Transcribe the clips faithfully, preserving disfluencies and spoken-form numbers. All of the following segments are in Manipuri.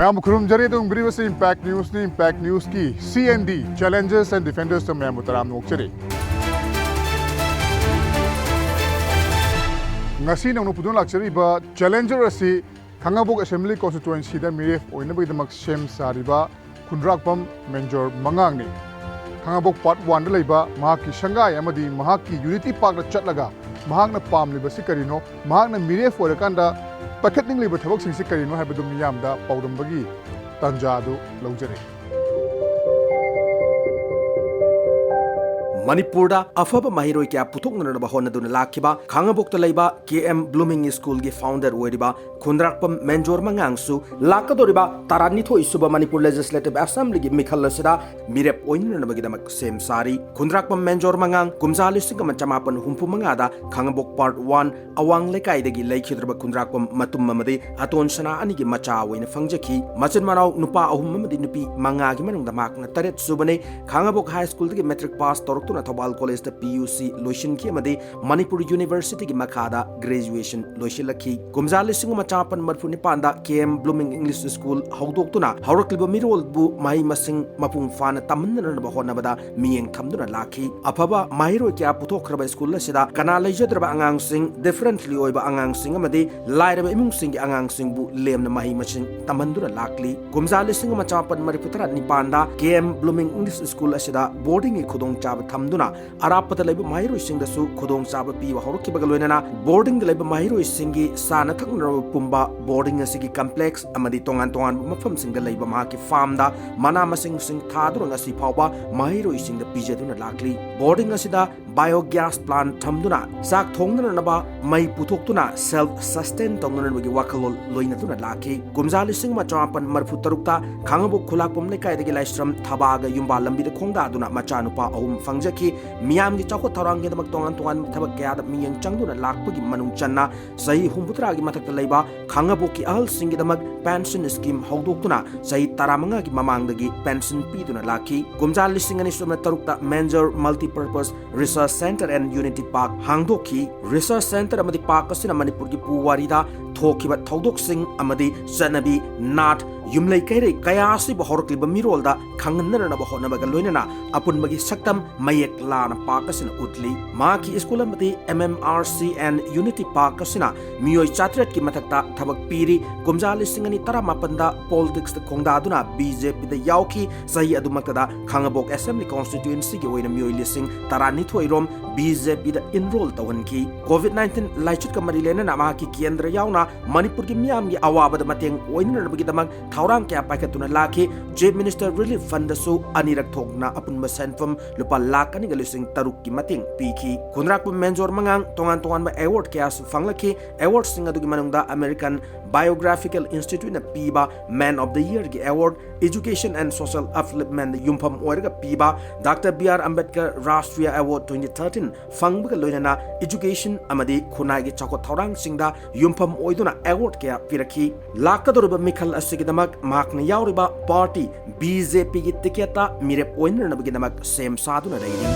ꯃꯌꯥꯝꯕꯨ ꯈꯨꯔꯨꯝꯖꯔꯤ꯫ ꯑꯗꯨꯝ ꯌꯦꯡꯕꯤꯔꯤꯕꯁꯤ Impact Newsꯅꯤ꯫ Impact Newsꯀꯤ C and D, Challengers and Defendersꯇ ꯃꯌꯥꯝꯕꯨ ꯇꯔꯥꯝꯅ ꯑꯣꯛꯆꯔꯤ꯫ ꯉꯁꯤ ꯅꯧꯅ ꯄꯨꯗꯨꯅ ꯂꯥꯛꯆꯔꯤꯕ Challenger ꯑꯁꯤ ꯈꯥꯉꯕꯣꯛ Assembly Constituencyꯗ ꯃꯤꯔꯦꯞ ꯑꯣꯏꯅꯕꯒꯤꯗꯃꯛ ꯁꯦꯝ ꯁꯥꯔꯤꯕ ꯈꯨꯟꯗ꯭ꯔꯥꯛꯄꯝ ꯃꯦꯟꯖꯣꯔ ꯃꯉꯥꯡꯅꯤ꯫ ꯈꯥꯉꯕꯣꯛ Part Oneꯗ ꯂꯩꯕ ꯃꯍꯥꯛꯀꯤ ꯁꯪꯒꯥꯏ ꯑꯃꯗꯤ ꯃꯍꯥꯛꯀꯤ Unity Parkꯇ ꯆꯠꯂꯒ ꯃꯍꯥꯛꯅ ꯄꯥꯝꯂꯤꯕꯁꯤ ꯀꯔꯤꯅꯣ, ꯃꯍꯥꯛꯅ ꯃꯤꯔꯦꯞ ꯑꯣꯏꯔꯀꯥꯟꯗ ꯄꯥꯏꯈꯠꯅꯤꯡꯂꯤꯕ ꯊꯕꯛꯁꯤꯡꯁꯤ ꯀꯔꯤꯅꯣ ꯍꯥꯏꯕꯗꯨ ꯃꯤꯌꯥꯝꯗ ꯄꯥꯎꯗꯝꯕꯒꯤ ꯇꯥꯟꯖꯥ ꯑꯗꯨ ꯂꯧꯖꯔꯤ꯫ ꯃꯅꯤꯄꯨꯔꯗ ꯑꯐꯕ ꯃꯍꯩꯔꯣꯏ ꯀꯌꯥ ꯄꯨꯊꯣꯛꯅꯅꯕ ꯍꯣꯠꯅꯗꯨꯅ ꯂꯥꯛꯈꯤꯕ ꯈꯥꯉꯕꯣꯛꯇ ꯂꯩꯕ K M Blooming Schoolꯒꯤ founder ꯑꯣꯏꯔꯤꯕ ꯈꯨꯟꯗ꯭ꯔꯥꯛꯄꯝ ꯃꯦꯟꯖꯣꯔ ꯃꯉꯥꯡꯁꯨ ꯂꯥꯛꯀꯗꯧꯔꯤꯕ ꯇꯔꯥꯅꯤꯊꯣꯏ ꯁꯨꯕ ꯃꯅꯤꯄꯨꯔ Legislative Assemblyꯒꯤ ꯃꯤꯈꯜ ꯑꯁꯤꯗ ꯃꯤꯔꯦꯞ ꯑꯣꯏꯅꯅꯕꯒꯤꯗꯃꯛ ꯁꯦꯝ ꯁꯥꯔꯤ꯫ ꯈꯨꯟꯗ꯭ꯔꯥꯛꯄꯝ ꯃꯦꯟꯖꯣꯔ ꯃꯉꯥꯡ ꯀꯨꯝꯖꯥ ꯂꯤꯁꯤꯡ ꯑꯃ ꯆꯃꯥꯄꯟ ꯍꯨꯝꯐꯨ ꯃꯉꯥꯗ ꯈꯥꯉꯕꯣꯛ Part One ꯑꯋꯥꯡ ꯂꯩꯀꯥꯏꯗꯒꯤ ꯂꯩꯈꯤꯗ꯭ꯔꯕ ꯈꯨꯟꯗ꯭ꯔꯥꯛꯄꯝ ꯃꯇꯨꯝ ꯑꯃꯗꯤ ꯑꯇꯣꯟ ꯁꯅꯥ ꯑꯅꯤꯒꯤ ꯃꯆꯥ ꯑꯣꯏꯅ ꯐꯪꯖꯈꯤ꯫ ꯃꯆꯤꯟ ꯃꯅꯥꯎ ꯅꯨꯄꯥ ꯑꯍꯨꯝ ꯑꯃꯗꯤ ꯅꯨꯄꯤ ꯃꯉꯥꯒꯤ ꯃꯅꯨꯡꯗ ꯃꯍꯥꯛꯅ ꯇꯔꯦꯠ ꯁꯨꯕꯅꯤ꯫ ꯈꯥꯉꯕꯣꯛ High Schoolꯗꯒꯤ matric pass ꯇꯧꯔꯛꯇꯨꯅ Thoubal Collegeꯇ P U C ꯂꯣꯏꯁꯤꯟꯈꯤ ꯑꯃꯗꯤ ꯃꯅꯤꯄꯨꯔ Universityꯒꯤ ꯃꯈꯥꯗ graduation ꯂꯣꯏꯁꯤꯜꯂꯛꯈꯤ꯫ ꯀꯨꯝꯖꯥ ꯂꯤꯁꯤꯡ ꯑꯃ ꯆꯃꯥꯄꯟ ꯃꯔꯤꯐꯨ ꯅꯤꯄꯥꯟꯗ K M Blooming English School ꯍꯧꯗꯣꯛꯇꯨꯅ ꯍꯧꯔꯛꯂꯤꯕ ꯃꯤꯔꯣꯜꯕꯨ ꯃꯍꯩ ꯃꯁꯤꯡ ꯃꯄꯨꯡ ꯐꯥꯅ ꯇꯝꯍꯟꯅꯅꯕ ꯍꯣꯠꯅꯕꯗ ꯃꯤꯠꯌꯦꯡ ꯊꯝꯗꯨꯅ ꯂꯥꯛꯈꯤ꯫ ꯑꯐꯕ ꯃꯍꯩꯔꯣꯏ ꯀꯌꯥ ꯄꯨꯊꯣꯛꯈ꯭ꯔꯕ school ꯑꯁꯤꯗ ꯀꯅꯥ ꯂꯩꯖꯗ꯭ꯔꯕ ꯑꯉꯥꯡꯁꯤꯡ, differently ꯑꯣꯏꯕ ꯑꯉꯥꯡꯁꯤꯡ ꯑꯃꯗꯤ ꯂꯥꯏꯔꯕ ꯏꯃꯨꯡꯁꯤꯡꯒꯤ ꯑꯉꯥꯡꯁꯤꯡꯕꯨ ꯂꯦꯝꯅ ꯃꯍꯩ ꯃꯁꯤꯡ ꯇꯝꯍꯟꯗꯨꯅ ꯂꯥꯛꯂꯤ꯫ ꯀꯨꯝꯖꯥ ꯂꯤꯁꯤꯡ ꯑꯃ ꯆꯃꯥꯄꯟ ꯃꯔꯤꯐꯨ ꯇꯔꯥ ꯅꯤꯄꯥꯟꯗ K M Blooming English School ꯑꯁꯤꯗ boardingꯒꯤ ꯈꯨꯗꯣꯡꯆꯥꯕ ꯊꯝꯗꯨꯅ ꯑꯔꯥꯞꯄꯗ ꯂꯩꯕ ꯃꯍꯩꯔꯣꯏꯁꯤꯡꯗꯁꯨ ꯈꯨꯗꯣꯡꯆꯥꯕ ꯄꯤꯕ ꯍꯧꯔꯛꯈꯤꯕꯒ ꯂꯣꯏꯅꯅ boardingꯗ ꯂꯩꯕ ꯃꯍꯩꯔꯣꯏꯁꯤꯡꯒꯤ ꯆꯥꯅ ꯊꯛꯅꯅꯕ ꯄꯨꯝꯕ boarding ꯑꯁꯤꯒꯤ complex ꯑꯃꯗꯤ ꯇꯣꯉꯥꯟ ꯇꯣꯉꯥꯟꯕ ꯃꯐꯝꯁꯤꯡꯗ ꯂꯩꯕ ꯃꯍꯥꯛꯀꯤ farmꯗ ꯃꯅꯥ ꯃꯁꯤꯡꯁꯤꯡ ꯊꯥꯗꯨꯅ ꯉꯁꯤ ꯐꯥꯎꯕ ꯃꯍꯩꯔꯣꯏꯁꯤꯡꯗ ꯄꯤꯖꯗꯨꯅ ꯂꯥꯛꯂꯤ꯫ Boarding ꯑꯁꯤꯗ biogas plant ꯊꯝꯗꯨꯅ ꯆꯥꯛ ꯊꯣꯡꯅꯅꯕ ꯃꯩ ꯄꯨꯊꯣꯛꯇꯨꯅ self sustain ꯇꯧꯅꯅꯕꯒꯤ ꯋꯥꯈꯜꯂꯣꯟ ꯂꯣꯏꯅꯗꯨꯅ ꯂꯥꯛꯈꯤ꯫ ꯀꯨꯝꯖꯥ ꯂꯤꯁꯤꯡ ꯑꯃ ꯆꯃꯥꯄꯟ ꯃꯔꯤꯐꯨ ꯇꯔꯨꯛꯇ ꯈꯥꯉꯕꯣꯛ ꯈꯨꯂꯥꯛꯄꯝ ꯂꯩꯀꯥꯏꯗꯒꯤ ꯂꯥꯏꯁ꯭ꯔꯝ ꯊꯕꯥꯒ ꯌꯨꯝꯕꯥꯜ ꯂꯝꯕꯤꯗ ꯈꯣꯡꯗꯥꯗꯨꯅ ꯃꯆꯥꯅꯨꯄꯥ ꯑꯍꯨꯝ ꯐꯪꯖꯈꯤ꯫ ꯃꯤꯌꯥꯝꯒꯤ ꯆꯥꯎꯈꯠ ꯊꯧꯔꯥꯡꯒꯤꯗꯃꯛ ꯇꯣꯉꯥꯟ ꯇꯣꯉꯥꯟꯕ ꯊꯕꯛ ꯀꯌꯥꯗ ꯃꯤꯠꯌꯦꯡ ꯆꯪꯗꯨꯅ ꯂꯥꯛꯄꯒꯤ ꯃꯅꯨꯡ ꯆꯟꯅ ꯆꯍꯤ ꯍꯨꯝꯐꯨꯇꯔꯥꯒꯤ ꯃꯊꯛꯇ ꯂꯩꯕ ꯈꯥꯉꯕꯣꯛꯀꯤ ꯑꯍꯜꯁꯤꯡꯒꯤꯗꯃꯛ pension scheme ꯍꯧꯗꯣꯛꯇꯨꯅ ꯆꯍꯤ ꯇꯔꯥꯃꯉꯥꯒꯤ ꯃꯃꯥꯡꯗꯒꯤ pension ꯄꯤꯗꯨꯅ ꯂꯥꯛꯈꯤ꯫ ꯀꯨꯝꯖꯥ ꯂꯤꯁꯤꯡ ꯑꯅꯤ ꯁꯨꯞꯅ ꯇꯔꯨꯛꯇ Manjor Multipurpose Research Center and Unity Park ꯍꯥꯡꯗꯣꯛꯈꯤ꯫ Research Center ꯑꯃꯗꯤ park ꯑꯁꯤꯅ ꯃꯅꯤꯄꯨꯔꯒꯤ ꯄꯨꯋꯥꯔꯤꯗ ꯊꯣꯛꯈꯤꯕ ꯊꯧꯗꯣꯛꯁꯤꯡ ꯑꯃꯗꯤ ꯆꯠꯅꯕꯤ, ꯅꯥꯠ, ꯌꯨꯝꯂꯩ ꯀꯩꯔꯩ ꯀꯌꯥ ꯑꯁꯤꯕꯨ ꯍꯧꯔꯛꯂꯤꯕ ꯃꯤꯔꯣꯜꯗ ꯈꯪꯍꯟꯅꯅꯕ ꯍꯣꯠꯅꯕꯒ ꯂꯣꯏꯅꯅ ꯑꯄꯨꯟꯕꯒꯤ ꯁꯛꯇꯝ ꯃꯌꯦꯛ ꯂꯥꯅ ꯄꯥꯛ ꯑꯁꯤꯅ ꯎꯠꯂꯤ꯫ ꯃꯍꯥꯛꯀꯤ ꯁ꯭ꯀꯨꯜ ꯑꯃꯗꯤ M M R C and Unity Park ꯑꯁꯤꯅ ꯃꯤꯑꯣꯏ ꯆꯥꯇ꯭ꯔꯦꯠꯀꯤ ꯃꯊꯛꯇ ꯊꯕꯛ ꯄꯤꯔꯤ꯫ ꯀꯨꯝꯖꯥ ꯂꯤꯁꯤꯡ ꯑꯅꯤ ꯇꯔꯥꯃꯥꯄꯟꯗ ꯄꯣꯂꯤꯇꯤꯛꯁꯇ ꯈꯣꯡꯗꯥꯗꯨꯅ B J P ꯗ ꯌꯥꯎꯈꯤ꯫ ꯆꯍꯤ ꯑꯗꯨꯃꯛꯇꯗ ꯈꯥꯉꯕꯣꯛ ꯑꯦꯁꯦꯝꯕ꯭ꯂꯤ ꯀꯣꯟꯁꯇꯤꯇ꯭ꯋꯦꯟꯁꯤꯒꯤ ꯑꯣꯏꯅ ꯃꯤꯑꯣꯏ ꯂꯤꯁꯤꯡ ꯇꯔꯥꯅꯤꯊꯣꯏ ꯔꯣꯝ B J P ꯗ ꯏꯟꯔꯣꯜ ꯇꯧꯍꯟꯈꯤ꯫ ꯀꯣꯚꯤꯗ ꯅꯥꯏꯟꯇꯤꯟ ꯂꯥꯏꯆꯠꯀ ꯃꯔꯤ ꯂꯩꯅꯅ ꯃꯍꯥꯛꯀꯤ ꯀꯦꯟꯗ꯭ꯔ ꯌꯥꯎꯅ ꯃꯅꯤꯄꯨꯔꯒꯤ ꯃꯤꯌꯥꯝꯒꯤ ꯑꯋꯥꯕꯗ ꯃꯇꯦꯡ ꯑꯣꯏꯅꯅꯕꯒꯤꯗꯃꯛ ꯊꯧꯔꯥꯡ ꯀꯌꯥ ꯄꯥꯏꯈꯠꯇꯨꯅ ꯂꯥꯛꯈꯤ꯫ Chief Minister Relief Fund ꯗꯁꯨ ꯑꯅꯤꯔꯛ ꯊꯣꯛꯅ ꯑꯄꯨꯟꯕ ꯁꯦꯟꯐꯝ ꯂꯨꯄꯥ ꯂꯥꯈ ꯑꯅꯤꯒ ꯂꯤꯁꯤꯡ ꯇꯔꯨꯛꯀꯤ ꯃꯇꯦꯡ ꯄꯤꯈꯤ꯫ ꯈꯨꯟꯗ꯭ꯔꯥꯛꯄꯝ ꯃꯦꯟꯖꯣꯔ ꯃꯉꯥꯡ ꯇꯣꯉꯥꯟ ꯇꯣꯉꯥꯟꯕ ꯑꯦꯋꯥꯔꯗ ꯀꯌꯥꯁꯨ ꯐꯪꯂꯛꯈꯤ꯫ ꯑꯦꯋꯥꯔꯗꯁꯤꯡ ꯑꯗꯨꯒꯤ ꯃꯅꯨꯡꯗ American Biographical Institute ꯅ ꯄꯤꯕ Man of the Year ꯒꯤ award, Education and Social Upliftment ꯗ ꯌꯨꯝꯐꯝ ꯑꯣꯏꯔꯒ ꯄꯤꯕ Doctor B R Ambedkar Rashtriya Award twenty thirteen ꯐꯪꯕꯒ ꯂꯣꯏꯅꯅ education ꯑꯃꯗꯤ ꯈꯨꯟꯅꯥꯏꯒꯤ ꯆꯥꯎꯈꯠ ꯊꯧꯔꯥꯡꯁꯤꯡꯗ ꯌꯨꯝꯐꯝ ꯑꯣꯏꯗꯨꯅ ꯑꯦꯋꯥꯔꯗ ꯀꯌꯥ ꯄꯤꯔꯛꯈꯤ꯫ ꯂꯥꯛꯀꯗꯧꯔꯤꯕ ꯃꯤꯈꯜ ꯑꯁꯤꯒꯤꯗꯃꯛ ꯃꯍꯥꯛꯅ ꯌꯥꯎꯔꯤꯕ ꯄꯥꯔꯇꯤ B J P ꯒꯤ ꯇꯤꯀꯦꯠꯇ ꯃꯤꯔꯦꯞ ꯑꯣꯏꯅꯅꯕꯒꯤꯗꯃꯛ ꯁꯦꯝ ꯁꯥꯗꯨꯅ ꯂꯩꯔꯤ꯫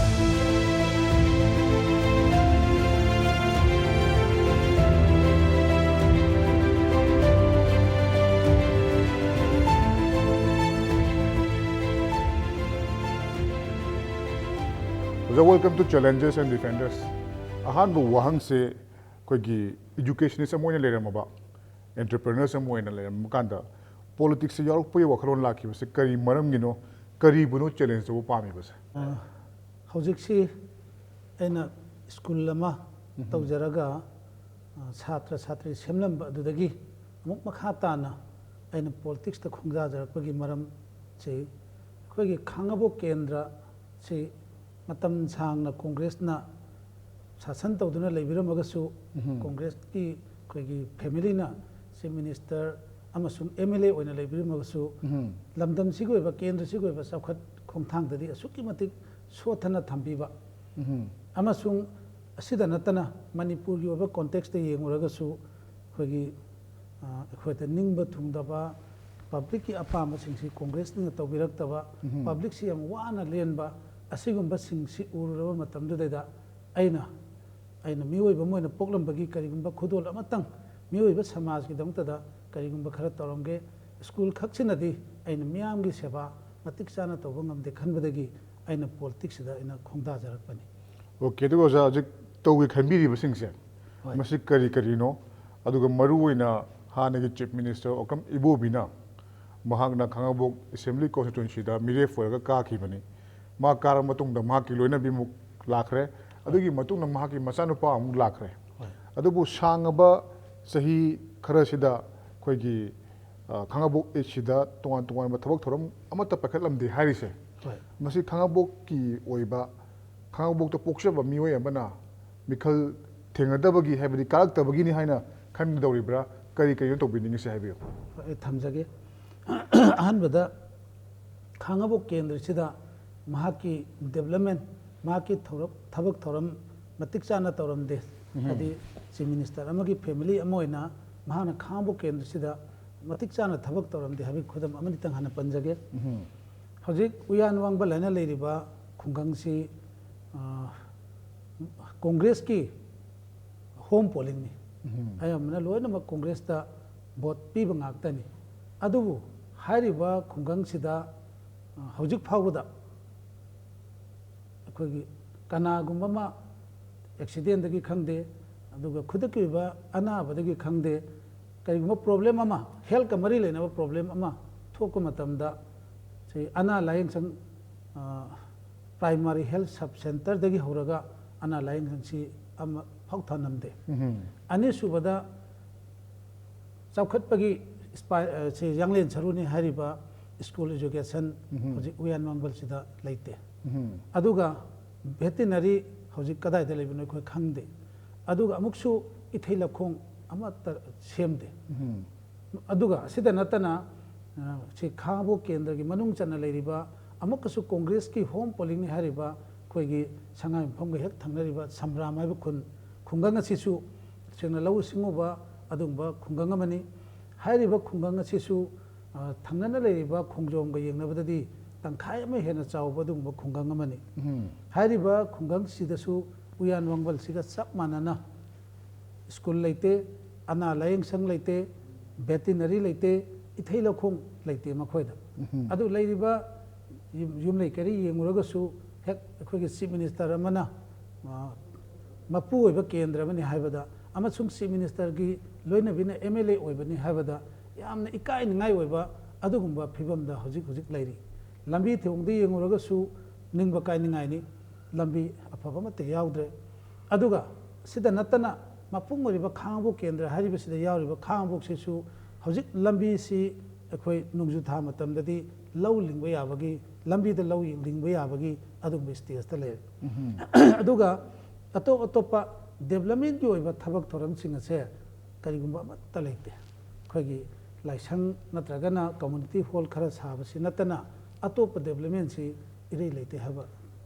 ꯑꯣꯖꯥ, welcome to Challengers and Defenders. ꯑꯍꯥꯟꯕ ꯋꯥꯍꯪꯁꯦ ꯑꯩꯈꯣꯏꯒꯤ educationist ꯑꯃ ꯑꯣꯏꯅ ꯂꯩꯔꯝꯃꯕ, entrepreneurs ꯑꯃ ꯑꯣꯏꯅ ꯂꯩꯔꯝꯕ ꯀꯥꯟꯗ politics ꯇ ꯌꯥꯎꯔꯛꯄꯒꯤ ꯋꯥꯈꯜꯂꯣꯟ ꯂꯥꯛꯈꯤꯕꯁꯦ ꯀꯔꯤ ꯃꯔꯝꯒꯤꯅꯣ? ꯀꯔꯤꯕꯨꯅꯣ challenge ꯇꯧꯕ ꯄꯥꯝꯃꯤꯕꯁꯦ? ꯑ, ꯍꯧꯖꯤꯛꯁꯤ ꯑꯩꯅ ꯁ꯭ꯀꯨꯜ ꯑꯃ ꯎꯝꯍꯨꯝ꯫ ꯇꯧꯖꯔꯒ, ꯑ, ꯁꯥꯇ꯭ꯔ ꯁꯥꯇ꯭ꯔꯤ ꯁꯦꯝꯂꯝꯕ ꯑꯗꯨꯗꯒꯤ ꯑꯃꯨꯛ ꯃꯈꯥ ꯇꯥꯅ ꯑꯩꯅ politics ꯇ ꯈꯣꯡꯗꯥꯖꯔꯛꯄꯒꯤ ꯃꯔꯝꯁꯤ ꯑꯩꯈꯣꯏꯒꯤ ꯈꯥꯉꯕꯣꯛ ꯀꯦꯟꯗ꯭ꯔꯁꯤ ꯃꯇꯝ ꯁꯥꯡꯅ ꯀꯣꯡꯒ꯭ꯔꯦꯁꯅ ꯁꯥꯁꯟ ꯇꯧꯗꯨꯅ ꯂꯩꯕꯤꯔꯝꯃꯒꯁꯨ, ꯎꯝꯍꯨꯝ꯫ ꯀꯣꯡꯒ꯭ꯔꯦꯁꯀꯤ ꯑꯩꯈꯣꯏꯒꯤ family ꯅ Chief Minister ꯑꯃꯁꯨꯡ M L A ꯑꯣꯏꯅ ꯂꯩꯕꯤꯔꯝꯃꯒꯁꯨ, ꯎꯝꯍꯨꯝ꯫ ꯂꯝꯗꯝꯁꯤꯒꯤ ꯑꯣꯏꯕ, ꯀꯦꯟꯗ꯭ꯔꯁꯤꯒꯤ ꯑꯣꯏꯕ ꯆꯥꯎꯈꯠ ꯈꯣꯡꯊꯥꯡꯗꯗꯤ ꯑꯁꯨꯛꯀꯤ ꯃꯇꯤꯛ ꯁꯣꯠꯊꯅ ꯊꯝꯕꯤꯕ, ꯎꯝꯍꯨꯝ꯫ ꯑꯃꯁꯨꯡ ꯑꯁꯤꯗ ꯅꯠꯇꯅ ꯃꯅꯤꯄꯨꯔꯒꯤ ꯑꯣꯏꯕ context ꯇ ꯌꯦꯡꯉꯨꯔꯒꯁꯨ ꯑꯩꯈꯣꯏꯒꯤ, ꯑ, ꯑꯩꯈꯣꯏꯗ ꯅꯤꯡꯕ ꯊꯨꯡꯗꯕ, public ꯀꯤ ꯑꯄꯥꯝꯕꯁꯤꯡꯁꯤ ꯀꯣꯡꯒ꯭ꯔꯦꯁꯅ ꯇꯧꯕꯤꯔꯛꯇꯕ, ꯎꯝꯍꯨꯝ꯫ Public ꯁꯤ ꯌꯥꯝ ꯋꯥꯅ ꯂꯦꯟꯕ, ꯑꯁꯤꯒꯨꯝꯕꯁꯤꯡꯁꯤ ꯎꯔꯨꯔꯕ ꯃꯇꯝꯗꯨꯗꯩꯗ ꯑꯩꯅ, ꯑꯩꯅ ꯃꯤꯑꯣꯏꯕ ꯑꯃ ꯑꯣꯏꯅ ꯄꯣꯛꯂꯝꯕꯒꯤ ꯀꯔꯤꯒꯨꯝꯕ ꯈꯨꯗꯣꯜ ꯑꯃꯇꯪ ꯃꯤꯑꯣꯏꯕ ꯁꯃꯥꯖꯀꯤꯗꯃꯛꯇꯗ ꯀꯔꯤꯒꯨꯝꯕ ꯈꯔ ꯇꯧꯔꯝꯒꯦ꯫ ꯁ꯭ꯀꯨꯜ ꯈꯛꯁꯤꯅꯗꯤ ꯑꯩꯅ ꯃꯤꯌꯥꯝꯒꯤ ꯁꯦꯕꯥ ꯃꯇꯤꯛ ꯆꯥꯅ ꯇꯧꯕ ꯉꯝꯗꯦ ꯈꯟꯕꯗꯒꯤ ꯑꯩꯅ ꯄꯣꯂꯤꯇꯤꯛꯁꯁꯤꯗ ꯑꯩꯅ ꯈꯣꯡꯗꯥꯖꯔꯛꯄꯅꯤ꯫ ꯑꯣꯀꯦ, ꯑꯗꯨꯒ ꯑꯣꯖꯥ, ꯍꯧꯖꯤꯛ ꯇꯧꯒꯦ ꯈꯟꯕꯤꯔꯤꯕꯁꯤꯡꯁꯦ ꯍꯣꯏ꯫ ꯃꯁꯤ ꯀꯔꯤ ꯀꯔꯤꯅꯣ? ꯑꯗꯨꯒ ꯃꯔꯨꯑꯣꯏꯅ ꯍꯥꯟꯅꯒꯤ ꯆꯤꯐ ꯃꯤꯅꯤꯁꯇꯔ ꯑꯣꯀ꯭ꯔꯝ ꯏꯕꯣꯕꯤꯅ ꯃꯍꯥꯛꯅ ꯈꯥꯉꯕꯣꯛ ꯑꯦꯁꯦꯝꯕ꯭ꯂꯤ ꯀꯣꯟꯁꯇꯤꯇ꯭ꯋꯦꯟꯁꯤꯗ ꯃꯤꯔꯦꯞ ꯑꯣꯏꯔꯒ ꯀꯥꯈꯤꯕꯅꯤ꯫ ꯃꯥ ꯀꯥꯔꯕ ꯃꯇꯨꯡꯗ ꯃꯍꯥꯛꯀꯤ ꯂꯣꯏꯅꯕꯤꯃꯨꯛ ꯂꯥꯛꯈ꯭ꯔꯦ꯫ ꯑꯗꯨꯒꯤ ꯃꯇꯨꯡꯗ ꯃꯍꯥꯛꯀꯤ ꯃꯆꯥꯅꯨꯄꯥ ꯑꯃꯨꯛ ꯂꯥꯛꯈ꯭ꯔꯦ꯫ ꯍꯣꯏ꯫ ꯑꯗꯨꯕꯨ ꯁꯥꯡꯉꯕ ꯆꯍꯤ ꯈꯔꯁꯤꯗ ꯑꯩꯈꯣꯏꯒꯤ, ꯑ, ꯈꯥꯉꯕꯣꯛ ꯏꯁꯁꯤꯗ ꯇꯣꯉꯥꯟ ꯇꯣꯉꯥꯟꯕ ꯊꯕꯛ ꯊꯧꯔꯝ ꯑꯃꯠꯇ ꯄꯥꯏꯈꯠꯂꯝꯗꯦ ꯍꯥꯏꯔꯤꯁꯦ, ꯍꯣꯏ꯫ ꯃꯁꯤ ꯈꯥꯉꯕꯣꯛꯀꯤ ꯑꯣꯏꯕ, ꯈꯥꯉꯕꯣꯛꯇ ꯄꯣꯛꯆꯕ ꯃꯤꯑꯣꯏ ꯑꯃꯅ ꯃꯤꯈꯜ ꯊꯦꯡꯅꯗꯕꯒꯤ, ꯍꯥꯏꯕꯗꯤ ꯀꯥꯔꯛꯇꯕꯒꯤꯅꯤ ꯍꯥꯏꯅ ꯈꯟꯒꯗꯧꯔꯤꯕ꯭ꯔꯥ? ꯀꯔꯤ ꯀꯔꯤꯅꯣ ꯇꯧꯕꯤꯅꯤꯡꯉꯤꯁꯦ, ꯍꯥꯏꯕꯤꯌꯨ꯫ ꯑꯩ ꯊꯝꯖꯒꯦ꯫ ꯑꯍꯥꯟꯕꯗ ꯈꯥꯉꯕꯣꯛ ꯀꯦꯟꯗ꯭ꯔꯁꯤꯗ ꯃꯍꯥꯛꯀꯤ ꯗꯦꯕꯂꯞꯃꯦꯟ, ꯃꯍꯥꯛꯀꯤ ꯊꯧꯔꯝ, ꯊꯕꯛ ꯊꯧꯔꯝ ꯃꯇꯤꯛ ꯆꯥꯅ ꯇꯧꯔꯝꯗꯦ꯫ ꯍꯥꯏꯗꯤ ꯆꯤꯐ ꯃꯤꯅꯤꯁꯇꯔ ꯑꯃꯒꯤ ꯐꯦꯃꯤꯂꯤ ꯑꯃ ꯑꯣꯏꯅ ꯃꯍꯥꯛꯅ ꯈꯥꯉꯕꯣꯛ ꯀꯦꯟꯗ꯭ꯔꯁꯤꯗ ꯃꯇꯤꯛ ꯆꯥꯅ ꯊꯕꯛ ꯇꯧꯔꯝꯗꯦ ꯍꯥꯏꯕꯒꯤ ꯈꯨꯗꯝ ꯑꯃꯅꯤꯇꯪ ꯍꯥꯟꯅ ꯄꯟꯖꯒꯦ꯫ ꯍꯧꯖꯤꯛ ꯎꯌꯥꯟ ꯋꯥꯡꯕꯜ ꯍꯥꯏꯅ ꯂꯩꯔꯤꯕ ꯈꯨꯡꯒꯪꯁꯤ, ꯑ, ꯀꯣꯡꯒ꯭ꯔꯦꯁꯀꯤ ꯍꯣꯝ ꯄꯣꯂꯤꯡꯅꯤ꯫ ꯑꯌꯥꯝꯕꯅ ꯂꯣꯏꯅꯃꯛ ꯀꯣꯡꯒ꯭ꯔꯦꯁꯇ ꯚꯣꯠ ꯄꯤꯕ ꯉꯥꯛꯇꯅꯤ꯫ ꯑꯗꯨꯕꯨ ꯍꯥꯏꯔꯤꯕ ꯈꯨꯡꯒꯪꯁꯤꯗ, ꯑ, ꯍꯧꯖꯤꯛ ꯐꯥꯎꯕꯗ ꯑꯩꯈꯣꯏꯒꯤ ꯀꯅꯥꯒꯨꯝꯕ ꯑꯃ ꯑꯦꯛꯁꯤꯗꯦꯟꯗꯒꯤ ꯈꯪꯗꯦ, ꯑꯗꯨꯒ ꯈꯨꯗꯛꯀꯤ ꯑꯣꯏꯕ ꯑꯅꯥꯕꯗꯒꯤ ꯈꯪꯗꯦ, ꯀꯔꯤꯒꯨꯝꯕ ꯄ꯭ꯔꯣꯕ꯭ꯂꯦꯝ ꯑꯃ, ꯍꯦꯜꯠꯀ ꯃꯔꯤ ꯂꯩꯅꯕ ꯄ꯭ꯔꯣꯕ꯭ꯂꯦꯝ ꯑꯃ ꯊꯣꯛꯄ ꯃꯇꯝꯗ, ꯁꯤ ꯑꯅꯥ ꯂꯥꯌꯦꯡ ꯁꯪ, ꯑ, ꯄ꯭ꯔꯥꯏꯃꯥꯔꯤ ꯍꯦꯜꯠ ꯁꯕ ꯁꯦꯟꯇꯔꯗꯒꯤ ꯍꯧꯔꯒ ꯑꯅꯥ ꯂꯥꯌꯦꯡ ꯁꯪꯁꯤ ꯑꯃ ꯐꯥꯎ ꯊꯝꯂꯝꯗꯦ꯫ ꯑꯅꯤꯁꯨꯕꯗ, ꯆꯥꯎꯈꯠꯄꯒꯤ ꯏꯁꯄꯥꯏ-, ꯑ, ꯁꯤ ꯌꯥꯡꯂꯦꯟ ꯁꯔꯨꯅꯤ ꯍꯥꯏꯔꯤꯕ ꯁ꯭ꯀꯨꯜ ꯏꯖꯨꯀꯦꯁꯟ ꯍꯧꯖꯤꯛ ꯎꯌꯥꯟ ꯋꯥꯡꯕꯜꯁꯤꯗ ꯂꯩꯇꯦ꯫ ꯑꯗꯨꯒ ꯚꯦꯇꯤꯅꯔꯤ ꯍꯧꯖꯤꯛ ꯀꯗꯥꯏꯗ ꯂꯩꯕꯅꯣ ꯑꯩꯈꯣꯏ ꯈꯪꯗꯦ꯫ ꯑꯗꯨꯒ ꯑꯃꯨꯛꯁꯨ ꯏꯊꯩ ꯂꯧꯈꯣꯡ ꯑꯃꯠꯇ ꯁꯦꯝꯗꯦ꯫ ꯑꯗꯨꯒ ꯑꯁꯤꯗ ꯅꯠꯇꯅ, ꯑ, ꯁꯤ ꯈꯥꯉꯕꯣꯛ ꯀꯦꯟꯗ꯭ꯔꯒꯤ ꯃꯅꯨꯡ ꯆꯟꯅ ꯂꯩꯔꯤꯕ, ꯑꯃꯨꯛꯀꯁꯨ ꯀꯣꯡꯒ꯭ꯔꯦꯁꯀꯤ ꯍꯣꯝ ꯄꯣꯂꯤꯡꯅꯤ ꯍꯥꯏꯔꯤꯕ ꯑꯩꯈꯣꯏꯒꯤ ꯁꯉꯥꯏꯌꯨꯝꯐꯝꯒ ꯍꯦꯛ ꯊꯪꯅꯔꯤꯕ ꯁꯝꯕ꯭ꯔꯥꯝ ꯍꯥꯏꯕ ꯈꯨꯟ, ꯈꯨꯡꯒꯪ ꯑꯁꯤꯁꯨ ꯇꯁꯦꯡꯅ ꯂꯧꯎ ꯁꯤꯡꯎꯕ ꯑꯗꯨꯒꯨꯝꯕ ꯈꯨꯡꯒꯪ ꯑꯃꯅꯤ꯫ ꯍꯥꯏꯔꯤꯕ ꯈꯨꯡꯒꯪ ꯑꯁꯤꯁꯨ, ꯑ, ꯊꯪꯅꯅ ꯂꯩꯔꯤꯕ ꯈꯣꯡꯖꯣꯝꯒ ꯌꯦꯡꯅꯕꯗꯗꯤ ꯇꯪꯈꯥꯏ ꯑꯃ ꯍꯦꯟꯅ ꯆꯥꯎꯕ ꯑꯗꯨꯒꯨꯝꯕ ꯈꯨꯡꯒꯪ ꯑꯃꯅꯤ꯫ ꯍꯥꯏꯔꯤꯕ ꯈꯨꯡꯒꯪꯁꯤꯗꯁꯨ ꯎꯌꯥꯟ ꯋꯥꯡꯕꯜꯁꯤꯒ ꯆꯞ ꯃꯥꯟꯅꯅ ꯁ꯭ꯀꯨꯜ ꯂꯩꯇꯦ, ꯑꯅꯥ ꯂꯥꯌꯦꯡ ꯁꯪ ꯂꯩꯇꯦ, ꯚꯦꯇꯤꯅꯔꯤ ꯂꯩꯇꯦ, ꯏꯊꯩ ꯂꯧꯈꯣꯡ ꯂꯩꯇꯦ ꯃꯈꯣꯏꯗ꯫ ꯑꯗꯨ ꯂꯩꯔꯤꯕ ꯌꯨꯝ-, ꯌꯨꯝꯂꯩ ꯀꯩꯔꯩ ꯌꯦꯡꯉꯨꯔꯒꯁꯨ, ꯍꯦꯛ ꯑꯩꯈꯣꯏꯒꯤ ꯆꯤꯐ ꯃꯤꯅꯤꯁꯇꯔ ꯑꯃꯅ, ꯑ, ꯃꯄꯨ ꯑꯣꯏꯕ ꯀꯦꯟꯗ꯭ꯔ ꯑꯃꯅꯤ ꯍꯥꯏꯕꯗ, ꯑꯃꯁꯨꯡ ꯆꯤꯐ ꯃꯤꯅꯤꯁꯇꯔꯒꯤ ꯂꯣꯏꯅꯕꯤꯅ ꯑꯦꯝ ꯑꯦꯜ ꯑꯦ ꯑꯣꯏꯕꯅꯤ ꯍꯥꯏꯕꯗ ꯌꯥꯝꯅ ꯏꯀꯥꯏꯅꯤꯡꯉꯥꯏ ꯑꯣꯏꯕ ꯑꯗꯨꯒꯨꯝꯕ ꯐꯤꯕꯝꯗ ꯍꯧꯖꯤꯛ ꯍꯧꯖꯤꯛ ꯂꯩꯔꯤ꯫ ꯂꯝꯕꯤ ꯊꯣꯡꯗ ꯌꯦꯡꯉꯨꯔꯒꯁꯨ ꯅꯤꯡꯕ ꯀꯥꯏꯅꯤꯡꯉꯥꯏꯅꯤ, ꯂꯝꯕꯤ ꯑꯐꯕ ꯑꯃꯠꯇ ꯌꯥꯎꯗ꯭ꯔꯦ꯫ ꯑꯗꯨꯒ ꯁꯤꯗ ꯅꯠꯇꯅ ꯃꯄꯨꯡ ꯑꯣꯏꯔꯤꯕ ꯈꯥꯉꯕꯣꯛ ꯀꯦꯟꯗ꯭ꯔ ꯍꯥꯏꯔꯤꯕꯁꯤꯗ ꯌꯥꯎꯔꯤꯕ ꯈꯥꯉꯕꯣꯛꯁꯤꯁꯨ ꯍꯧꯖꯤꯛ ꯂꯝꯕꯤꯁꯤ ꯑꯩꯈꯣꯏ ꯅꯣꯡꯖꯨ ꯊꯥ ꯃꯇꯝꯗꯗꯤ ꯂꯧ ꯂꯤꯡꯕ ꯌꯥꯕꯒꯤ, ꯂꯝꯕꯤꯗ ꯂꯧ ꯂꯤꯡꯕ ꯌꯥꯕꯒꯤ ꯑꯗꯨꯒꯨꯝꯕ ꯁ꯭ꯇꯦꯖꯇ ꯂꯩꯔꯦ꯫ ꯑꯗꯨꯒ ꯑꯇꯣꯞ ꯑꯇꯣꯞꯄ ꯗꯦꯕꯂꯞꯃꯦꯟꯒꯤ ꯑꯣꯏꯕ ꯊꯕꯛ ꯊꯧꯔꯝꯁꯤꯡ ꯑꯁꯦ ꯀꯔꯤꯒꯨꯝꯕ ꯑꯃꯠꯇ ꯂꯩꯇꯦ꯫ ꯑꯩꯈꯣꯏꯒꯤ ꯂꯥꯏꯁꯪ ꯅꯠꯇ꯭ꯔꯒꯅ ꯀꯝꯃ꯭ꯌꯨꯅꯤꯇꯤ ꯍꯣꯜ ꯈꯔ ꯁꯥꯕꯁꯤ ꯅꯠꯇꯅ ꯑꯇꯣꯞꯄ ꯗꯦꯕꯂꯞꯃꯦꯟꯁꯤ ꯏꯔꯩ ꯂꯩꯇꯦ ꯍꯥꯏꯕ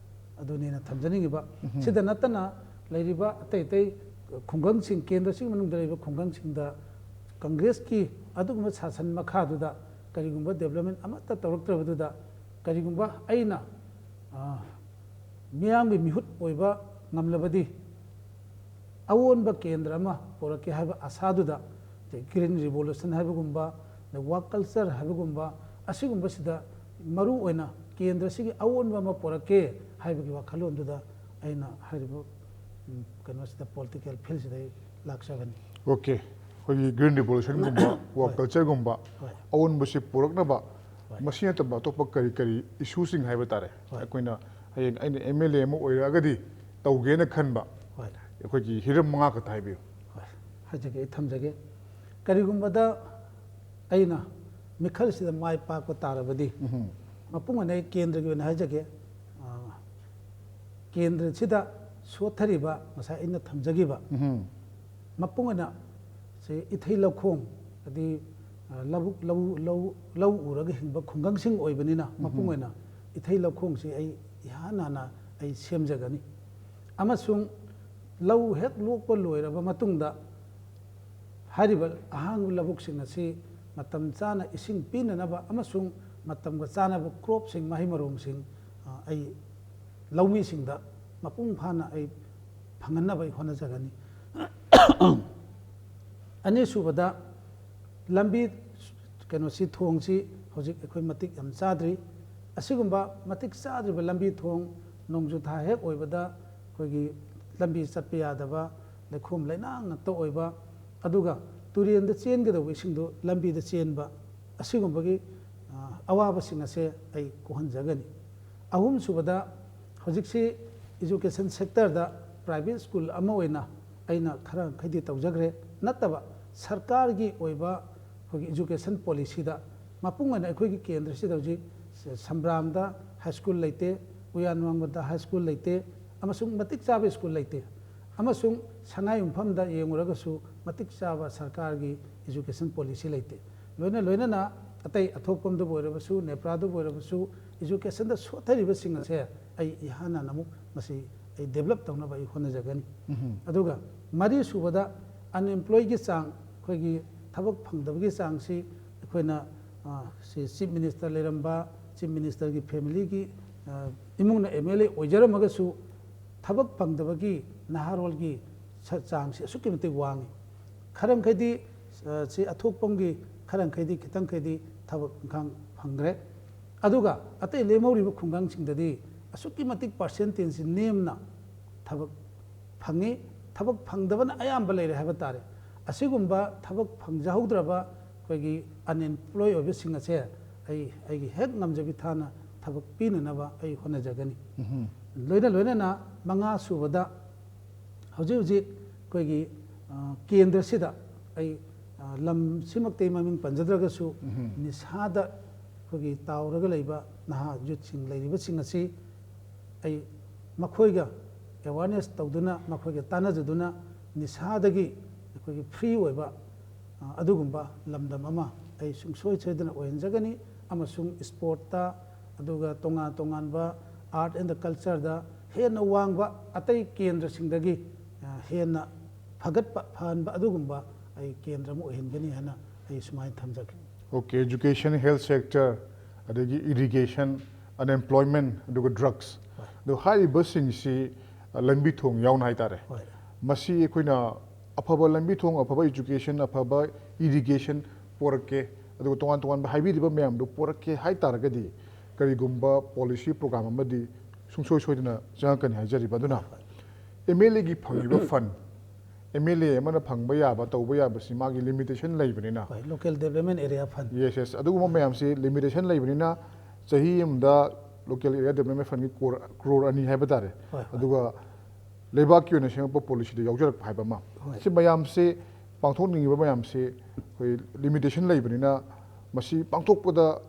ꯑꯗꯨꯅꯦꯅ ꯊꯝꯖꯅꯤꯡꯉꯤꯕ꯫ ꯁꯤꯗ ꯅꯠꯇꯅ ꯂꯩꯔꯤꯕ ꯑꯇꯩ ꯑꯇꯩ ꯈꯨꯡꯒꯪꯁꯤꯡ, ꯀꯦꯟꯗ꯭ꯔꯁꯤꯒꯤ ꯃꯅꯨꯡꯗ ꯂꯩꯔꯤꯕ ꯈꯨꯡꯒꯪꯁꯤꯡꯗ ꯀꯪꯒ꯭ꯔꯦꯁꯀꯤ ꯑꯗꯨꯒꯨꯝꯕ ꯁꯥꯁꯟ ꯃꯈꯥꯗꯨꯗ ꯀꯔꯤꯒꯨꯝꯕ ꯗꯦꯕꯂꯞꯃꯦꯟ ꯑꯃꯠꯇ ꯇꯧꯔꯛꯇ꯭ꯔꯕꯗꯨꯗ, ꯀꯔꯤꯒꯨꯝꯕ ꯑꯩꯅ, ꯑ, ꯃꯤꯌꯥꯝꯒꯤ ꯃꯤꯍꯨꯠ ꯑꯣꯏꯕ ꯉꯝꯂꯕꯗꯤ ꯑꯑꯣꯟꯕ ꯀꯦꯟꯗ꯭ꯔ ꯑꯃ ꯄꯨꯔꯛꯀꯦ ꯍꯥꯏꯕ ꯑꯁꯥꯗꯨꯗ, ꯑꯗꯩ ꯒ꯭ꯔꯤꯟ ꯔꯤꯚꯣꯂꯨꯁꯟ ꯍꯥꯏꯕꯒꯨꯝꯕ, ꯑꯗꯩ ꯋꯥꯛ ꯀꯜꯆꯔ ꯍꯥꯏꯕꯒꯨꯝꯕ, ꯑꯁꯤꯒꯨꯝꯕꯁꯤꯗ ꯃꯔꯨ ꯑꯣꯏꯅ ꯀꯦꯟꯗ꯭ꯔꯁꯤꯒꯤ ꯑꯑꯣꯟꯕ ꯑꯃ ꯄꯨꯔꯛꯀꯦ ꯍꯥꯏꯕꯒꯤ ꯋꯥꯈꯜꯂꯣꯟꯗꯨꯗ ꯑꯩꯅ ꯍꯥꯏꯔꯤꯕ, ꯎꯝ, ꯀꯩꯅꯣꯁꯤꯗ, ꯄꯣꯂꯤꯇꯤꯀꯦꯜ ꯐꯤꯜꯁꯤꯗ ꯑꯩ ꯂꯥꯛꯆꯕꯅꯤ꯫ ꯑꯣꯀꯦ꯫ ꯑꯩꯈꯣꯏꯒꯤ ꯒ꯭ꯔꯤꯟ ꯔꯤꯚꯣꯂꯨꯁꯟꯒꯨꯝꯕ, ꯋꯥꯛ ꯍꯣꯏ꯫ ꯀꯜꯆꯔꯒꯨꯝꯕ, ꯍꯣꯏ꯫ ꯑꯑꯣꯟꯕꯁꯤ ꯄꯨꯔꯛꯅꯕ, ꯍꯣꯏ꯫ ꯃꯁꯤ ꯅꯠꯇꯕ ꯑꯇꯣꯞꯄ ꯀꯔꯤ ꯀꯔꯤ ꯏꯁꯨꯁꯤꯡ ꯍꯥꯏꯕ ꯇꯥꯔꯦ, ꯍꯣꯏ꯫ ꯑꯩꯈꯣꯏꯅ ꯍꯌꯦꯡ ꯑꯩꯅ ꯑꯦꯝ ꯑꯦꯜ ꯑꯦ ꯑꯃ ꯑꯣꯏꯔꯛꯑꯒꯗꯤ ꯇꯧꯒꯦꯅ ꯈꯟꯕ ꯍꯣꯏ꯫ ꯑꯩꯈꯣꯏꯒꯤ ꯍꯤꯔꯝ ꯃꯉꯥ ꯈꯛꯇ ꯍꯥꯏꯕꯤꯌꯨ꯫ ꯍꯣꯏ, ꯍꯥꯏꯖꯒꯦ, ꯑꯩ ꯊꯝꯖꯒꯦ꯫ ꯀꯔꯤꯒꯨꯝꯕꯗ ꯑꯩꯅ ꯃꯤꯈꯜꯁꯤꯗ ꯃꯥꯏ ꯄꯥꯛꯄ ꯇꯥꯔꯕꯗꯤ, ꯎꯝꯍꯨꯝ꯫ ꯃꯄꯨꯡ ꯑꯣꯏꯅ ꯑꯩ ꯀꯦꯟꯗ꯭ꯔꯒꯤ ꯑꯣꯏꯅ ꯍꯥꯏꯖꯒꯦ, ꯑ, ꯀꯦꯟꯗ꯭ꯔꯁꯤꯗ ꯁꯣꯠꯊꯔꯤꯕ ꯉꯁꯥꯏ ꯑꯩꯅ ꯊꯝꯖꯈꯤꯕ ꯎꯝꯍꯨꯝ꯫ ꯃꯄꯨꯡ ꯑꯣꯏꯅ ꯁꯤ ꯏꯊꯩ ꯂꯧꯈꯣꯡ, ꯍꯥꯏꯗꯤ, ꯑ, ꯂꯧꯕꯨꯛ, ꯂꯧ, ꯂꯧ, ꯂꯧ ꯎꯔꯒ ꯍꯤꯡꯕ ꯈꯨꯡꯒꯪꯁꯤꯡ ꯑꯣꯏꯕꯅꯤꯅ, ꯎꯝꯍꯨꯝ꯫ ꯃꯄꯨꯡ ꯑꯣꯏꯅ ꯏꯊꯩ ꯂꯧꯈꯣꯡꯁꯤ ꯑꯩ ꯏꯍꯥꯟ ꯍꯥꯟꯅ ꯑꯩ ꯁꯦꯝꯖꯒꯅꯤ꯫ ꯑꯃꯁꯨꯡ ꯂꯧ ꯍꯦꯛ ꯂꯣꯛꯄ ꯂꯣꯏꯔꯕ ꯃꯇꯨꯡꯗ, ꯍꯥꯏꯔꯤꯕ ꯑꯍꯥꯡꯕ ꯂꯧꯕꯨꯛꯁꯤꯡ ꯑꯁꯤ ꯃꯇꯝ ꯆꯥꯅ ꯏꯁꯤꯡ ꯄꯤꯅꯅꯕ ꯑꯃꯁꯨꯡ ꯃꯇꯝꯒ ꯆꯥꯅꯕ ꯀ꯭ꯔꯣꯞꯁꯤꯡ, ꯃꯍꯩ ꯃꯔꯣꯡꯁꯤꯡ, ꯑ, ꯑꯩ ꯂꯧꯃꯤꯁꯤꯡꯗ ꯃꯄꯨꯡ ꯐꯥꯅ ꯑꯩ ꯐꯪꯍꯟꯅꯕ ꯑꯩ ꯍꯣꯠꯅꯖꯒꯅꯤ꯫ ꯑꯅꯤꯁꯨꯕꯗ, ꯂꯝꯕꯤ, ꯀꯩꯅꯣꯁꯤ, ꯊꯣꯡꯁꯤ ꯍꯧꯖꯤꯛ ꯑꯩꯈꯣꯏ ꯃꯇꯤꯛ ꯌꯥꯝ ꯆꯥꯗ꯭ꯔꯤ꯫ ꯑꯁꯤꯒꯨꯝꯕ ꯃꯇꯤꯛ ꯆꯥꯗ꯭ꯔꯤꯕ ꯂꯝꯕꯤ ꯊꯣꯡ, ꯅꯣꯡꯖꯨ ꯊꯥ ꯍꯦꯛ ꯑꯣꯏꯕꯗ ꯑꯩꯈꯣꯏꯒꯤ ꯂꯝꯕꯤ ꯆꯠꯄ ꯌꯥꯗꯕ, ꯂꯩꯈꯣꯝ ꯂꯩꯅꯥꯡ ꯉꯥꯛꯇ ꯑꯣꯏꯕ, ꯑꯗꯨꯒ ꯇꯨꯔꯦꯟꯗ ꯆꯦꯟꯒꯗꯧꯕ ꯏꯁꯤꯡꯗꯨ ꯂꯝꯕꯤꯗ ꯆꯦꯟꯕ, ꯑꯁꯤꯒꯨꯝꯕꯒꯤ, ꯑ, ꯑꯋꯥꯕꯁꯤꯡ ꯑꯁꯦ ꯑꯩ ꯀꯣꯛꯍꯟꯖꯒꯅꯤ꯫ ꯑꯍꯨꯝꯁꯨꯕꯗ, ꯍꯧꯖꯤꯛꯁꯤ education sectorꯗ private school ꯑꯃ ꯑꯣꯏꯅ ꯑꯩꯅ ꯈꯔ ꯃꯈꯩꯗꯤ ꯇꯧꯖꯈ꯭ꯔꯦ, ꯅꯠꯇꯕ ꯁꯔꯀꯥꯔꯒꯤ ꯑꯣꯏꯕ ꯑꯩꯈꯣꯏꯒꯤ education policyꯗ ꯃꯄꯨꯡ ꯑꯣꯏꯅ ꯑꯩꯈꯣꯏꯒꯤ ꯀꯦꯟꯗ꯭ꯔꯁꯤꯗ ꯍꯧꯖꯤꯛ ꯁꯝꯕ꯭ꯔꯥꯝꯗ high school ꯂꯩꯇꯦ, ꯎꯌꯥꯟꯋꯥꯡꯕꯗ high school ꯂꯩꯇꯦ, ꯑꯃꯁꯨꯡ ꯃꯇꯤꯛ ꯆꯥꯕ school ꯂꯩꯇꯦ꯫ ꯑꯃꯁꯨꯡ ꯁꯉꯥꯏꯌꯨꯝꯐꯝꯗ ꯌꯦꯡꯉꯨꯔꯒꯁꯨ ꯃꯇꯤꯛ ꯆꯥꯕ ꯁꯔꯀꯥꯔꯒꯤ education policy ꯂꯩꯇꯦ꯫ ꯂꯣꯏꯅ ꯂꯣꯏꯅꯅ ꯑꯇꯩ ꯑꯊꯣꯛꯄꯝꯗꯕꯨ ꯑꯣꯏꯔꯕꯁꯨ, ꯅꯦꯄ꯭ꯔꯥꯗꯕꯨ ꯑꯣꯏꯔꯕꯁꯨ, educationꯗ ꯁꯣꯠꯊꯔꯤꯕꯁꯤꯡ ꯑꯁꯦ ꯑꯩ ꯏꯍꯥꯟ ꯍꯥꯟꯅ ꯑꯃꯨꯛ ꯃꯁꯤ ꯑꯩ develop ꯇꯧꯅꯕ ꯑꯩ ꯍꯣꯠꯅꯖꯒꯅꯤ꯫ ꯑꯗꯨꯒ ꯃꯔꯤꯁꯨꯕꯗ, unemployedꯒꯤ ꯆꯥꯡ, ꯑꯩꯈꯣꯏꯒꯤ ꯊꯕꯛ ꯐꯪꯗꯕꯒꯤ ꯆꯥꯡꯁꯤ ꯑꯩꯈꯣꯏꯅ, ꯑ, ꯁꯤ Chief Minister ꯂꯩꯔꯝꯕ, Chief Ministerꯒꯤ familyꯒꯤ, ꯑ, ꯏꯃꯨꯡꯅ MLA ꯑꯣꯏꯖꯔꯝꯃꯒꯁꯨ, ꯊꯕꯛ ꯐꯪꯗꯕꯒꯤ ꯅꯍꯥꯔꯣꯜꯒꯤ ꯁ-, ꯆꯥꯡꯁꯤ ꯑꯁꯨꯛꯀꯤ ꯃꯇꯤꯛ ꯋꯥꯡꯉꯤ꯫ ꯈꯔ ꯃꯈꯩꯗꯤ, ꯑ, ꯁꯤ ꯑꯊꯣꯛꯄꯝꯒꯤ ꯈꯔ ꯃꯈꯩꯗꯤ, ꯈꯤꯇꯪ ꯃꯈꯩꯗꯤ ꯊꯕꯛ ꯏꯪꯈꯥꯡ ꯐꯪꯈ꯭ꯔꯦ꯫ ꯑꯗꯨꯒ ꯑꯇꯩ ꯂꯦꯝꯍꯧꯔꯤꯕ ꯈꯨꯡꯒꯪꯁꯤꯡꯗꯗꯤ ꯑꯁꯨꯛꯀꯤ ꯃꯇꯤꯛ percentageꯁꯤ ꯅꯦꯝꯅ ꯊꯕꯛ ꯐꯪꯉꯤ꯫ ꯊꯕꯛ ꯐꯪꯗꯕꯅ ꯑꯌꯥꯝꯕ ꯂꯩꯔꯦ ꯍꯥꯏꯕ ꯇꯥꯔꯦ꯫ ꯑꯁꯤꯒꯨꯝꯕ ꯊꯕꯛ ꯐꯪꯖꯍꯧꯗ꯭ꯔꯕ ꯑꯩꯈꯣꯏꯒꯤ unemployed ꯑꯣꯏꯕꯁꯤꯡ ꯑꯁꯦ ꯑꯩ ꯑꯩꯒꯤ ꯍꯦꯛ ꯉꯝꯖꯕꯤ ꯊꯥꯅ ꯊꯕꯛ ꯄꯤꯅꯅꯕ ꯑꯩ ꯍꯣꯠꯅꯖꯒꯅꯤ꯫ ꯂꯣꯏꯅ ꯂꯣꯏꯅꯅ ꯃꯉꯥ ꯁꯨꯕꯗ, ꯍꯧꯖꯤꯛ ꯍꯧꯖꯤꯛ ꯑꯩꯈꯣꯏꯒꯤ, ꯑ, ꯀꯦꯟꯗ꯭ꯔꯁꯤꯗ ꯑꯩ, ꯑ, ꯂꯝꯁꯤꯃꯛꯇꯤ ꯃꯃꯤꯡ ꯄꯟꯖꯗ꯭ꯔꯒꯁꯨ, ꯅꯤꯁꯥꯗ ꯑꯩꯈꯣꯏꯒꯤ ꯇꯥꯎꯔꯒ ꯂꯩꯕ ꯅꯍꯥ youthꯁꯤꯡ ꯂꯩꯔꯤꯕꯁꯤꯡ ꯑꯁꯤ ꯑꯩ ꯃꯈꯣꯏꯒ awareness ꯇꯧꯗꯨꯅ, ꯃꯈꯣꯏꯒ ꯇꯥꯟꯅꯖꯗꯨꯅ, ꯅꯤꯁꯥꯗꯒꯤ ꯑꯩꯈꯣꯏꯒꯤ free ꯑꯣꯏꯕ, ꯑ, ꯑꯗꯨꯒꯨꯝꯕ ꯂꯝꯗꯝ ꯑꯃ ꯑꯩ ꯁꯨꯡꯁꯣꯏ ꯁꯣꯏꯗꯅ ꯑꯣꯏꯍꯟꯖꯒꯅꯤ꯫ ꯑꯃꯁꯨꯡ sportꯇ, ꯑꯗꯨꯒ ꯇꯣꯉꯥꯟ ꯇꯣꯉꯥꯟꯕ art and cultureꯗ ꯍꯦꯟꯅ ꯋꯥꯡꯕ, ꯑꯇꯩ ꯀꯦꯟꯗ꯭ꯔꯁꯤꯡꯗꯒꯤ, ꯑ, ꯍꯦꯟꯅ ꯐꯒꯠꯄ, ꯐꯍꯟꯕ ꯑꯗꯨꯒꯨꯝꯕ ꯑꯩ ꯀꯦꯟꯗ꯭ꯔ ꯑꯃ ꯑꯣꯏꯍꯟꯒꯅꯤ ꯍꯥꯏꯅ ꯑꯩ ꯁꯨꯃꯥꯏꯅ ꯊꯝꯖꯒꯦ꯫ Okay, education, health sector, ꯑꯗꯒꯤ irrigation, unemployment, ꯑꯗꯨꯒ drugs꯫ ꯑꯗꯣ ꯍꯥꯏꯔꯤꯕꯁꯤꯡꯁꯤ, ꯑ, ꯂꯝꯕꯤ ꯊꯣꯡ ꯌꯥꯎꯅ ꯍꯥꯏꯇꯥꯔꯦ꯫ ꯍꯣꯏ꯫ ꯃꯁꯤ ꯑꯩꯈꯣꯏꯅ ꯑꯐꯕ ꯂꯝꯕꯤ ꯊꯣꯡ, ꯑꯐꯕ education, ꯑꯐꯕ irrigation ꯄꯣꯔꯛꯀꯦ, ꯑꯗꯨꯒ ꯇꯣꯉꯥꯟ ꯇꯣꯉꯥꯟꯕ ꯍꯥꯏꯕꯤꯔꯤꯕ ꯃꯌꯥꯝꯗꯨ ꯄꯣꯔꯛꯀꯦ ꯍꯥꯏ ꯇꯥꯔꯒꯗꯤ, ꯀꯔꯤꯒꯨꯝꯕ policy program ꯑꯃꯗꯤ ꯁꯨꯡꯁꯣꯏ ꯁꯣꯏꯗꯅ ꯆꯪꯉꯛꯀꯅꯤ ꯍꯥꯏꯖꯔꯤꯕ꯫ ꯑꯗꯨꯅ MLAꯒꯤ ꯐꯪꯉꯤꯕ fund, MLA ꯑꯃꯅ ꯐꯪꯕ ꯌꯥꯕ, ꯇꯧꯕ ꯌꯥꯕꯁꯤ ꯃꯥꯒꯤ limitation ꯂꯩꯕꯅꯤꯅ, ꯍꯣꯏ, local development area fund. Yes, yes, ꯑꯗꯨꯒꯨꯝꯕ ꯃꯌꯥꯝꯁꯤ limitation ꯂꯩꯕꯅꯤꯅ, ꯆꯍꯤ ꯑꯃꯗ local area development fundꯒꯤ crore, crore ꯑꯅꯤ ꯍꯥꯏꯕ ꯇꯥꯔꯦ, ꯍꯣꯏ, ꯍꯣꯏ. ꯑꯗꯨꯒ ꯂꯩꯕꯥꯛꯀꯤ ꯑꯣꯏꯅ ꯁꯦꯝꯃꯛꯄ policyꯗ ꯌꯥꯎꯖꯔꯛꯄ ꯍꯥꯏꯕ ꯑꯃ, ꯍꯣꯏ. ꯁꯤ ꯃꯌꯥꯝꯁꯤ, ꯄꯥꯡꯊꯣꯛꯅꯤꯡꯉꯤꯕ ꯃꯌꯥꯝꯁꯤ ꯑꯩꯈꯣꯏ limitation ꯂꯩꯕꯅꯤꯅ, ꯃꯁꯤ ꯄꯥꯡꯊꯣꯛꯄꯗ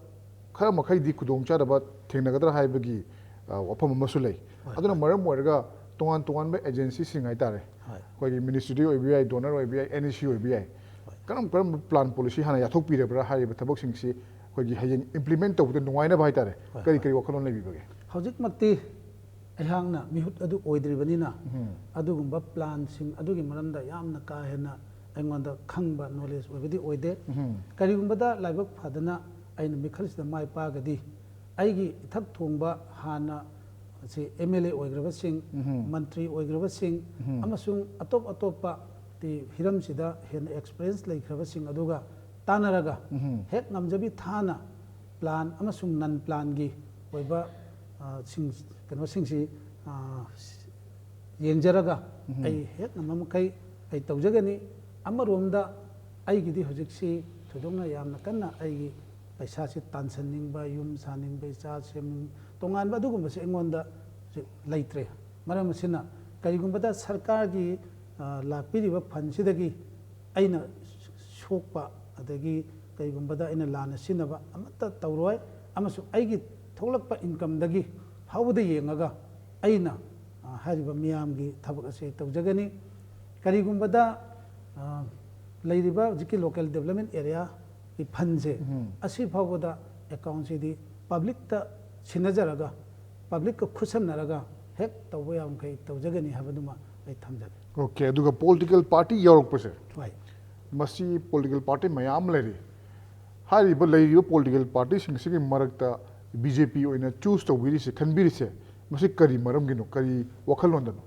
ꯈꯔ ꯃꯈꯩꯗꯤ ꯈꯨꯗꯣꯡꯆꯥꯗꯕ ꯊꯦꯡꯅꯒꯗ꯭ꯔꯥ ꯍꯥꯏꯕꯒꯤ, ꯑ, ꯋꯥꯐꯝ ꯑꯃꯁꯨ ꯂꯩ꯫ ꯍꯣꯏ, ꯑꯗꯨꯅ ꯍꯣꯏ. ꯃꯔꯝ ꯑꯣꯏꯔꯒ ꯇꯣꯉꯥꯟ ꯇꯣꯉꯥꯟꯕ agencyꯁꯤꯡ ꯍꯥꯏꯇꯥꯔꯦ, ꯍꯣꯏ. ꯑꯩꯈꯣꯏꯒꯤ ministry ꯑꯣꯏꯕ ꯌꯥꯏ, DoNER ꯑꯣꯏꯕ ꯌꯥꯏ, NEC ꯑꯣꯏꯕ ꯌꯥꯏ, ꯍꯣꯏ. ꯀꯔꯝ ꯀꯔꯝꯕ plan policy ꯍꯥꯟꯅ ꯌꯥꯊꯣꯛꯄꯤꯔꯕ꯭ꯔꯥ ꯍꯥꯏꯔꯤꯕ ꯊꯕꯛꯁꯤꯡꯁꯤ ꯑꯩꯈꯣꯏꯒꯤ ꯍꯌꯦꯡ implement ꯇꯧꯕꯗ ꯅꯨꯡꯉꯥꯏꯅꯕ ꯍꯥꯏꯇꯥꯔꯦ, ꯍꯣꯏ, ꯀꯔꯤ ꯍꯣꯏ. ꯀꯔꯤ ꯋꯥꯈꯜꯂꯣꯟ ꯂꯩꯕꯤꯕꯒꯦ? ꯍꯧꯖꯤꯛꯃꯛꯇꯤ ꯑꯩꯍꯥꯛꯅ ꯃꯤꯍꯨꯠ ꯑꯗꯨ ꯑꯣꯏꯗ꯭ꯔꯤꯕꯅꯤꯅ, ꯎꯝ. ꯑꯗꯨꯒꯨꯝꯕ planꯁꯤꯡ ꯑꯗꯨꯒꯤ ꯃꯔꯝꯗ ꯌꯥꯝꯅ ꯀꯥ ꯍꯦꯟꯅ ꯑꯩꯉꯣꯟꯗ ꯈꯪꯕ, knowledge ꯑꯣꯏꯕꯗꯤ ꯑꯣꯏꯗꯦ꯫ ꯎꯝ. ꯀꯔꯤꯒꯨꯝꯕꯗ ꯂꯥꯏꯕꯛ ꯐꯗꯅ ꯑꯩꯅ ꯃꯤꯈꯜꯁꯤꯗ ꯃꯥꯏ ꯄꯥꯛꯑꯒꯗꯤ, ꯑꯩꯒꯤ ꯏꯊꯛ ꯊꯣꯡꯕ ꯍꯥꯟꯅ ꯁꯤ MLA ꯑꯣꯏꯈ꯭ꯔꯕꯁꯤꯡ, ꯎꯝ. ꯃꯟꯇ꯭ꯔꯤ ꯑꯣꯏꯈ꯭ꯔꯕꯁꯤꯡ, ꯎꯝ. ꯑꯃꯁꯨꯡ ꯑꯇꯣꯞ ꯑꯇꯣꯞꯄ ꯇꯤ ꯍꯤꯔꯝꯁꯤꯗ ꯍꯦꯟꯅ experience ꯂꯩꯈ꯭ꯔꯕꯁꯤꯡ ꯑꯗꯨꯒ ꯇꯥꯟꯅꯔꯒ, ꯎꯝ. ꯍꯦꯛ ꯉꯝꯖꯕꯤ ꯊꯥꯅ plan ꯑꯃꯁꯨꯡ non planꯒꯤ ꯑꯣꯏꯕ, ꯑ, ꯁꯤꯡ, ꯀꯩꯅꯣꯁꯤꯡꯁꯤ, ꯑ, ꯌꯦꯡꯖꯔꯒ, ꯎꯝ. ꯑꯩ ꯍꯦꯛ ꯉꯝꯕ ꯃꯈꯩ ꯑꯩ ꯇꯧꯖꯒꯅꯤ꯫ ꯑꯃꯔꯣꯝꯗ ꯑꯩꯒꯤꯗꯤ ꯍꯧꯖꯤꯛꯁꯤ ꯊꯣꯏꯗꯣꯛꯅ ꯌꯥꯝꯅ ꯀꯟꯅ ꯑꯩꯒꯤ ꯄꯩꯁꯥꯁꯤ ꯇꯥꯟꯁꯤꯟꯅꯤꯡꯕ, ꯌꯨꯝ ꯁꯥꯅꯤꯡꯕ, ꯏꯆꯥ ꯁꯦꯝꯅꯤꯡ-, ꯇꯣꯉꯥꯟꯕ ꯑꯗꯨꯒꯨꯝꯕꯁꯤ ꯑꯩꯉꯣꯟꯗ ꯍꯧꯖꯤꯛ ꯂꯩꯇ꯭ꯔꯦ꯫ ꯃꯔꯝ ꯑꯁꯤꯅ, ꯀꯔꯤꯒꯨꯝꯕꯗ ꯁꯔꯀꯥꯔꯒꯤ, ꯑ, ꯂꯥꯛꯄꯤꯔꯤꯕ fundꯁꯤꯗꯒꯤ ꯑꯩꯅ ꯁꯣꯛꯄ, ꯑꯗꯒꯤ ꯀꯔꯤꯒꯨꯝꯕꯗ ꯑꯩꯅ ꯂꯥꯟꯅ ꯁꯤꯖꯤꯟꯅꯕ ꯑꯃꯠꯇ ꯇꯧꯔꯣꯏ, ꯑꯃꯁꯨꯡ ꯑꯩꯒꯤ ꯊꯣꯛꯂꯛꯄ incomeꯗꯒꯤ ꯐꯥꯎꯕꯗ ꯌꯦꯡꯉꯒ ꯑꯩꯅ, ꯑ, ꯍꯥꯏꯔꯤꯕ ꯃꯤꯌꯥꯝꯒꯤ ꯊꯕꯛ ꯑꯁꯤ ꯇꯧꯖꯒꯅꯤ꯫ ꯀꯔꯤꯒꯨꯝꯕꯗ, ꯑ, ꯂꯩꯔꯤꯕ ꯍꯧꯖꯤꯛꯀꯤ local development areaꯒꯤ fundꯁꯦ ꯎꯝ. ꯑꯁꯤ ꯐꯥꯎꯕꯗ accountꯁꯤꯗꯤ publicꯇ ꯁꯤꯟꯅꯖꯔꯒ, publicꯀ ꯈꯨꯠꯁꯝꯅꯔꯒ ꯍꯦꯛ ꯇꯧꯕ ꯌꯥꯕ ꯃꯈꯩ ꯇꯧꯖꯒꯅꯤ ꯍꯥꯏꯕꯗꯨꯃ ꯑꯩ ꯊꯝꯖꯒꯦ꯫ Okay, ꯑꯗꯨꯒ political party ꯌꯥꯎꯔꯛꯄꯁꯦ, ꯍꯣꯏ. ꯃꯁꯤ political party ꯃꯌꯥꯝ ꯂꯩꯔꯤ꯫ ꯍꯥꯏꯔꯤꯕ ꯂꯩꯔꯤꯕ political partyꯁꯤꯡꯁꯤꯒꯤ ꯃꯔꯛꯇ BJP ꯑꯣꯏꯅ choose ꯇꯧꯕꯤꯔꯤꯁꯦ, ꯈꯟꯕꯤꯔꯤꯁꯦ, ꯃꯁꯤ ꯀꯔꯤ ꯃꯔꯝꯒꯤꯅꯣ, ꯀꯔꯤ ꯋꯥꯈꯜꯂꯣꯟꯗꯅꯣ?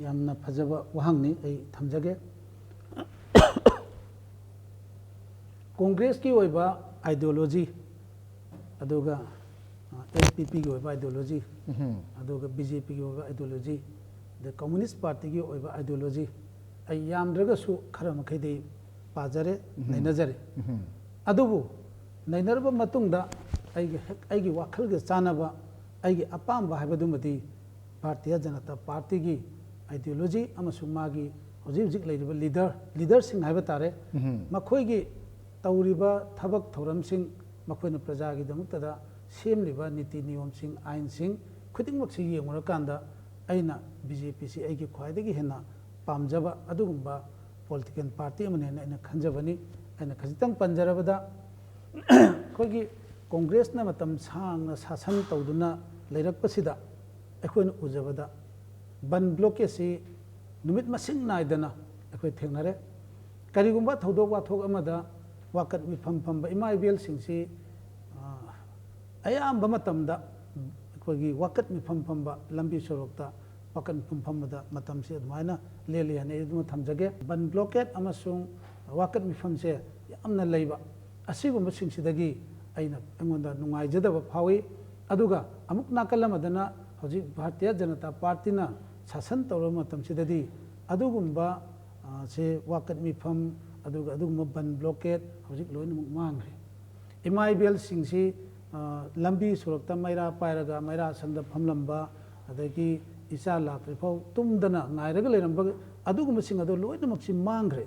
ꯌꯥꯝꯅ ꯐꯖꯕ ꯋꯥꯍꯪꯅꯤ꯫ ꯑꯩ ꯊꯝꯖꯒꯦ꯫ ꯀꯣꯡꯒ꯭ꯔꯦꯁꯀꯤ ꯑꯣꯏꯕ ideology, ꯑꯗꯨꯒ ꯑꯦꯟ ꯄꯤ ꯄꯤꯒꯤ ꯑꯣꯏꯕ ideology, ꯑꯗꯨꯒ ꯕꯤ ꯖꯦ ꯄꯤꯒꯤ ꯑꯣꯏꯕ ideology, ꯑꯗꯩ ꯀꯝꯃꯨꯅꯤꯁ ꯄꯥꯔꯇꯤꯒꯤ ꯑꯣꯏꯕ ideology, ꯑꯩ ꯌꯥꯝꯗ꯭ꯔꯒꯁꯨ ꯈꯔ ꯃꯈꯩꯗꯤ ꯄꯥꯖꯔꯦ, ꯅꯩꯅꯖꯔꯦ꯫ ꯑꯗꯨꯕꯨ ꯅꯩꯅꯔꯕ ꯃꯇꯨꯡꯗ ꯑꯩꯒꯤ ꯍꯦꯛ, ꯑꯩꯒꯤ ꯋꯥꯈꯜꯒ ꯆꯥꯟꯅꯕ, ꯑꯩꯒꯤ ꯑꯄꯥꯝꯕ ꯍꯥꯏꯕꯗꯨꯃꯗꯤ ꯚꯥꯔꯇꯤꯌ ꯖꯅꯇꯥ ꯄꯥꯔꯇꯤꯒꯤ ideology ꯑꯃꯁꯨꯡ ꯃꯥꯒꯤ ꯍꯧꯖꯤꯛ ꯍꯧꯖꯤꯛ ꯂꯩꯔꯤꯕ leader, leaderꯁꯤꯡ ꯍꯥꯏꯕ ꯇꯥꯔꯦ, ꯃꯈꯣꯏꯒꯤ ꯇꯧꯔꯤꯕ ꯊꯕꯛ ꯊꯧꯔꯝꯁꯤꯡ, ꯃꯈꯣꯏꯅ ꯄ꯭ꯔꯖꯥꯒꯤꯗꯃꯛꯇꯗ ꯁꯦꯝꯂꯤꯕ ꯅꯤꯇꯤ ꯅꯤꯌꯣꯝꯁꯤꯡ, ꯑꯥꯏꯟꯁꯤꯡ ꯈꯨꯗꯤꯡꯃꯛꯁꯤ ꯌꯦꯡꯂꯨꯔꯀꯥꯟꯗ ꯑꯩꯅ ꯕꯤ ꯖꯦ ꯄꯤꯁꯤ ꯑꯩꯒꯤ ꯈ꯭ꯋꯥꯏꯗꯒꯤ ꯍꯦꯟꯅ ꯄꯥꯝꯖꯕ ꯑꯗꯨꯒꯨꯝꯕ political party ꯑꯃꯅꯦꯅ ꯑꯩꯅ ꯈꯟꯖꯕꯅꯤ꯫ ꯑꯩꯅ ꯈꯖꯤꯛꯇꯪ ꯄꯟꯖꯔꯕꯗ, ꯑꯩꯈꯣꯏꯒꯤ ꯀꯣꯡꯒ꯭ꯔꯦꯁꯅ ꯃꯇꯝ ꯁꯥꯡꯅ ꯁꯥꯁꯟ ꯇꯧꯗꯨꯅ ꯂꯩꯔꯛꯄꯁꯤꯗ ꯑꯩꯈꯣꯏꯅ ꯎꯖꯕꯗ ꯕꯟ blockade ꯑꯁꯤ ꯅꯨꯃꯤꯠ ꯃꯁꯤꯡ ꯅꯥꯏꯗꯅ ꯑꯩꯈꯣꯏ ꯊꯦꯡꯅꯔꯦ꯫ ꯀꯔꯤꯒꯨꯝꯕ ꯊꯧꯗꯣꯛ ꯋꯥꯊꯣꯛ ꯑꯃꯗ ꯋꯥꯀꯠ ꯃꯤꯐꯝ ꯐꯝꯕ ꯏꯃꯥ ꯏꯕꯦꯜꯁꯤꯡꯁꯤ, ꯑ, ꯑꯌꯥꯝꯕ ꯃꯇꯝꯗ ꯑꯩꯈꯣꯏꯒꯤ ꯋꯥꯀꯠ ꯃꯤꯐꯝ ꯐꯝꯕ, ꯂꯝꯕꯤ ꯁꯣꯔꯣꯛꯇ ꯋꯥꯀꯠ ꯃꯤꯐꯝ ꯐꯝꯕꯗ ꯃꯇꯝꯁꯤ ꯑꯗꯨꯃꯥꯏꯅ ꯂꯦꯜꯂꯤ ꯍꯥꯏꯅ ꯑꯩ ꯑꯗꯨꯃ ꯊꯝꯖꯒꯦ꯫ ꯕꯟ blockade ꯑꯃꯁꯨꯡ ꯋꯥꯀꯠ ꯃꯤꯐꯝꯁꯦ ꯌꯥꯝꯅ ꯂꯩꯕ, ꯑꯁꯤꯒꯨꯝꯕꯁꯤꯡꯁꯤꯗꯒꯤ ꯑꯩꯅ, ꯑꯩꯉꯣꯟꯗ ꯅꯨꯡꯉꯥꯏꯖꯗꯕ ꯐꯥꯎꯏ꯫ ꯑꯗꯨꯒ ꯑꯃꯨꯛ ꯅꯥꯀꯜ ꯑꯃꯗꯅ ꯍꯧꯖꯤꯛ ꯚꯥꯔꯇꯤꯌ ꯖꯅꯇꯥ ꯄꯥꯔꯇꯤꯅ ꯁꯥꯁꯟ ꯇꯧꯔꯕ ꯃꯇꯝꯁꯤꯗꯗꯤ ꯑꯗꯨꯒꯨꯝꯕ, ꯑ, ꯁꯦ ꯋꯥꯀꯠ ꯃꯤꯐꯝ, ꯑꯗꯨꯒ ꯑꯗꯨꯒꯨꯝꯕ ꯕꯟ blockade ꯍꯧꯖꯤꯛ ꯂꯣꯏꯅꯃꯛ ꯃꯥꯡꯈ꯭ꯔꯦ꯫ ꯏꯃꯥ ꯏꯕꯦꯜꯁꯤꯡꯁꯤ, ꯑ, ꯂꯝꯕꯤ ꯁꯣꯔꯣꯛꯇ ꯃꯩꯔꯥ ꯄꯥꯏꯔꯒ ꯃꯩꯔꯥ ꯁꯪꯗ ꯐꯝꯂꯝꯕ, ꯑꯗꯒꯤ ꯏꯆꯥ ꯂꯥꯛꯇ꯭ꯔꯤꯐꯥꯎ ꯇꯨꯝꯗꯅ ꯉꯥꯏꯔꯒ ꯂꯩꯔꯝꯕ, ꯑꯗꯨꯒꯨꯝꯕꯁꯤꯡ ꯑꯗꯣ ꯂꯣꯏꯅꯃꯛꯁꯤ ꯃꯥꯡꯈ꯭ꯔꯦ꯫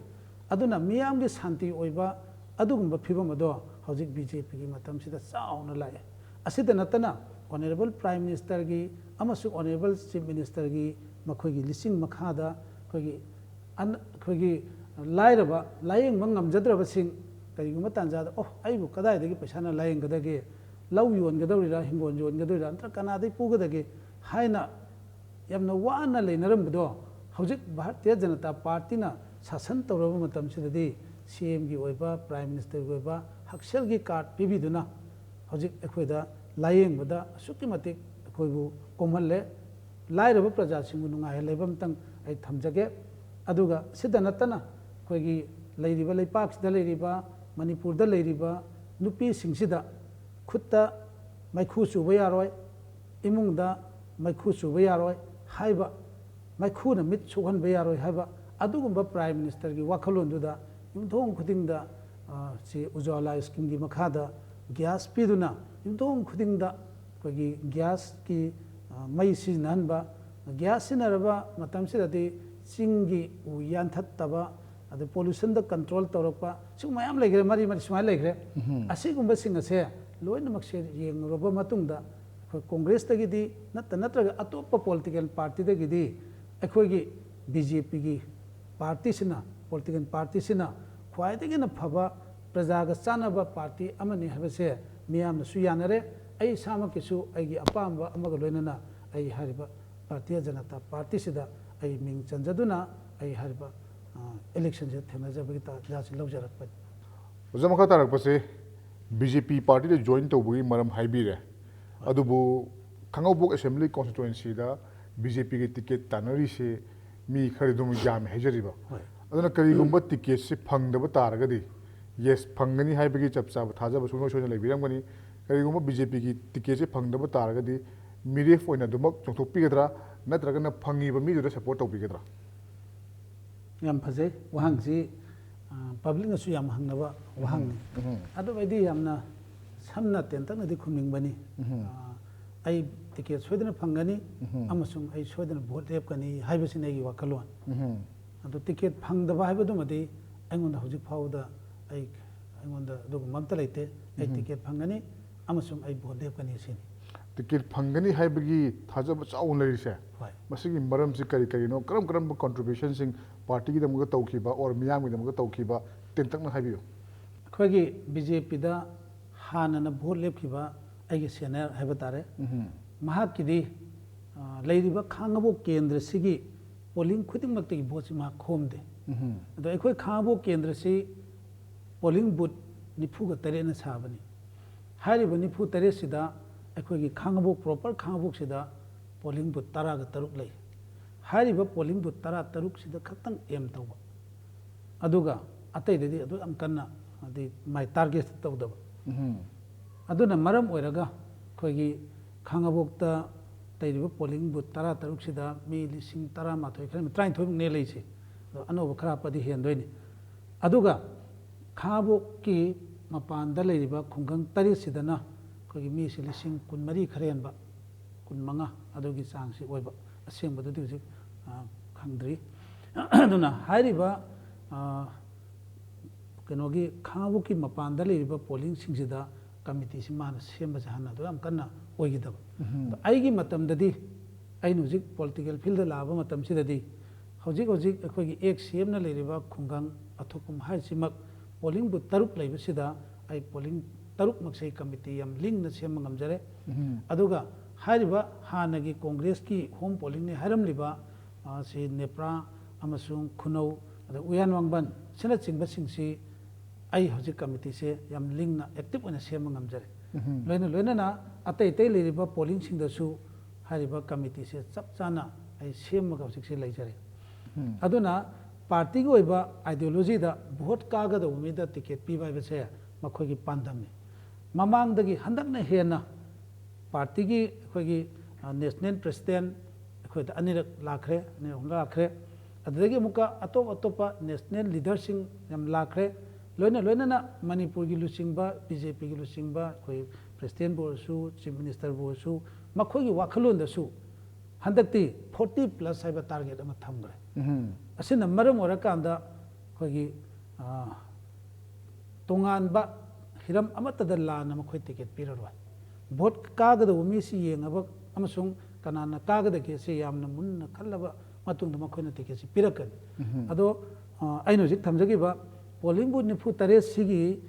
ꯑꯗꯨꯅ ꯃꯤꯌꯥꯝꯒꯤ ꯁꯥꯟꯇꯤ ꯑꯣꯏꯕ ꯑꯗꯨꯒꯨꯝꯕ ꯐꯤꯕꯝ ꯑꯗꯣ ꯍꯧꯖꯤꯛ ꯕꯤ ꯖꯦ ꯄꯤꯒꯤ ꯃꯇꯝꯁꯤꯗ ꯆꯥꯎꯅ ꯂꯥꯛꯑꯦ꯫ ꯑꯁꯤꯗ ꯅꯠꯇꯅ Honourable Prime Ministerꯒꯤ ꯑꯃꯁꯨꯡ Honourable Chief Ministerꯒꯤ ꯃꯈꯣꯏꯒꯤ ꯂꯤꯆꯤꯡ ꯃꯈꯥꯗ ꯑꯩꯈꯣꯏꯒꯤ ꯑꯟ-, ꯑꯩꯈꯣꯏꯒꯤ ꯂꯥꯏꯔꯕ, ꯂꯥꯌꯦꯡꯕ ꯉꯝꯖꯗ꯭ꯔꯕꯁꯤꯡ, ꯀꯔꯤꯒꯨꯝꯕ ꯇꯥꯟꯖꯥꯗ, "ꯑꯣ, ꯑꯩꯕꯨ ꯀꯗꯥꯏꯗꯒꯤ ꯄꯩꯁꯥꯅ ꯂꯥꯌꯦꯡꯒꯗꯒꯦ? ꯂꯧ ꯌꯣꯟꯒꯗꯧꯔꯤꯔꯥ, ꯍꯤꯡꯒꯣꯜ ꯌꯣꯟꯒꯗꯧꯔꯤꯔꯥ, ꯅꯠꯇ꯭ꯔꯒ ꯀꯅꯥꯗꯒꯤ ꯄꯨꯒꯗꯒꯦ?" ꯍꯥꯏꯅ ꯌꯥꯝꯅ ꯋꯥꯅ ꯂꯩꯅꯔꯝꯕꯗꯣ, ꯍꯧꯖꯤꯛ ꯚꯥꯔꯇꯤꯌ ꯖꯅꯇꯥ ꯄꯥꯔꯇꯤꯅ ꯁꯥꯁꯟ ꯇꯧꯔꯕ ꯃꯇꯝꯁꯤꯗꯗꯤ ꯁꯤ ꯑꯦꯝꯒꯤ ꯑꯣꯏꯕ, Prime Ministerꯒꯤ ꯑꯣꯏꯕ ꯍꯛꯁꯦꯜꯒꯤ card ꯄꯤꯕꯤꯗꯨꯅ ꯍꯧꯖꯤꯛ ꯑꯩꯈꯣꯏꯗ ꯂꯥꯌꯦꯡꯕꯗ ꯑꯁꯨꯛꯀꯤ ꯃꯇꯤꯛ ꯑꯩꯈꯣꯏꯕꯨ ꯀꯣꯝꯍꯜꯂꯦ꯫ ꯂꯥꯏꯔꯕ ꯄ꯭ꯔꯖꯥꯁꯤꯡꯕꯨ ꯅꯨꯡꯉꯥꯏꯍꯜꯂꯦ ꯍꯥꯏꯕ ꯑꯃꯇꯪ ꯑꯩ ꯊꯝꯖꯒꯦ꯫ ꯑꯗꯨꯒ ꯁꯤꯗ ꯅꯠꯇꯅ ꯑꯩꯈꯣꯏꯒꯤ ꯂꯩꯔꯤꯕ ꯂꯩꯄꯥꯛꯁꯤꯗ ꯂꯩꯔꯤꯕ, ꯃꯅꯤꯄꯨꯔꯗ ꯂꯩꯔꯤꯕ ꯅꯨꯄꯤꯁꯤꯡꯁꯤꯗ ꯈꯨꯠꯇ ꯃꯩꯈꯨ ꯆꯨꯕ ꯌꯥꯔꯣꯏ, ꯏꯃꯨꯡꯗ ꯃꯩꯈꯨ ꯆꯨꯕ ꯌꯥꯔꯣꯏ ꯍꯥꯏꯕ, ꯃꯩꯈꯨꯅ ꯃꯤꯠ ꯁꯣꯛꯍꯟꯕ ꯌꯥꯔꯣꯏ ꯍꯥꯏꯕ ꯑꯗꯨꯒꯨꯝꯕ Prime Ministerꯒꯤ ꯋꯥꯈꯜꯂꯣꯟꯗꯨꯗ ꯌꯨꯝꯊꯣꯡ ꯈꯨꯗꯤꯡꯗ, ꯑ, ꯁꯤ ꯎꯖ꯭ꯋꯥꯂꯥ schemeꯒꯤ ꯃꯈꯥꯗ gas ꯄꯤꯗꯨꯅ ꯌꯨꯝꯊꯣꯡ ꯈꯨꯗꯤꯡꯗ ꯑꯩꯈꯣꯏꯒꯤ gasꯀꯤ, ꯑ, ꯃꯩ ꯁꯤꯖꯤꯟꯅꯍꯟꯕ, gas ꯁꯤꯖꯤꯟꯅꯔꯕ ꯃꯇꯝꯁꯤꯗꯗꯤ ꯆꯤꯡꯒꯤ ꯎ ꯌꯥꯟꯊꯠꯇꯕ, ꯑꯗꯩ pollutionꯗ control ꯇꯧꯔꯛꯄ, ꯁꯤꯒꯨꯝꯕ ꯃꯌꯥꯝ ꯂꯩꯈ꯭ꯔꯦ, ꯃꯔꯤ ꯃꯔꯤ ꯁꯨꯃꯥꯏꯅ ꯂꯩꯈ꯭ꯔꯦ꯫ ꯑꯁꯤꯒꯨꯝꯕꯁꯤꯡ ꯑꯁꯦ ꯂꯣꯏꯅꯃꯛꯁꯦ ꯌꯦꯡꯂꯨꯔꯕ ꯃꯇꯨꯡꯗ ꯑꯩꯈꯣꯏ Congressꯇꯒꯤꯗꯤ ꯅꯠꯇ ꯅꯠꯇ꯭ꯔꯒ ꯑꯇꯣꯞꯄ political partyꯗꯒꯤꯗꯤ ꯑꯩꯈꯣꯏꯒꯤ BJPꯒꯤ partyꯁꯤꯅ, political partyꯁꯤꯅ ꯈ꯭ꯋꯥꯏꯗꯒꯤ ꯍꯦꯟꯅ ꯐꯕ, ꯄ꯭ꯔꯖꯥꯒ ꯆꯥꯟꯅꯕ party ꯑꯃꯅꯤ ꯍꯥꯏꯕꯁꯦ ꯃꯤꯌꯥꯝꯅꯁꯨ ꯌꯥꯅꯔꯦ꯫ ꯑꯩ ꯏꯁꯥꯃꯛꯀꯤꯁꯨ ꯑꯩꯒꯤ ꯑꯄꯥꯝꯕ ꯑꯃꯒ ꯂꯣꯏꯅꯅ ꯑꯩ ꯍꯥꯏꯔꯤꯕ Bharatiya Janata Partyꯁꯤꯗ ꯑꯩ ꯃꯤꯡ ꯆꯟꯖꯗꯨꯅ ꯑꯩ ꯍꯥꯏꯔꯤꯕ, ꯑ, electionꯁꯤꯗ ꯊꯦꯡꯅꯖꯕꯒꯤ ꯇꯥꯟꯖꯥꯁꯤ ꯂꯧꯖꯔꯛꯄꯅꯤ꯫ ꯑꯣꯖꯥ, ꯃꯈꯥ ꯇꯥꯔꯛꯄꯁꯦ, BJP partyꯗ join ꯇꯧꯕꯒꯤ ꯃꯔꯝ ꯍꯥꯏꯕꯤꯔꯦ, ꯑꯗꯨꯕꯨ ꯈꯥꯡꯉꯕꯣꯛ Assembly Constituencyꯗ BJPꯒꯤ ticket ꯇꯥꯟꯅꯔꯤꯁꯦ ꯃꯤ ꯈꯔꯗꯤ ꯑꯗꯨꯝ ꯌꯥꯝꯃꯦ ꯍꯥꯏꯖꯔꯤꯕ꯫ ꯍꯣꯏ꯫ ꯑꯗꯨꯅ ꯀꯔꯤꯒꯨꯝꯕ ticketꯁꯤ ꯐꯪꯗꯕ ꯇꯥꯔꯒꯗꯤ, yes, ꯐꯪꯒꯅꯤ ꯍꯥꯏꯕꯒꯤ ꯆꯞ ꯆꯥꯕ ꯊꯥꯖꯕ ꯁꯨꯡꯁꯣꯏ ꯁꯣꯏꯗꯅ ꯂꯩꯕꯤꯔꯝꯒꯅꯤ꯫ ꯀꯔꯤꯒꯨꯝꯕ BJPꯒꯤ ticketꯁꯤ ꯐꯪꯗꯕ ꯇꯥꯔꯒꯗꯤ ꯃꯤꯔꯦꯞ ꯑꯣꯏꯅ ꯑꯗꯨꯃꯛ ꯆꯣꯡꯊꯣꯛꯄꯤꯒꯗ꯭ꯔꯥ, ꯅꯠꯇ꯭ꯔꯒꯅ ꯐꯪꯉꯤꯕ ꯃꯤꯗꯨꯗ support ꯇꯧꯕꯤꯒꯗ꯭ꯔꯥ? ꯌꯥꯝ ꯐꯖꯩ ꯋꯥꯍꯪꯁꯤ, ꯑ, publicꯅꯁꯨ ꯌꯥꯝ ꯍꯪꯅꯕ ꯋꯥꯍꯪꯅꯤ꯫ ꯎꯝ꯫ ꯑꯗꯨꯕꯨ ꯑꯩꯗꯤ ꯌꯥꯝꯅ ꯁꯝꯅ ꯇꯦꯟꯇꯛꯅꯗꯤ ꯈꯨꯝꯅꯤꯡꯕꯅꯤ꯫ ꯎꯝ꯫ ꯑ, ꯑꯩ ticket ꯁꯣꯏꯗꯅ ꯐꯪꯒꯅꯤ ꯎꯝ꯫ ꯑꯃꯁꯨꯡ ꯑꯩ ꯁꯣꯏꯗꯅ vote ꯂꯦꯞꯀꯅꯤ ꯍꯥꯏꯕꯁꯤꯅꯤ ꯑꯩꯒꯤ ꯋꯥꯈꯜꯂꯣꯟ꯫ ꯎꯝ꯫ ꯑꯗꯨ ticket ꯐꯪꯗꯕ ꯍꯥꯏꯕꯗꯨꯃꯗꯤ ꯑꯩꯉꯣꯟꯗ ꯍꯧꯖꯤꯛ ꯐꯥꯎꯕꯗ ꯑꯩ, ꯑꯩꯉꯣꯟꯗ ꯑꯗꯨꯒꯨꯝꯕ ꯑꯝꯇ ꯂꯩꯇꯦ꯫ ꯑꯩ ꯎꯝ꯫ Ticket ꯐꯪꯒꯅꯤ ꯑꯃꯁꯨꯡ ꯑꯩ vote ꯂꯦꯞꯀꯅꯤ ꯁꯤꯅꯤ꯫ Ticket ꯐꯪꯒꯅꯤ ꯍꯥꯏꯕꯒꯤ ꯊꯥꯖꯕ ꯆꯥꯎꯅ ꯂꯩꯔꯤꯁꯦ, ꯍꯣꯏ꯫ ꯃꯁꯤꯒꯤ ꯃꯔꯝꯁꯤ ꯀꯔꯤ ꯀꯔꯤꯅꯣ? ꯀꯔꯝ ꯀꯔꯝꯕ contributionꯁꯤꯡ partyꯒꯤꯗꯃꯛꯇ ꯇꯧꯈꯤꯕ or ꯃꯤꯌꯥꯝꯒꯤꯗꯃꯛꯇ ꯇꯧꯈꯤꯕ, ꯇꯦꯟꯇꯛꯅ ꯍꯥꯏꯕꯤꯌꯨ꯫ ꯑꯩꯈꯣꯏꯒꯤ BJPꯗ ꯍꯥꯟꯅꯅ vote ꯂꯦꯞꯈꯤꯕ ꯑꯩꯒꯤ senior ꯍꯥꯏꯕ ꯇꯥꯔꯦ꯫ ꯎꯝ꯫ ꯃꯍꯥꯛꯀꯤꯗꯤ, ꯑ, ꯂꯩꯔꯤꯕ ꯈꯥꯡꯉꯕꯣꯛ ꯀꯦꯟꯗ꯭ꯔꯁꯤꯒꯤ polling ꯈꯨꯗꯤꯡꯃꯛꯇꯒꯤ voteꯁꯤ ꯃꯍꯥꯛ ꯈꯣꯝꯗꯦ꯫ ꯎꯝ꯫ ꯑꯗꯣ ꯑꯩꯈꯣꯏ ꯈꯥꯡꯉꯕꯣꯛ ꯀꯦꯟꯗ꯭ꯔꯁꯤ polling booth ꯅꯤꯐꯨꯒ ꯇꯔꯦꯠꯅ ꯁꯥꯕꯅꯤ꯫ ꯍꯥꯏꯔꯤꯕ ꯅꯤꯐꯨ ꯇꯔꯦꯠꯁꯤꯗ ꯑꯩꯈꯣꯏꯒꯤ ꯈꯥꯡꯉꯕꯣꯛ, proper ꯈꯥꯡꯉꯕꯣꯛꯁꯤꯗ ꯄꯣꯂꯤꯡ ꯕꯨꯠ ꯇꯔꯥꯒ ꯇꯔꯨꯛ ꯂꯩ꯫ ꯍꯥꯏꯔꯤꯕ ꯄꯣꯂꯤꯡ ꯕꯨꯠ ꯇꯔꯥ ꯇꯔꯨꯛꯁꯤꯗ ꯈꯛꯇꯪ ꯑꯦꯝ ꯇꯧꯕ, ꯑꯗꯨꯒ ꯑꯇꯩꯗꯗꯤ ꯑꯗꯨ ꯌꯥꯝ ꯀꯟꯅ, ꯍꯥꯏꯗꯤ, ꯃꯥꯏ ꯇꯥꯔꯒꯦꯠ ꯇꯧꯗꯕ꯫ ꯑꯗꯨꯅ ꯃꯔꯝ ꯑꯣꯏꯔꯒ ꯑꯩꯈꯣꯏꯒꯤ ꯈꯥꯉꯕꯣꯛꯇ ꯂꯩꯔꯤꯕ ꯄꯣꯂꯤꯡ ꯕꯨꯠ ꯇꯔꯥ ꯇꯔꯨꯛꯁꯤꯗ ꯃꯤ ꯂꯤꯁꯤꯡ ꯇꯔꯥꯃꯥꯊꯣꯏ, ꯈꯔ ꯇꯔꯥꯅꯤꯊꯣꯏꯃꯨꯛꯅꯦ ꯂꯩꯁꯦ꯫ ꯑꯗꯣ ꯑꯅꯧꯕ ꯈꯔ ꯍꯥꯞꯄꯗꯤ ꯍꯦꯟꯗꯣꯏꯅꯤ꯫ ꯑꯗꯨꯒ ꯈꯥꯉꯕꯣꯛꯀꯤ ꯃꯄꯥꯟꯗ ꯂꯩꯔꯤꯕ ꯈꯨꯡꯒꯪ ꯇꯔꯦꯠꯁꯤꯗꯅ ꯑꯩꯈꯣꯏꯒꯤ ꯃꯤꯁꯤ ꯂꯤꯁꯤꯡ ꯀꯨꯟꯃꯔꯤ ꯈꯔ ꯍꯦꯟꯕ, ꯀꯨꯟꯃꯉꯥ, ꯑꯗꯨꯒꯤ ꯆꯥꯡꯁꯤ ꯑꯣꯏꯕ꯫ ꯑꯁꯦꯡꯕꯗꯨꯗꯤ ꯍꯧꯖꯤꯛ, ꯑ, ꯈꯪꯗ꯭ꯔꯤ꯫ ꯑꯗꯨꯅ ꯍꯥꯏꯔꯤꯕ, ꯑ, ꯀꯩꯅꯣꯒꯤ ꯈꯥꯉꯕꯣꯛꯀꯤ ꯃꯄꯥꯟꯗ ꯂꯩꯔꯤꯕ ꯄꯣꯂꯤꯡꯁꯤꯡꯁꯤꯗ ꯀꯃꯤꯇꯤꯁꯤ ꯃꯥꯅ ꯁꯦꯝꯕꯁꯦ ꯍꯥꯟꯅ ꯑꯗꯨ ꯌꯥꯝ ꯀꯟꯅ ꯑꯣꯏꯈꯤꯗꯕ꯫ ꯑꯗꯣ ꯑꯩꯒꯤ ꯃꯇꯝꯗꯗꯤ, ꯑꯩꯅ ꯍꯧꯖꯤꯛ ꯄꯣꯂꯤꯇꯤꯀꯦꯜ ꯐꯤꯜꯗ ꯂꯥꯛꯑꯕ ꯃꯇꯝꯁꯤꯗꯗꯤ, ꯍꯧꯖꯤꯛ ꯍꯧꯖꯤꯛ ꯑꯩꯈꯣꯏꯒꯤ ꯑꯦꯛ ꯁꯤ ꯑꯦꯝꯅ ꯂꯩꯔꯤꯕ ꯈꯨꯡꯒꯪ ꯑꯊꯣꯛꯄꯝ ꯍꯥꯏꯔꯤꯁꯤꯃꯛ ꯄꯣꯂꯤꯡ ꯕꯨꯠ ꯇꯔꯨꯛ ꯂꯩꯕꯁꯤꯗ ꯑꯩ ꯄꯣꯂꯤꯡ ꯇꯔꯨꯛꯃꯛꯁꯦ ꯑꯩ ꯀꯃꯤꯇꯤ ꯌꯥꯝ ꯂꯤꯡꯅ ꯁꯦꯝꯕ ꯉꯝꯖꯔꯦ꯫ ꯑꯗꯨꯒ ꯍꯥꯏꯔꯤꯕ ꯍꯥꯟꯅꯒꯤ ꯀꯣꯡꯒ꯭ꯔꯦꯁꯀꯤ ꯍꯣꯝ ꯄꯣꯂꯤꯡꯅꯤ ꯍꯥꯏꯔꯝꯂꯤꯕ, ꯑ, ꯁꯤ ꯅꯦꯄ꯭ꯔꯥ ꯑꯃꯁꯨꯡ ꯈꯨꯅꯧ, ꯑꯗ ꯎꯌꯥꯟ ꯋꯥꯡꯕꯟ, ꯁꯤꯅꯆꯤꯡꯕꯁꯤꯡꯁꯤ ꯑꯩ ꯍꯧꯖꯤꯛ ꯀꯃꯤꯇꯤꯁꯦ ꯌꯥꯝ ꯂꯤꯡꯅ ꯑꯦꯛꯇꯤꯚ ꯑꯣꯏꯅ ꯁꯦꯝꯕ ꯉꯝꯖꯔꯦ꯫ ꯂꯣꯏꯅ ꯂꯣꯏꯅꯅ ꯑꯇꯩ ꯑꯇꯩ ꯂꯩꯔꯤꯕ ꯄꯣꯂꯤꯡꯁꯤꯡꯗꯁꯨ ꯍꯥꯏꯔꯤꯕ ꯀꯃꯤꯇꯤꯁꯦ ꯆꯞ ꯆꯥꯅ ꯑꯩ ꯁꯦꯝꯃꯒ ꯍꯧꯖꯤꯛꯁꯦ ꯂꯩꯖꯔꯦ꯫ ꯑꯗꯨꯅ ꯄꯥꯔꯇꯤꯒꯤ ꯑꯣꯏꯕ ꯑꯥꯏꯗꯤꯌꯣꯂꯣꯖꯤꯗ ꯚꯣꯠ ꯀꯥꯒꯗꯧꯕ ꯃꯤꯗ ꯇꯤꯀꯦꯠ ꯄꯤꯕ ꯍꯥꯏꯕꯁꯦ ꯃꯈꯣꯏꯒꯤ ꯄꯥꯟꯗꯝꯅꯤ꯫ ꯃꯃꯥꯡꯗꯒꯤ ꯍꯟꯗꯛꯅ ꯍꯦꯟꯅ ꯄꯥꯔꯇꯤꯒꯤ ꯑꯩꯈꯣꯏꯒꯤ, ꯑ, ꯅꯦꯁꯅꯦꯜ ꯄ꯭ꯔꯦꯁꯤꯗꯦꯟ ꯑꯩꯈꯣꯏꯗ ꯑꯅꯤꯔꯛ ꯂꯥꯛꯈ꯭ꯔꯦ, ꯑꯅꯤꯔꯛ ꯑꯍꯨꯝꯂꯛ ꯂꯥꯛꯈ꯭ꯔꯦ꯫ ꯑꯗꯨꯗꯒꯤ ꯑꯃꯨꯛꯀ ꯑꯇꯣꯞ ꯑꯇꯣꯞꯄ ꯅꯦꯁꯅꯦꯜ ꯂꯤꯗꯔꯁꯤꯡ ꯌꯥꯝ ꯂꯥꯛꯈ꯭ꯔꯦ꯫ ꯂꯣꯏꯅ ꯂꯣꯏꯅꯅ ꯃꯅꯤꯄꯨꯔꯒꯤ ꯂꯨꯆꯤꯡꯕ, ꯕꯤ ꯖꯦ ꯄꯤꯒꯤ ꯂꯨꯆꯤꯡꯕ, ꯑꯩꯈꯣꯏ ꯄ꯭ꯔꯦꯁꯤꯗꯦꯟꯕꯨ ꯑꯣꯏꯔꯁꯨ, ꯆꯤꯐ ꯃꯤꯅꯤꯁꯇꯔꯕꯨ ꯑꯣꯏꯔꯁꯨ, ꯃꯈꯣꯏꯒꯤ ꯋꯥꯈꯜꯂꯣꯟꯗꯁꯨ ꯍꯟꯗꯛꯇꯤ ꯐꯣꯔꯇꯤ ꯄ꯭ꯂꯁ ꯍꯥꯏꯕ ꯇꯥꯔꯒꯦꯠ ꯑꯃ ꯊꯝꯈ꯭ꯔꯦ꯫ ꯑꯁꯤꯅ ꯃꯔꯝ ꯑꯣꯏꯔꯀꯥꯟꯗ ꯑꯩꯈꯣꯏꯒꯤ, ꯑ, ꯇꯣꯉꯥꯟꯕ ꯍꯤꯔꯝ ꯑꯃꯠꯇꯗ ꯂꯥꯟꯅ ꯃꯈꯣꯏ ꯇꯤꯀꯦꯠ ꯄꯤꯔꯔꯣꯏ꯫ ꯚꯣꯠ ꯀꯥꯒꯗꯧꯕ ꯃꯤꯁꯤ ꯌꯦꯡꯉꯕ ꯑꯃꯁꯨꯡ ꯀꯅꯥꯅ ꯀꯥꯒꯗꯒꯦ ꯁꯤ ꯌꯥꯝꯅ ꯃꯨꯟꯅ ꯈꯜꯂꯕ ꯃꯇꯨꯡꯗ ꯃꯈꯣꯏꯅ ꯇꯤꯀꯦꯠꯁꯤ ꯄꯤꯔꯛꯀꯅꯤ꯫ ꯑꯗꯣ, ꯑ, ꯑꯩꯅ ꯍꯧꯖꯤꯛ ꯊꯝꯖꯈꯤꯕ ꯄꯣꯂꯤꯡ ꯕꯨꯠ ꯅꯤꯐꯨ ꯇꯔꯦꯠ ꯁꯤꯒꯤ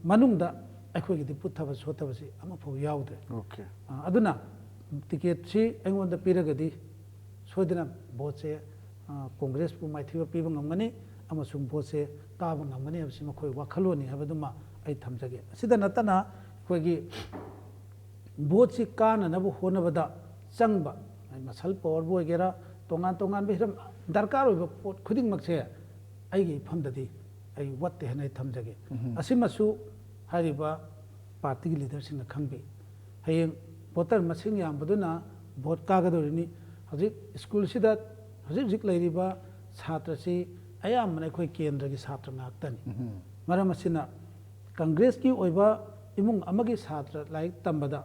ꯃꯅꯨꯡꯗ ꯑꯩꯈꯣꯏꯒꯤꯗꯤ ꯄꯨꯠꯊꯕ ꯁꯣꯠꯊꯕꯁꯤ ꯑꯃꯐꯥꯎ ꯌꯥꯎꯗ꯭ꯔꯦ꯫ ꯑꯣꯀꯦ꯫ ꯑ, ꯑꯗꯨꯅ ꯇꯤꯀꯦꯠꯁꯤ ꯑꯩꯉꯣꯟꯗ ꯄꯤꯔꯒꯗꯤ ꯁꯣꯏꯗꯅ ꯚꯣꯠꯁꯦ, ꯑ, ꯀꯣꯡꯒ꯭ꯔꯦꯁꯄꯨ ꯃꯥꯏꯊꯤꯕ ꯄꯤꯕ ꯉꯝꯒꯅꯤ ꯑꯃꯁꯨꯡ ꯚꯣꯠꯁꯦ ꯀꯥꯕ ꯉꯝꯒꯅꯤ ꯍꯥꯏꯕꯁꯤ ꯃꯈꯣꯏ ꯋꯥꯈꯜꯂꯣꯟꯅꯤ ꯍꯥꯏꯕꯗꯨꯃ ꯑꯩ ꯊꯝꯖꯒꯦ꯫ ꯑꯁꯤꯗ ꯅꯠꯇꯅ ꯑꯩꯈꯣꯏꯒꯤ ꯚꯣꯠꯁꯤ ꯀꯥꯅꯅꯕ ꯍꯣꯠꯅꯕꯗ ꯆꯪꯕ, ꯃꯁꯜ ꯄꯋꯥꯔꯕꯨ ꯑꯣꯏꯒꯦꯔꯥ, ꯇꯣꯉꯥꯟ ꯇꯣꯉꯥꯟꯕ ꯍꯤꯔꯝ, ꯗꯔꯀꯥꯔ ꯑꯣꯏꯕ ꯄꯣꯠ ꯈꯨꯗꯤꯡꯃꯛꯁꯦ ꯑꯩꯒꯤ ꯏꯐꯝꯗꯗꯤ ꯑꯩ ꯋꯥꯠꯇꯦ ꯍꯥꯏꯅ ꯑꯩ ꯊꯝꯖꯒꯦ꯫ ꯑꯁꯤꯃꯁꯨ ꯍꯥꯏꯔꯤꯕ ꯄꯥꯔꯇꯤꯒꯤ ꯂꯤꯗꯔꯁꯤꯡꯅ ꯈꯪꯕꯤ꯫ ꯍꯌꯦꯡ ꯚꯣꯇꯔ ꯃꯁꯤꯡ ꯌꯥꯝꯕꯗꯨꯅ ꯚꯣꯠ ꯀꯥꯒꯗꯧꯔꯤꯅꯤ꯫ ꯍꯧꯖꯤꯛ ꯁ꯭ꯀꯨꯜꯁꯤꯗ ꯍꯧꯖꯤꯛ ꯍꯧꯖꯤꯛ ꯂꯩꯔꯤꯕ ꯁꯥꯇ꯭ꯔꯁꯤ ꯑꯌꯥꯝꯕꯅ ꯑꯩꯈꯣꯏ ꯀꯦꯟꯗ꯭ꯔꯒꯤ ꯁꯥꯇ꯭ꯔ ꯉꯥꯛꯇꯅꯤ꯫ ꯃꯔꯝ ꯑꯁꯤꯅ ꯀꯪꯒ꯭ꯔꯦꯁꯀꯤ ꯑꯣꯏꯕ ꯏꯃꯨꯡ ꯑꯃꯒꯤ ꯁꯥꯇ꯭ꯔ ꯂꯥꯏꯔꯤꯛ ꯇꯝꯕꯗ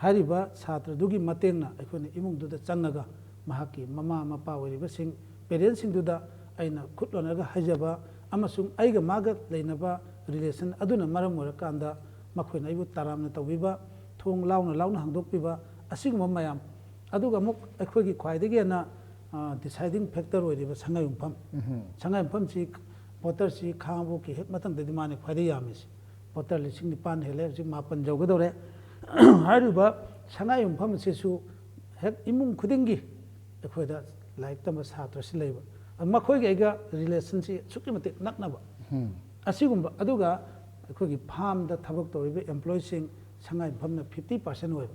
ꯍꯥꯏꯔꯤꯕ ꯁꯥꯇ꯭ꯔꯗꯨꯒꯤ ꯃꯇꯦꯡꯅ ꯑꯩꯈꯣꯏꯅ ꯏꯃꯨꯡꯗꯨꯗ ꯆꯪꯉꯒ ꯃꯍꯥꯛꯀꯤ ꯃꯃꯥ ꯃꯄꯥ ꯑꯣꯏꯔꯤꯕꯁꯤꯡ, ꯄꯦꯔꯦꯟꯁꯁꯤꯡꯗꯨꯗ ꯑꯩꯅ ꯈꯨꯠ ꯂꯣꯟꯅꯔꯒ ꯍꯥꯏꯖꯕ ꯑꯃꯁꯨꯡ ꯑꯩꯒ ꯃꯥꯒ ꯂꯩꯅꯕ ꯔꯤꯂꯦꯁꯟ ꯑꯗꯨꯅ ꯃꯔꯝ ꯑꯣꯏꯔꯀꯥꯟꯗ ꯃꯈꯣꯏꯅ ꯑꯩꯕꯨ ꯇꯔꯥꯝꯅ ꯇꯧꯕꯤꯕ, ꯊꯣꯡ ꯂꯥꯎꯅ ꯂꯥꯎꯅ ꯍꯥꯡꯗꯣꯛꯄꯤꯕ, ꯑꯁꯤꯒꯨꯝꯕ ꯃꯌꯥꯝ꯫ ꯑꯗꯨꯒ ꯑꯃꯨꯛ ꯑꯩꯈꯣꯏꯒꯤ ꯈ꯭ꯋꯥꯏꯗꯒꯤ ꯍꯦꯟꯅ, ꯑ, deciding factor ꯑꯣꯏꯔꯤꯕ ꯁꯉꯥꯏ ꯌꯨꯝꯐꯝ꯫ ꯁꯉꯥꯏ ꯌꯨꯝꯐꯝꯁꯤ ꯚꯣꯇꯔꯁꯤ ꯈꯥꯉꯕꯣꯛꯀꯤ ꯍꯦꯛ ꯃꯊꯪꯗꯗꯤ ꯃꯥꯅ ꯈ꯭ꯋꯥꯏꯗꯒꯤ ꯌꯥꯝꯃꯤꯁꯤ꯫ ꯚꯣꯇꯔ ꯂꯤꯁꯤꯡ ꯅꯤꯄꯥꯟ ꯍꯦꯜꯂꯦ, ꯍꯧꯖꯤꯛ ꯃꯥꯄꯟ ꯌꯧꯒꯗꯧꯔꯦ꯫ ꯍꯥꯏꯔꯤꯕ ꯁꯉꯥꯏ ꯌꯨꯝꯐꯝ ꯑꯁꯤꯁꯨ ꯍꯦꯛ ꯏꯃꯨꯡ ꯈꯨꯗꯤꯡꯒꯤ ꯑꯩꯈꯣꯏꯗ ꯂꯥꯏꯔꯤꯛ ꯇꯝꯕ ꯁꯥꯇ꯭ꯔꯁꯤ ꯂꯩꯕ꯫ ꯃꯈꯣꯏꯒꯤ ꯑꯩꯒ ꯔꯤꯂꯦꯁꯟꯁꯤ ꯑꯁꯨꯛꯀꯤ ꯃꯇꯤꯛ ꯅꯛꯅꯕ꯫ ꯑꯁꯤꯒꯨꯝꯕ, ꯑꯗꯨꯒ ꯑꯩꯈꯣꯏꯒꯤ ꯐꯥꯔꯝꯗ ꯊꯕꯛ ꯇꯧꯔꯤꯕ ꯑꯦꯝꯄ꯭ꯂꯣꯌꯤꯁꯤꯡ ꯁꯉꯥꯏ ꯌꯨꯝꯐꯝꯅ fifty percent ꯑꯣꯏꯕ꯫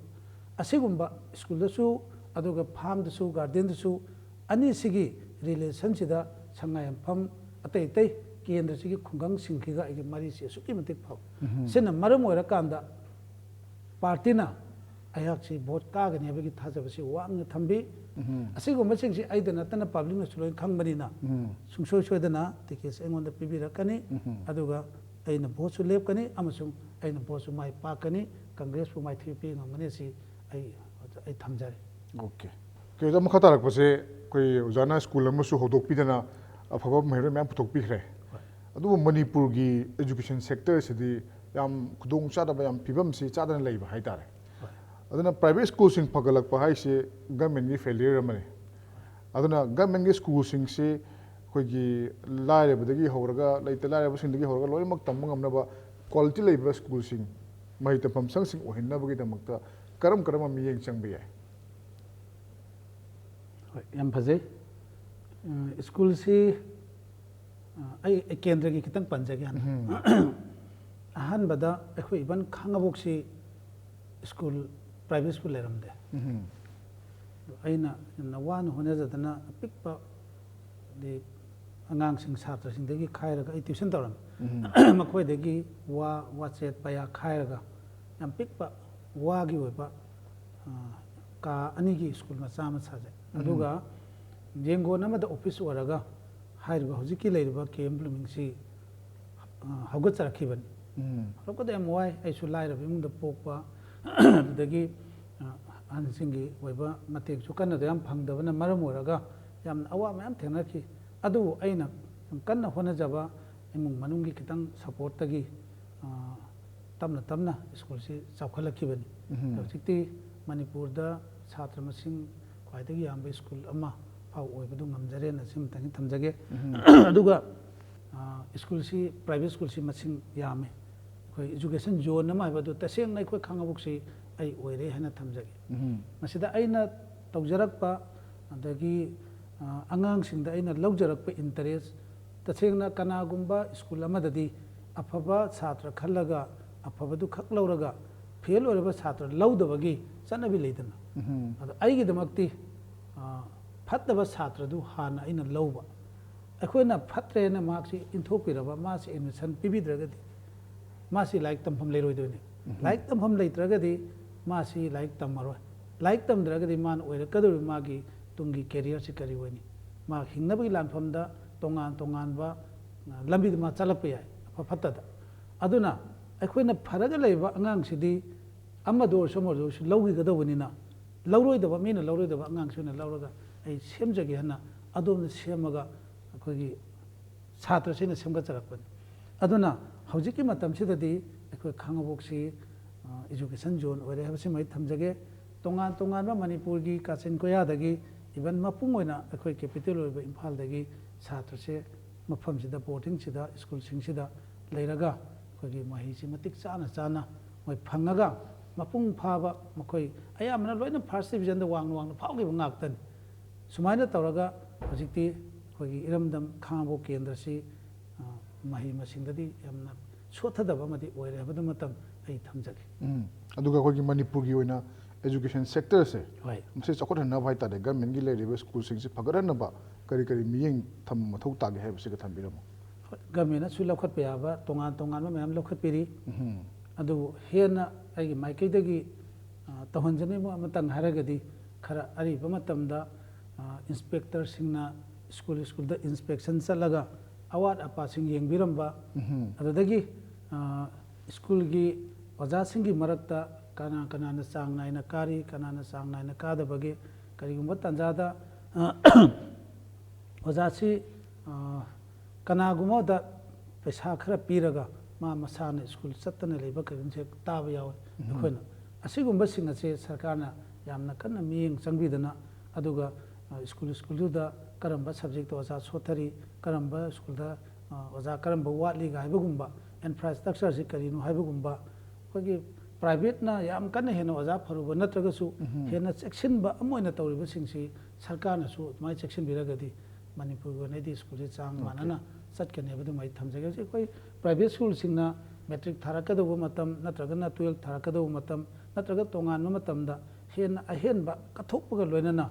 ꯑꯁꯤꯒꯨꯝꯕ ꯁ꯭ꯀꯨꯜꯗꯁꯨ, ꯑꯗꯨꯒ ꯐꯥꯔꯝꯗꯁꯨ, ꯒꯥꯔꯗꯦꯟꯗꯁꯨ, ꯑꯅꯤꯁꯤꯒꯤ ꯔꯤꯂꯦꯁꯟꯁꯤꯗ ꯁꯉꯥꯏ ꯌꯨꯝꯐꯝ ꯑꯇꯩ ꯑꯇꯩ ꯀꯦꯟꯗ꯭ꯔꯁꯤꯒꯤ ꯈꯨꯡꯒꯪꯁꯤꯡꯁꯤꯒ ꯑꯩꯒꯤ ꯃꯔꯤꯁꯤ ꯑꯁꯨꯛꯀꯤ ꯃꯇꯤꯛ ꯐꯕ꯫ ꯁꯤꯅ ꯃꯔꯝ ꯑꯣꯏꯔꯀꯥꯟꯗ ꯄꯥꯔꯇꯤꯅ ꯑꯩꯍꯥꯛꯁꯤ ꯚꯣꯠ ꯀꯥꯒꯅꯤ ꯍꯥꯏꯕꯒꯤ ꯊꯥꯖꯕꯁꯤ ꯋꯥꯡꯅ ꯊꯝꯕꯤ꯫ ꯑꯁꯤꯒꯨꯝꯕꯁꯤꯡꯁꯤ ꯑꯩꯗ ꯅꯠꯇꯅ ꯄꯕ꯭ꯂꯤꯛꯅꯁꯨ ꯂꯣꯏꯅ ꯈꯪꯕꯅꯤꯅ, ꯁꯨꯡꯁꯣꯏ ꯁꯣꯏꯗꯅ ꯇꯤꯀꯦꯠꯁꯤ ꯑꯩꯉꯣꯟꯗ ꯄꯤꯕꯤꯔꯛꯀꯅꯤ꯫ ꯑꯗꯨꯒ ꯑꯩꯅ ꯚꯣꯠꯁꯨ ꯂꯦꯞꯀꯅꯤ ꯑꯃꯁꯨꯡ ꯑꯩꯅ ꯚꯣꯠꯁꯨ ꯃꯥꯏ ꯄꯥꯛꯀꯅꯤ, ꯀꯪꯒ꯭ꯔꯦꯁꯄꯨ ꯃꯥꯏꯊꯤꯕ ꯄꯤ ꯉꯝꯒꯅꯤ꯫ ꯑꯁꯤ ꯑꯩ, ꯑꯩ ꯊꯝꯖꯔꯤ꯫ ꯑꯣꯀꯦ꯫ ꯑꯣꯀꯦ, ꯑꯣꯖꯥ, ꯃꯈꯥ ꯇꯥꯔꯛꯄꯁꯦ ꯑꯩꯈꯣꯏ ꯑꯣꯖꯥꯅ ꯁ꯭ꯀꯨꯜ ꯑꯃꯁꯨ ꯍꯧꯗꯣꯛꯄꯤꯗꯅ ꯑꯐꯕ ꯃꯍꯩꯔꯣꯏ ꯃꯌꯥꯝ ꯄꯨꯊꯣꯛꯄꯤꯈ꯭ꯔꯦ꯫ ꯑꯗꯨꯕꯨ ꯃꯅꯤꯄꯨꯔꯒꯤ education sector ꯑꯁꯤꯗꯤ ꯌꯥꯝ ꯈꯨꯗꯣꯡ ꯆꯥꯗꯕ, ꯌꯥꯝ ꯐꯤꯕꯝꯁꯤ ꯆꯥꯗꯅ ꯂꯩꯕ ꯍꯥꯏꯇꯥꯔꯦ꯫ ꯑꯗꯨꯅ private school ꯁꯤꯡ ꯐꯒꯠꯂꯛꯄ ꯍꯥꯏꯁꯦ government ꯀꯤ failure ꯑꯃꯅꯤ꯫ ꯑꯗꯨꯅ government ꯀꯤ ꯁ꯭ꯀꯨꯜꯁꯤꯡꯁꯤ ꯑꯩꯈꯣꯏꯒꯤ ꯂꯥꯏꯔꯕꯗꯒꯤ ꯍꯧꯔꯒ, ꯂꯩꯇ ꯂꯥꯏꯔꯕꯁꯤꯡꯗꯒꯤ ꯍꯧꯔꯒ ꯂꯣꯏꯅꯃꯛ ꯇꯝꯕ ꯉꯝꯅꯕ quality ꯂꯩꯕ ꯁ꯭ꯀꯨꯜꯁꯤꯡ, ꯃꯍꯩ ꯇꯝꯐꯝ ꯁꯪꯁꯤꯡ ꯑꯣꯏꯍꯟꯅꯕꯒꯤꯗꯃꯛꯇ ꯀꯔꯝ ꯀꯔꯝꯕ ꯃꯤꯠꯌꯦꯡ ꯆꯪꯕ ꯌꯥꯏ? ꯍꯣꯏ, ꯌꯥꯝ ꯐꯖꯩ꯫ ꯎꯝ, ꯁ꯭ꯀꯨꯜꯁꯤ, ꯑ, ꯑꯩ, ꯑꯩ ꯀꯦꯟꯗ꯭ꯔꯒꯤ ꯈꯤꯇꯪ ꯄꯟꯖꯒꯦ ꯍꯥꯟꯅ꯫ ꯑꯍꯥꯟꯕꯗ ꯑꯩꯈꯣꯏ even ꯈꯥꯉꯕꯣꯛꯁꯤ ꯁ꯭ꯀꯨꯜ private ꯁ꯭ꯀꯨꯜ ꯂꯩꯔꯝꯗꯦ꯫ ꯑꯩꯅ ꯌꯥꯝꯅ ꯋꯥꯅ ꯍꯣꯠꯅꯖꯗꯅ ꯑꯄꯤꯛꯄ ꯗꯤ ꯑꯉꯥꯡꯁꯤꯡ ꯁꯥꯇ꯭ꯔꯁꯤꯡꯗꯒꯤ ꯈꯥꯏꯔꯒ ꯑꯩ ꯇ꯭ꯌꯨꯁꯟ ꯇꯧꯔꯝꯃꯤ꯫ ꯃꯈꯣꯏꯗꯒꯤ ꯋꯥ ꯋꯥꯆꯦꯠ ꯄꯌꯥ ꯈꯥꯏꯔꯒ ꯌꯥꯝ ꯄꯤꯛꯄ ꯋꯥꯒꯤ ꯑꯣꯏꯕ, ꯑ, ꯀꯥ ꯑꯅꯤꯒꯤ ꯁ꯭ꯀꯨꯜ ꯃꯆꯥ ꯑꯃ ꯁꯥꯖꯩ꯫ ꯑꯗꯨꯒ ꯌꯦꯡꯒꯣꯟ ꯑꯃꯗ ꯑꯣꯐꯤꯁ ꯑꯣꯏꯔꯒ ꯍꯥꯏꯔꯤꯕ ꯍꯧꯖꯤꯛꯀꯤ ꯂꯩꯔꯤꯕ ꯀꯦ ꯑꯦꯝ ꯕ꯭ꯂꯨꯃꯤꯡꯁꯤ, ꯑ, ꯍꯧꯒꯠꯆꯔꯛꯈꯤꯕꯅꯤ꯫ ꯍꯧꯔꯛꯄꯗ ꯌꯥꯝ ꯋꯥꯏ꯫ ꯑꯩꯁꯨ ꯂꯥꯏꯔꯕ ꯏꯃꯨꯡꯗ ꯄꯣꯛꯄ, ꯑꯗꯨꯗꯒꯤ, ꯑ, ꯑꯍꯟꯁꯤꯡꯒꯤ ꯑꯣꯏꯕ ꯃꯇꯦꯡꯁꯨ ꯀꯟꯅꯗ ꯌꯥꯝ ꯐꯪꯗꯕꯅ ꯃꯔꯝ ꯑꯣꯏꯔꯒ ꯌꯥꯝꯅ ꯑꯋꯥꯕ ꯃꯌꯥꯝ ꯊꯦꯡꯅꯈꯤ꯫ ꯑꯗꯨꯕꯨ ꯑꯩꯅ ꯌꯥꯝ ꯀꯟꯅ ꯍꯣꯠꯅꯖꯕ, ꯏꯃꯨꯡ ꯃꯅꯨꯡꯒꯤ ꯈꯤꯇꯪ ꯁꯄꯣꯔꯠꯇꯒꯤ, ꯑ, ꯇꯞꯅ ꯇꯞꯅ ꯁ꯭ꯀꯨꯜꯁꯤ ꯆꯥꯎꯈꯠꯂꯛꯈꯤꯕꯅꯤ꯫ ꯍꯧꯖꯤꯛꯇꯤ ꯃꯅꯤꯄꯨꯔꯗ ꯁꯥꯇ꯭ꯔ ꯃꯁꯤꯡ ꯈ꯭ꯋꯥꯏꯗꯒꯤ ꯌꯥꯝꯕ ꯁ꯭ꯀꯨꯜ ꯑꯃ ꯐꯥꯎ ꯑꯣꯏꯕꯗꯨ ꯉꯝꯖꯔꯦꯅ ꯁꯤꯃꯇꯪꯗꯤ ꯊꯝꯖꯒꯦ꯫ ꯑꯗꯨꯒ, ꯑ, ꯁ꯭ꯀꯨꯜꯁꯤ, ꯄ꯭ꯔꯥꯏꯚꯦꯠ ꯁ꯭ꯀꯨꯜꯁꯤ ꯃꯁꯤꯡ ꯌꯥꯝꯃꯤ꯫ ꯑꯩꯈꯣꯏ ꯏꯖꯨꯀꯦꯁꯟ ꯖꯣꯟ ꯑꯃ ꯍꯥꯏꯕꯗꯨ ꯇꯁꯦꯡꯅ ꯑꯩꯈꯣꯏ ꯈꯥꯉꯕꯣꯛꯁꯤ ꯑꯩ ꯑꯣꯏꯔꯦ ꯍꯥꯏꯅ ꯊꯝꯖꯒꯦ꯫ ꯃꯁꯤꯗ ꯑꯩꯅ ꯇꯧꯖꯔꯛꯄ, ꯑꯗꯒꯤ, ꯑ, ꯑꯉꯥꯡꯁꯤꯡꯗ ꯑꯩꯅ ꯂꯧꯖꯔꯛꯄ ꯏꯟꯇꯔꯦꯁ, ꯇꯁꯦꯡꯅ ꯀꯅꯥꯒꯨꯝꯕ ꯁ꯭ꯀꯨꯜ ꯑꯃꯗꯗꯤ ꯑꯐꯕ ꯁꯥꯇ꯭ꯔ ꯈꯜꯂꯒ ꯑꯐꯕꯗꯨ ꯈꯛ ꯂꯧꯔꯒ ꯐꯦꯜ ꯑꯣꯏꯔꯕ ꯁꯥꯇ꯭ꯔ ꯂꯧꯗꯕꯒꯤ ꯆꯠꯅꯕꯤ ꯂꯩꯗꯅ꯫ ꯑꯗꯣ ꯑꯩꯒꯤꯗꯃꯛꯇꯤ, ꯑ, ꯐꯠꯇꯕ ꯁꯥꯇ꯭ꯔꯗꯨ ꯍꯥꯟꯅ ꯑꯩꯅ ꯂꯧꯕ꯫ ꯑꯩꯈꯣꯏꯅ ꯐꯠꯇ꯭ꯔꯦꯅ ꯃꯍꯥꯛꯁꯤ ꯏꯟꯊꯣꯛꯄꯤꯔꯕ, ꯃꯥꯁꯤ ꯑꯦꯗꯃꯤꯁꯟ ꯄꯤꯕꯤꯗ꯭ꯔꯒꯗꯤ ꯃꯥꯁꯤ ꯂꯥꯏꯔꯤꯛ ꯇꯝꯐꯝ ꯂꯩꯔꯣꯏꯗꯣꯏꯅꯤ꯫ ꯂꯥꯏꯔꯤꯛ ꯇꯝꯐꯝ ꯂꯩꯇ꯭ꯔꯒꯗꯤ ꯃꯥꯁꯤ ꯂꯥꯏꯔꯤꯛ ꯇꯝꯃꯔꯣꯏ꯫ ꯂꯥꯏꯔꯤꯛ ꯇꯝꯗ꯭ꯔꯒꯗꯤ ꯃꯥꯅ ꯑꯣꯏꯔꯛꯀꯗꯧꯔꯤꯕ ꯃꯥꯒꯤ ꯇꯨꯡꯒꯤ ꯀꯦꯔꯤꯌꯔꯁꯤ ꯀꯔꯤ ꯑꯣꯏꯅꯤ? ꯃꯥ ꯍꯤꯡꯅꯕꯒꯤ ꯂꯥꯟꯐꯝꯗ ꯇꯣꯉꯥꯟ ꯇꯣꯉꯥꯟꯕ, ꯑ, ꯂꯝꯕꯤꯗ ꯃꯥ ꯆꯠꯂꯛꯄ ꯌꯥꯏ, ꯑꯐ ꯐꯠꯇꯗ꯫ ꯑꯗꯨꯅ ꯑꯩꯈꯣꯏꯅ ꯐꯔꯒ ꯂꯩꯕ ꯑꯉꯥꯡꯁꯤꯗꯤ ꯑꯃꯗ ꯑꯣꯏꯔꯁꯨ ꯑꯃꯗ ꯑꯣꯏꯔꯁꯨ ꯂꯧꯈꯤꯒꯗꯧꯕꯅꯤꯅ, ꯂꯧꯔꯣꯏꯗꯕ, ꯃꯤꯅ ꯂꯧꯔꯣꯏꯗꯕ ꯑꯉꯥꯡꯁꯤ ꯑꯣꯏꯅ ꯂꯧꯔꯒ ꯑꯩ ꯁꯦꯝꯖꯒꯦ ꯍꯥꯏꯅ ꯑꯗꯣꯝꯗ ꯁꯦꯝꯃꯒ ꯑꯩꯈꯣꯏꯒꯤ ꯁꯥꯇ꯭ꯔꯁꯤꯅ ꯁꯦꯝꯒꯠꯆꯔꯛꯄꯅꯤ꯫ ꯑꯗꯨꯅ ꯍꯧꯖꯤꯛꯀꯤ ꯃꯇꯝꯁꯤꯗꯗꯤ ꯑꯩꯈꯣꯏ ꯈꯥꯉꯕꯣꯛꯁꯤ, ꯑ, ꯏꯖꯨꯀꯦꯁꯟ ꯖꯣꯟ ꯑꯣꯏꯔꯦ ꯍꯥꯏꯕꯁꯤꯃ ꯑꯩ ꯊꯝꯖꯒꯦ꯫ ꯇꯣꯉꯥꯟ ꯇꯣꯉꯥꯟꯕ ꯃꯅꯤꯄꯨꯔꯒꯤ ꯀꯥꯆꯤꯟ ꯀꯣꯌꯥꯗꯒꯤ, ꯏꯚꯟ ꯃꯄꯨꯡ ꯑꯣꯏꯅ ꯑꯩꯈꯣꯏ ꯀꯦꯄꯤꯇꯦꯜ ꯑꯣꯏꯕ ꯏꯝꯐꯥꯜꯗꯒꯤ ꯁꯥꯇ꯭ꯔꯁꯦ ꯃꯐꯝꯁꯤꯗ, ꯕꯣꯔꯗꯤꯡꯁꯤꯗ, ꯁ꯭ꯀꯨꯜꯁꯤꯡꯁꯤꯗ ꯂꯩꯔꯒ ꯑꯩꯈꯣꯏꯒꯤ ꯃꯍꯩꯁꯤ ꯃꯇꯤꯛ ꯆꯥꯅ ꯆꯥꯅ ꯃꯣꯏ ꯐꯪꯉꯒ ꯃꯄꯨꯡ ꯐꯥꯕ, ꯃꯈꯣꯏ ꯑꯌꯥꯝꯕꯅ ꯂꯣꯏꯅ ꯐꯥꯔꯁ ꯗꯤꯕꯤꯖꯟꯗ ꯋꯥꯡꯅ ꯋꯥꯡꯅ ꯐꯥꯎꯈꯤꯕ ꯉꯥꯛꯇꯅꯤ꯫ ꯁꯨꯃꯥꯏꯅ ꯇꯧꯔꯒ ꯍꯧꯖꯤꯛꯇꯤ ꯑꯩꯈꯣꯏꯒꯤ ꯏꯔꯝꯗꯝ ꯈꯥꯉꯕꯣꯛ ꯀꯦꯟꯗ꯭ꯔꯁꯤ, ꯑ, ꯃꯍꯩ ꯃꯁꯤꯡꯗꯗꯤ ꯌꯥꯝꯅ ꯁꯣꯠꯊꯗꯕ ꯑꯃꯗꯤ ꯑꯣꯏꯔꯦ ꯍꯥꯏꯕꯗꯨꯃꯇꯪ ꯑꯩ ꯊꯝꯖꯒꯦ꯫ ꯎꯝ꯫ ꯑꯗꯨꯒ ꯑꯩꯈꯣꯏꯒꯤ ꯃꯅꯤꯄꯨꯔꯒꯤ ꯑꯣꯏꯅ education sectorꯁꯦ ꯍꯣꯏ ꯃꯁꯤ ꯆꯥꯎꯈꯠꯍꯟꯅꯕ ꯍꯥꯏꯇꯥꯔꯦ, governmentꯀꯤ ꯂꯩꯔꯤꯕ schoolꯁꯤꯡꯁꯤ ꯐꯒꯠꯍꯟꯅꯕ ꯀꯔꯤ ꯀꯔꯤ ꯃꯤꯠꯌꯦꯡ ꯊꯝꯕ ꯃꯊꯧ ꯇꯥꯒꯦ ꯍꯥꯏꯕꯁꯤꯒ ꯊꯝꯕꯤꯔꯝꯃꯣ꯫ ꯍꯣꯏ, governmentꯅꯁꯨ ꯂꯧꯈꯠꯄ ꯌꯥꯕ ꯇꯣꯉꯥꯟ ꯇꯣꯉꯥꯟꯕ ꯃꯌꯥꯝ ꯂꯧꯈꯠꯄꯤꯔꯤ꯫ ꯎꯝ. ꯑꯗꯨꯕꯨ ꯍꯦꯟꯅ ꯑꯩꯒꯤ ꯃꯥꯏꯀꯩꯗꯒꯤ ꯑ, ꯇꯧꯍꯟꯖꯅꯤꯡꯕ ꯑꯃꯇꯪ ꯍꯥꯏꯔꯒꯗꯤ, ꯈꯔ ꯑꯔꯤꯕ ꯃꯇꯝꯗ ꯑ, inspectorꯁꯤꯡꯅ school schoolꯗ inspection ꯆꯠꯂꯒ ꯑꯋꯥꯠ ꯑꯄꯥꯁꯤꯡ ꯌꯦꯡꯕꯤꯔꯝꯕ, ꯎꯝ. ꯑꯗꯨꯗꯒꯤ ꯑ, schoolꯒꯤ ꯑꯣꯖꯥꯁꯤꯡꯒꯤ ꯃꯔꯛꯇ ꯀꯅꯥ ꯀꯅꯥꯅ ꯆꯥꯡ ꯅꯥꯏꯅ ꯀꯥꯔꯤ, ꯀꯅꯥꯅ ꯆꯥꯡ ꯅꯥꯏꯅ ꯀꯥꯗꯕꯒꯦ, ꯀꯔꯤꯒꯨꯝꯕ ꯇꯥꯟꯖꯥꯗ ꯑ, ꯑꯣꯖꯥꯁꯤ ꯑ, ꯀꯅꯥꯒꯨꯝꯕꯗ ꯄꯩꯁꯥ ꯈꯔ ꯄꯤꯔꯒ ꯃꯥ ꯃꯁꯥꯅ school ꯆꯠꯇꯅ ꯂꯩꯕ ꯀꯔꯤꯒꯨꯝꯕꯁꯦ ꯇꯥꯕ ꯌꯥꯎꯋꯤ꯫ ꯎꯝ. ꯑꯩꯈꯣꯏꯅ ꯑꯁꯤꯒꯨꯝꯕꯁꯤꯡ ꯑꯁꯦ ꯁꯔꯀꯥꯔꯅ ꯌꯥꯝꯅ ꯀꯟꯅ ꯃꯤꯠꯌꯦꯡ ꯆꯪꯕꯤꯗꯅ, ꯑꯗꯨꯒ ꯑ, school schoolꯗꯨꯗ ꯀꯔꯝꯕ subjectꯇ ꯑꯣꯖꯥ ꯁꯣꯠꯊꯔꯤ, ꯀꯔꯝꯕ schoolꯗ ꯑ, ꯑꯣꯖꯥ ꯀꯔꯝꯕ ꯋꯥꯠꯂꯤꯒ ꯍꯥꯏꯕꯒꯨꯝꯕ, infrastructureꯁꯤ ꯀꯔꯤꯅꯣ ꯍꯥꯏꯕꯒꯨꯝꯕ, ꯑꯩꯈꯣꯏꯒꯤ privateꯅ ꯌꯥꯝ ꯀꯟꯅ ꯍꯦꯟꯅ ꯑꯣꯖꯥ ꯐꯔꯨꯕ ꯅꯠꯇ꯭ꯔꯒꯁꯨ ꯎꯝ. ꯍꯦꯟꯅ ꯆꯦꯛꯁꯤꯟꯕ ꯑꯃ ꯑꯣꯏꯅ ꯇꯧꯔꯤꯕꯁꯤꯡꯁꯤ ꯁꯔꯀꯥꯔꯅꯁꯨ ꯑꯗꯨꯃꯥꯏꯅ ꯆꯦꯛꯁꯤꯟꯕꯤꯔꯒꯗꯤ ꯃꯅꯤꯄꯨꯔꯒꯤ ꯑꯣꯏꯅꯗꯤ schoolꯁꯤ ꯆꯥꯡ Okay. ꯃꯥꯟꯅꯅ ꯆꯠꯀꯅꯤ ꯍꯥꯏꯕꯗꯨꯃ ꯑꯩ ꯊꯝꯖꯒꯦ꯫ ꯍꯧꯖꯤꯛ ꯑꯩꯈꯣꯏ private schoolꯁꯤꯡꯅ matric ꯊꯥꯔꯛꯀꯗꯧꯕ ꯃꯇꯝ ꯅꯠꯇ꯭ꯔꯒꯅ twelve ꯊꯥꯔꯛꯀꯗꯧꯕ ꯃꯇꯝ ꯅꯠꯇ꯭ꯔꯒ ꯇꯣꯉꯥꯟꯕ ꯃꯇꯝꯗ ꯍꯦꯟꯅ ꯑꯍꯦꯟꯕ ꯀꯠꯊꯣꯛꯄꯒ ꯂꯣꯏꯅꯅ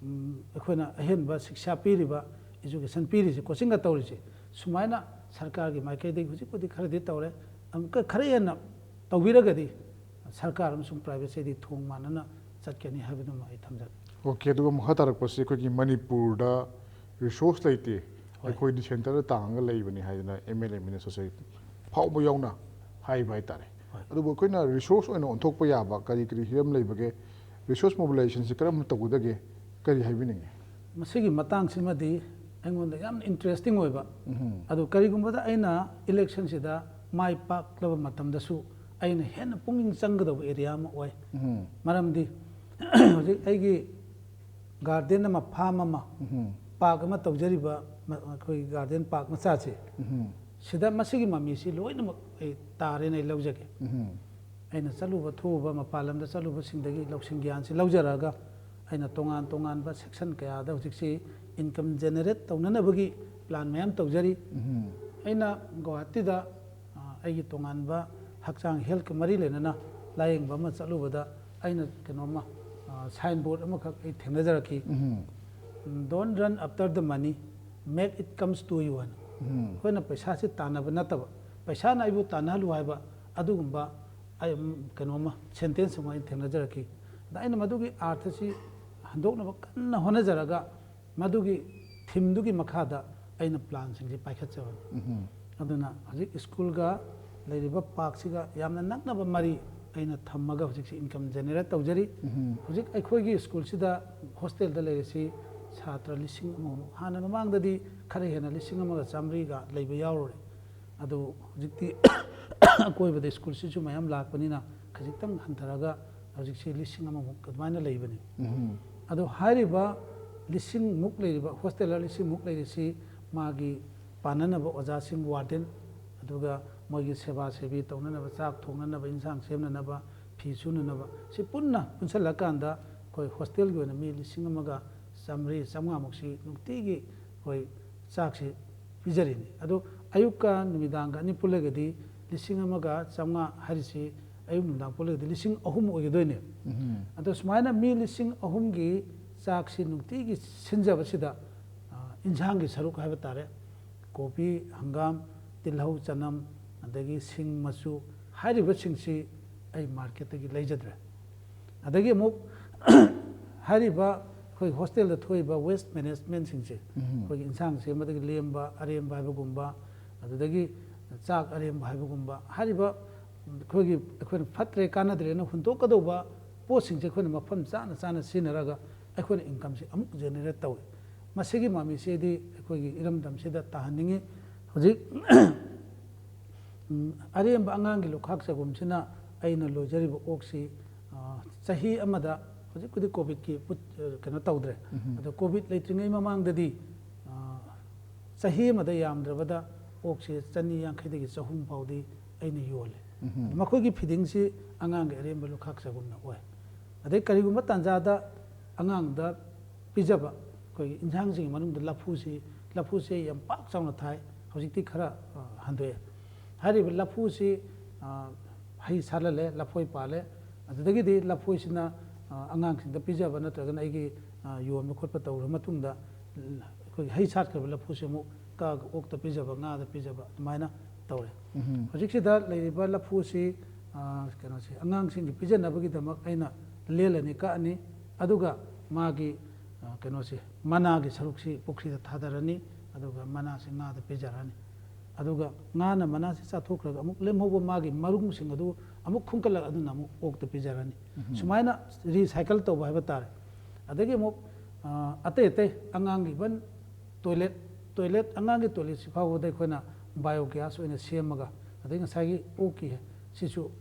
ꯎꯝ, ꯑꯩꯈꯣꯏꯅ ꯑꯍꯦꯟꯕ ꯁꯤꯛꯁꯥ ꯄꯤꯔꯤꯕ, education ꯄꯤꯔꯤꯁꯦ, coachingꯒ ꯇꯧꯔꯤꯁꯦ, ꯁꯨꯃꯥꯏꯅ ꯁꯔꯀꯥꯔꯒꯤ ꯃꯥꯏꯀꯩꯗꯒꯤ ꯍꯧꯖꯤꯛꯄꯨꯗꯤ ꯈꯔꯗꯤ ꯇꯧꯔꯦ, ꯑꯃꯨꯛꯀ ꯈꯔ ꯍꯦꯟꯅ ꯇꯧꯕꯤꯔꯒꯗꯤ ꯁꯔꯀꯥꯔ ꯑꯃꯁꯨꯡ privateꯁꯤꯗꯤ ꯊꯣꯡ ꯃꯥꯟꯅꯅ ꯆꯠꯀꯅꯤ ꯍꯥꯏꯕꯗꯨꯃ ꯑꯩ ꯊꯝꯖꯒꯦ꯫ Okay, ꯑꯗꯨꯒ ꯃꯈꯥ ꯇꯥꯔꯛꯄꯁꯤ ꯑꯩꯈꯣꯏꯒꯤ ꯃꯅꯤꯄꯨꯔꯗ resource ꯂꯩꯇꯦ, ꯍꯣꯏ. ꯑꯩꯈꯣꯏꯗꯤ centreꯗ ꯇꯥꯡꯉꯒ ꯂꯩꯕꯅꯤ ꯍꯥꯏꯗꯅ M L A minister ꯁꯦ ꯐꯥꯎꯕ ꯌꯥꯎꯅ ꯍꯥꯏꯕ ꯍꯥꯏꯇꯥꯔꯦ꯫ ꯍꯣꯏ. ꯑꯗꯨꯕꯨ ꯑꯩꯈꯣꯏꯅ resource ꯑꯣꯏꯅ ꯑꯣꯟꯊꯣꯛꯄ ꯌꯥꯕ ꯀꯔꯤ ꯀꯔꯤ ꯍꯤꯔꯝ ꯂꯩꯕꯒꯦ? Resource mobilizationꯁꯤ ꯀꯔꯝꯅ ꯇꯧꯒꯗꯒꯦ? ꯀꯔꯤ ꯍꯥꯏꯕꯤꯅꯤꯡꯉꯤ? ꯃꯁꯤꯒꯤ ꯃꯇꯥꯡꯁꯤꯃꯗꯤ ꯑꯩꯉꯣꯟꯗ ꯌꯥꯝꯅ interesting ꯑꯣꯏꯕ, ꯎꯝ. ꯑꯗꯨ ꯀꯔꯤꯒꯨꯝꯕꯗ ꯑꯩꯅ electionꯁꯤꯗ ꯃꯥꯏ ꯄꯥꯛꯂꯕ ꯃꯇꯝꯗꯁꯨ ꯑꯩꯅ ꯍꯦꯟꯅ ꯄꯨꯛꯅꯤꯡ ꯆꯪꯒꯗꯧꯕ area ꯑꯃ ꯑꯣꯏ꯫ ꯎꯝ. ꯃꯔꯝꯗꯤ ꯍꯧꯖꯤꯛ ꯑꯩꯒꯤ garden ꯑꯃ, farm ꯑꯃ, ꯎꯝ. park ꯑꯃ ꯇꯧꯖꯔꯤꯕ ꯃ-, ꯑꯩꯈꯣꯏꯒꯤ garden park ꯃꯆꯥꯁꯦ, ꯎꯝ. ꯁꯤꯗ ꯃꯁꯤꯒꯤ ꯃꯃꯤꯁꯤ ꯂꯣꯏꯅꯃꯛ ꯑꯩ ꯇꯥꯔꯦꯅ ꯑꯩ ꯂꯧꯖꯒꯦ꯫ ꯎꯝ. ꯑꯩꯅ ꯆꯠꯂꯨꯕ ꯊꯣꯛꯎꯕ ꯃꯄꯥꯟ ꯂꯝꯗ ꯆꯠꯂꯨꯕꯁꯤꯡꯗꯒꯤ ꯂꯧꯁꯤꯡ ꯒ꯭ꯌꯥꯟꯁꯤ ꯂꯧꯖꯔꯛꯑꯒ ꯑꯩꯅ ꯇꯣꯉꯥꯟ ꯇꯣꯉꯥꯟꯕ section ꯀꯌꯥꯗ ꯍꯧꯖꯤꯛꯁꯤ income generate ꯇꯧꯅꯅꯕꯒꯤ plan ꯃꯌꯥꯝ ꯇꯧꯖꯔꯤ꯫ ꯎꯝ. ꯑꯩꯅ ꯒꯨꯋꯥꯍꯥꯇꯤꯗ, ꯑ, ꯑꯩꯒꯤ ꯇꯣꯉꯥꯟꯕ ꯍꯛꯆꯥꯡ healthꯀ ꯃꯔꯤ ꯂꯩꯅꯅ ꯂꯥꯌꯦꯡꯕ ꯑꯃ ꯆꯠꯂꯨꯕꯗ ꯑꯩꯅ ꯀꯩꯅꯣꯝꯃ, ꯁꯥꯏꯟ ꯕꯣꯔꯗ ꯑꯃꯈꯛ ꯑꯩ ꯊꯦꯡꯅꯖꯔꯛꯈꯤ꯫ "Don't run after the money, make it comes to you" ꯍꯥꯏꯅ꯫ ꯑꯩꯈꯣꯏꯅ ꯄꯩꯁꯥꯁꯤ ꯇꯥꯟꯅꯕ ꯅꯠꯇꯕ, ꯄꯩꯁꯥꯅ ꯑꯩꯕꯨ ꯇꯥꯟꯅꯍꯜꯂꯨ ꯍꯥꯏꯕ ꯑꯗꯨꯒꯨꯝꯕ ꯑꯩ, ꯎꯝ, ꯀꯩꯅꯣꯝꯃ, ꯁꯦꯟꯇꯦꯟꯁ ꯑꯃ ꯑꯩꯅ ꯊꯦꯡꯅꯖꯔꯛꯈꯤ꯫ ꯑꯗ ꯑꯩꯅ ꯃꯗꯨꯒꯤ ꯑꯥꯔꯊꯁꯤ ꯍꯟꯗꯣꯛꯅꯕ ꯀꯟꯅ ꯍꯣꯠꯅꯖꯔꯒ ꯃꯗꯨꯒꯤ ꯊꯤꯝꯗꯨꯒꯤ ꯃꯈꯥꯗ ꯑꯩꯅ ꯄ꯭ꯂꯥꯟꯁꯤꯡꯁꯤ ꯄꯥꯏꯈꯠꯆꯕꯅꯤ꯫ ꯑꯗꯨꯅ ꯍꯧꯖꯤꯛ ꯁ꯭ꯀꯨꯜꯒ ꯂꯩꯔꯤꯕ ꯄꯥꯔꯛꯁꯤꯒ ꯌꯥꯝꯅ ꯅꯛꯅꯕ ꯃꯔꯤ ꯑꯩꯅ ꯊꯝꯃꯒ ꯍꯧꯖꯤꯛꯁꯤ ꯏꯟꯀꯝ ꯖꯦꯅꯦꯔꯦꯠ ꯇꯧꯖꯔꯤ꯫ ꯍꯧꯖꯤꯛ ꯑꯩꯈꯣꯏꯒꯤ ꯁ꯭ꯀꯨꯜꯁꯤꯗ ꯍꯣꯁꯇꯦꯜꯗ ꯂꯩꯔꯤꯁꯤ ꯁꯥꯇ꯭ꯔ ꯂꯤꯁꯤꯡ ꯑꯃꯃꯨꯛ, ꯍꯥꯟꯅ ꯃꯃꯥꯡꯗꯗꯤ ꯈꯔ ꯍꯦꯟꯅ ꯂꯤꯁꯤꯡ ꯑꯃꯒ ꯆꯥꯃꯔꯤꯒ ꯂꯩꯕ ꯌꯥꯎꯔꯨꯔꯦ꯫ ꯑꯗꯨ ꯍꯧꯖꯤꯛꯇꯤ ꯑꯀꯣꯏꯕꯗ ꯁ꯭ꯀꯨꯜꯁꯤꯁꯨ ꯃꯌꯥꯝ ꯂꯥꯛꯄꯅꯤꯅ ꯈꯖꯤꯛꯇꯪ ꯍꯟꯊꯔꯒ ꯍꯧꯖꯤꯛꯁꯤ ꯂꯤꯁꯤꯡ ꯑꯃꯃꯨꯛ ꯑꯗꯨꯃꯥꯏꯅ ꯂꯩꯕꯅꯤ꯫ ꯑꯗꯣ ꯍꯥꯏꯔꯤꯕ ꯂꯤꯁꯤꯡꯃꯨꯛ ꯂꯩꯔꯤꯕ, ꯍꯣꯁꯇꯦꯂꯔ ꯂꯤꯁꯤꯡꯃꯨꯛ ꯂꯩꯔꯤꯁꯤ ꯃꯥꯒꯤ ꯄꯥꯟꯅꯅꯕ ꯑꯣꯖꯥꯁꯤꯡ, ꯋꯥꯔꯗꯦꯟ, ꯑꯗꯨꯒ ꯃꯣꯏꯒꯤ ꯁꯦꯕꯥ ꯁꯦꯕꯤ ꯇꯧꯅꯅꯕ, ꯆꯥꯛ ꯊꯣꯡꯅꯅꯕ, ꯏꯟꯁꯥꯡ ꯁꯦꯝꯅꯅꯕ, ꯐꯤ ꯁꯨꯅꯅꯕ, ꯁꯤ ꯄꯨꯟꯅ ꯄꯨꯟꯁꯤꯜꯂꯀꯥꯟꯗ ꯑꯩꯈꯣꯏ ꯍꯣꯁꯇꯦꯜꯒꯤ ꯑꯣꯏꯅ ꯃꯤ ꯂꯤꯁꯤꯡ ꯑꯃꯒ ꯆꯥꯃꯔꯤ, ꯆꯥꯝꯃꯉꯥꯃꯨꯛꯁꯤ ꯅꯨꯡꯇꯤꯒꯤ ꯑꯩꯈꯣꯏ ꯆꯥꯛꯁꯤ ꯄꯤꯖꯔꯤꯅꯤ꯫ ꯑꯗꯣ ꯑꯌꯨꯛꯀ ꯅꯨꯃꯤꯗꯥꯡꯒ ꯑꯅꯤ ꯄꯨꯜꯂꯒꯗꯤ ꯂꯤꯁꯤꯡ ꯑꯃꯒ ꯆꯥꯝꯃꯉꯥ ꯍꯥꯏꯔꯤꯁꯤ ꯑꯌꯨꯛ ꯅꯨꯃꯤꯗꯥꯡ ꯄꯨꯜꯂꯒꯗꯤ ꯂꯤꯁꯤꯡ ꯑꯍꯨꯝ ꯑꯣꯏꯒꯗꯣꯏꯅꯦ꯫ ꯑꯗꯣ ꯁꯨꯃꯥꯏꯅ ꯃꯤ ꯂꯤꯁꯤꯡ ꯑꯍꯨꯝꯒꯤ ꯆꯥꯛꯁꯤ ꯅꯨꯡꯇꯤꯒꯤ ꯁꯤꯟꯖꯕꯁꯤꯗ, ꯑ, ꯏꯟꯁꯥꯡꯒꯤ ꯁꯔꯨꯛ ꯍꯥꯏꯕ ꯇꯥꯔꯦ, ꯀꯣꯕꯤ, ꯍꯪꯒꯥꯝ, ꯇꯤꯜꯍꯧ, ꯆꯅꯝ, ꯑꯗꯒꯤ ꯁꯤꯡ, ꯃꯆꯨ ꯍꯥꯏꯔꯤꯕꯁꯤꯡꯁꯤ ꯑꯩ ꯃꯥꯔꯀꯦꯠꯇꯒꯤ ꯂꯩꯖꯗ꯭ꯔꯦ꯫ ꯑꯗꯒꯤ ꯑꯃꯨꯛ ꯍꯥꯏꯔꯤꯕ ꯑꯩꯈꯣꯏ ꯍꯣꯁꯇꯦꯜꯗ ꯊꯣꯛꯏꯕ ꯋꯦꯁ ꯃꯦꯅꯦꯖꯃꯦꯟꯁꯤꯡꯁꯦ, ꯑꯩꯈꯣꯏꯒꯤ ꯏꯟꯁꯥꯡ ꯁꯦꯝꯕꯗꯒꯤ ꯂꯦꯝꯕ ꯑꯔꯦꯝꯕ ꯍꯥꯏꯕꯒꯨꯝꯕ, ꯑꯗꯨꯗꯒꯤ ꯆꯥꯛ ꯑꯔꯦꯝꯕ ꯍꯥꯏꯕꯒꯨꯝꯕ, ꯍꯥꯏꯔꯤꯕ ꯑꯩꯈꯣꯏꯒꯤ, ꯑꯩꯈꯣꯏꯅ ꯐꯠꯇ꯭ꯔꯦ, ꯀꯥꯟꯅꯗ꯭ꯔꯦꯅ ꯍꯨꯟꯗꯣꯛꯀꯗꯧꯕ ꯄꯣꯠꯁꯤꯡꯁꯦ ꯑꯩꯈꯣꯏꯅ ꯃꯐꯝ ꯆꯥꯅ ꯆꯥꯅ ꯁꯤꯖꯤꯟꯅꯔꯒ ꯑꯩꯈꯣꯏꯅ ꯏꯟꯀꯝꯁꯦ ꯑꯃꯨꯛ ꯖꯦꯅꯦꯔꯦꯠ ꯇꯧꯏ꯫ ꯃꯁꯤꯒꯤ ꯃꯃꯤꯁꯤꯗꯤ ꯑꯩꯈꯣꯏꯒꯤ ꯏꯔꯝꯗꯝꯁꯤꯗ ꯇꯥꯍꯟꯅꯤꯡꯉꯤ꯫ ꯍꯧꯖꯤꯛ ꯎꯝ, ꯑꯔꯦꯝꯕ ꯑꯉꯥꯡꯒꯤ ꯂꯨꯈꯥꯛ ꯆꯒꯨꯝꯁꯤꯅ ꯑꯩꯅ ꯂꯣꯏꯖꯔꯤꯕ ꯑꯣꯛꯁꯤ, ꯑ, ꯆꯍꯤ ꯑꯃꯗ, ꯍꯧꯖꯤꯛꯄꯨꯗꯤ ꯀꯣꯚꯤꯗꯀꯤ ꯄꯨꯠ-, ꯑ, ꯀꯩꯅꯣ ꯇꯧꯗ꯭ꯔꯦ꯫ ꯑꯗꯣ ꯀꯣꯚꯤꯗ ꯂꯩꯇ꯭ꯔꯤꯉꯩ ꯃꯃꯥꯡꯗꯗꯤ, ꯑ, ꯆꯍꯤ ꯑꯃꯗ ꯌꯥꯝꯗ꯭ꯔꯕꯗ ꯑꯣꯛꯁꯦ ꯆꯅꯤ ꯌꯥꯡꯈꯩꯗꯒꯤ ꯆꯍꯨꯝ ꯐꯥꯎꯗꯤ ꯑꯩꯅ ꯌꯣꯜꯂꯦ꯫ ꯃꯈꯣꯏꯒꯤ ꯐꯤꯗꯤꯡꯁꯤ ꯑꯉꯥꯡꯒꯤ ꯑꯔꯦꯝꯕ ꯂꯨꯈꯥꯛ ꯆꯒꯨꯝꯅ ꯑꯣꯏ꯫ ꯑꯗꯩ ꯀꯔꯤꯒꯨꯝꯕ ꯇꯥꯟꯖꯥꯗ ꯑꯉꯥꯡꯗ ꯄꯤꯖꯕ ꯑꯩꯈꯣꯏꯒꯤ ꯏꯟꯁꯥꯡꯁꯤꯡꯒꯤ ꯃꯅꯨꯡꯗ ꯂꯐꯨꯁꯤ, ꯂꯐꯨꯁꯤ ꯌꯥꯝ ꯄꯥꯛ ꯆꯥꯎꯅ ꯊꯥꯏ, ꯍꯧꯖꯤꯛꯇꯤ ꯈꯔ, ꯑ, ꯍꯟꯗꯣꯛꯑꯦ꯫ ꯍꯥꯏꯔꯤꯕ ꯂꯐꯨꯁꯤ, ꯑ, ꯍꯩ ꯁꯥꯠꯍꯜꯂꯦ, ꯂꯐꯣꯏ ꯄꯥꯜꯂꯦ, ꯑꯗꯨꯗꯒꯤꯗꯤ ꯂꯐꯣꯏꯁꯤꯅ ꯑꯉꯥꯡꯁꯤꯡꯗ ꯄꯤꯖꯕ ꯅꯠꯇ꯭ꯔꯒꯅ ꯑꯩꯒꯤ ꯌꯣꯟꯕ ꯈꯣꯠꯄ ꯇꯧꯔꯕ ꯃꯇꯨꯡꯗ ꯑꯩꯈꯣꯏꯒꯤ ꯍꯩ ꯁꯥꯠꯈ꯭ꯔꯕ ꯂꯐꯨꯁꯦ ꯑꯃꯨꯛ ꯀꯛꯑꯒ ꯑꯣꯛꯇ ꯄꯤꯖꯕ, ꯉꯥꯗ ꯄꯤꯖꯕ, ꯑꯗꯨꯃꯥꯏꯅ ꯇꯧꯔꯦ꯫ ꯍꯧꯖꯤꯛꯁꯤꯗ ꯂꯩꯔꯤꯕ ꯂꯐꯨꯁꯤ ꯀꯩꯅꯣꯁꯦ ꯑꯉꯥꯡꯁꯤꯡꯒꯤ ꯄꯤꯖꯅꯕꯒꯤꯗꯃꯛ ꯑꯩꯅ ꯂꯦꯜꯂꯅꯤ, ꯀꯛꯑꯅꯤ, ꯑꯗꯨꯒ ꯃꯥꯒꯤ ꯀꯩꯅꯣꯁꯦ ꯃꯅꯥꯒꯤ ꯁꯔꯨꯛꯁꯤ ꯄꯨꯈ꯭ꯔꯤꯗ ꯊꯥꯗꯔꯅꯤ, ꯑꯗꯨꯒ ꯃꯅꯥꯁꯤ ꯉꯥꯗ ꯄꯤꯖꯔꯅꯤ꯫ ꯑꯗꯨꯒ ꯉꯥꯅ ꯃꯅꯥꯁꯤ ꯆꯥꯊꯣꯛꯈ꯭ꯔꯒ ꯑꯃꯨꯛ ꯂꯦꯝꯍꯧꯕ ꯃꯥꯒꯤ ꯃꯔꯨꯝꯁꯤꯡ ꯑꯗꯨ ꯑꯃꯨꯛ ꯈꯨꯟꯒꯠꯂꯒ ꯑꯗꯨꯅ ꯑꯃꯨꯛ ꯑꯣꯛꯇ ꯄꯤꯖꯔꯅꯤ꯫ ꯁꯨꯃꯥꯏꯅ ꯔꯤꯁꯥꯏꯀꯜ ꯇꯧꯕ ꯍꯥꯏꯕ ꯇꯥꯔꯦ꯫ ꯑꯗꯒꯤ ꯑꯃꯨꯛ ꯑꯇꯩ ꯑꯇꯩ ꯑꯉꯥꯡꯒꯤ ꯏꯚꯟ ꯇꯣꯏꯂꯦꯠ, ꯇꯣꯏꯂꯦꯠ, ꯑꯉꯥꯡꯒꯤ ꯇꯣꯏꯂꯦꯠꯁꯤ ꯐꯥꯎꯕꯗ ꯑꯩꯈꯣꯏꯅ ꯕꯥꯏꯑꯣ ꯒ꯭ꯌꯥꯁ ꯑꯣꯏꯅ ꯁꯦꯝꯃꯒ, ꯑꯗꯩ ꯉꯁꯥꯏꯒꯤ ꯑꯣꯛꯀꯤ ꯁꯤꯁꯨ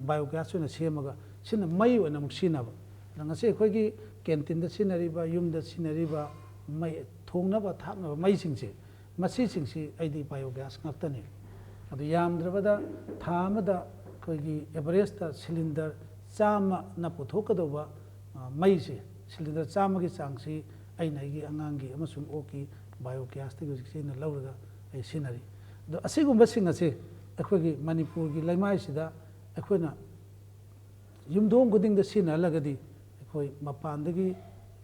ꯕꯥꯏꯑꯣ ꯒ꯭ꯌꯥꯁ ꯑꯣꯏꯅ ꯁꯦꯝꯃꯒ ꯁꯤꯅ ꯃꯩ ꯑꯣꯏꯅ ꯑꯃꯨꯛ ꯁꯤꯖꯤꯟꯅꯕ꯫ ꯑꯗ ꯉꯁꯤ ꯑꯩꯈꯣꯏꯒꯤ ꯀꯦꯟꯇꯤꯟꯗ ꯁꯤꯖꯤꯟꯅꯔꯤꯕ, ꯌꯨꯝꯗ ꯁꯤꯖꯤꯟꯅꯔꯤꯕ ꯃꯩ, ꯊꯣꯡꯅꯕ ꯊꯥꯛꯅꯕ ꯃꯩꯁꯤꯡꯁꯦ, ꯃꯁꯤꯁꯤꯡꯁꯤ ꯑꯩꯗꯤ ꯕꯥꯏꯑꯣ ꯒ꯭ꯌꯥꯁ ꯉꯥꯛꯇꯅꯤ꯫ ꯑꯗꯨ ꯌꯥꯝꯗ꯭ꯔꯕꯗ ꯊꯥ ꯑꯃꯗ ꯑꯩꯈꯣꯏꯒꯤ ꯑꯦꯚꯔꯦꯖꯇ ꯁꯤꯂꯤꯟꯗꯔ ꯆꯥꯝꯃꯅ ꯄꯨꯊꯣꯛꯀꯗꯧꯕ ꯃꯩꯁꯦ, ꯁꯤꯂꯤꯟꯗꯔ ꯆꯥꯝꯃꯒꯤ ꯆꯥꯡꯁꯤ ꯑꯩꯅ ꯑꯩꯒꯤ ꯑꯉꯥꯡꯒꯤ ꯑꯃꯁꯨꯡ ꯑꯣꯛꯀꯤ ꯕꯥꯏꯑꯣ ꯒ꯭ꯌꯥꯁꯇꯒꯤ ꯍꯧꯖꯤꯛꯁꯦ ꯑꯩꯅ ꯂꯧꯔꯒ ꯑꯩ ꯁꯤꯖꯤꯟꯅꯔꯤ꯫ ꯑꯗꯣ ꯑꯁꯤꯒꯨꯝꯕꯁꯤꯡ ꯑꯁꯦ ꯑꯩꯈꯣꯏꯒꯤ ꯃꯅꯤꯄꯨꯔꯒꯤ ꯂꯩꯃꯥꯏꯁꯤꯗ ꯑꯩꯈꯣꯏꯅ ꯌꯨꯝꯊꯣꯡ ꯈꯨꯗꯤꯡꯗ ꯁꯤꯖꯤꯟꯅꯍꯜꯂꯒꯗꯤ ꯑꯩꯈꯣꯏ ꯃꯄꯥꯟꯗꯒꯤ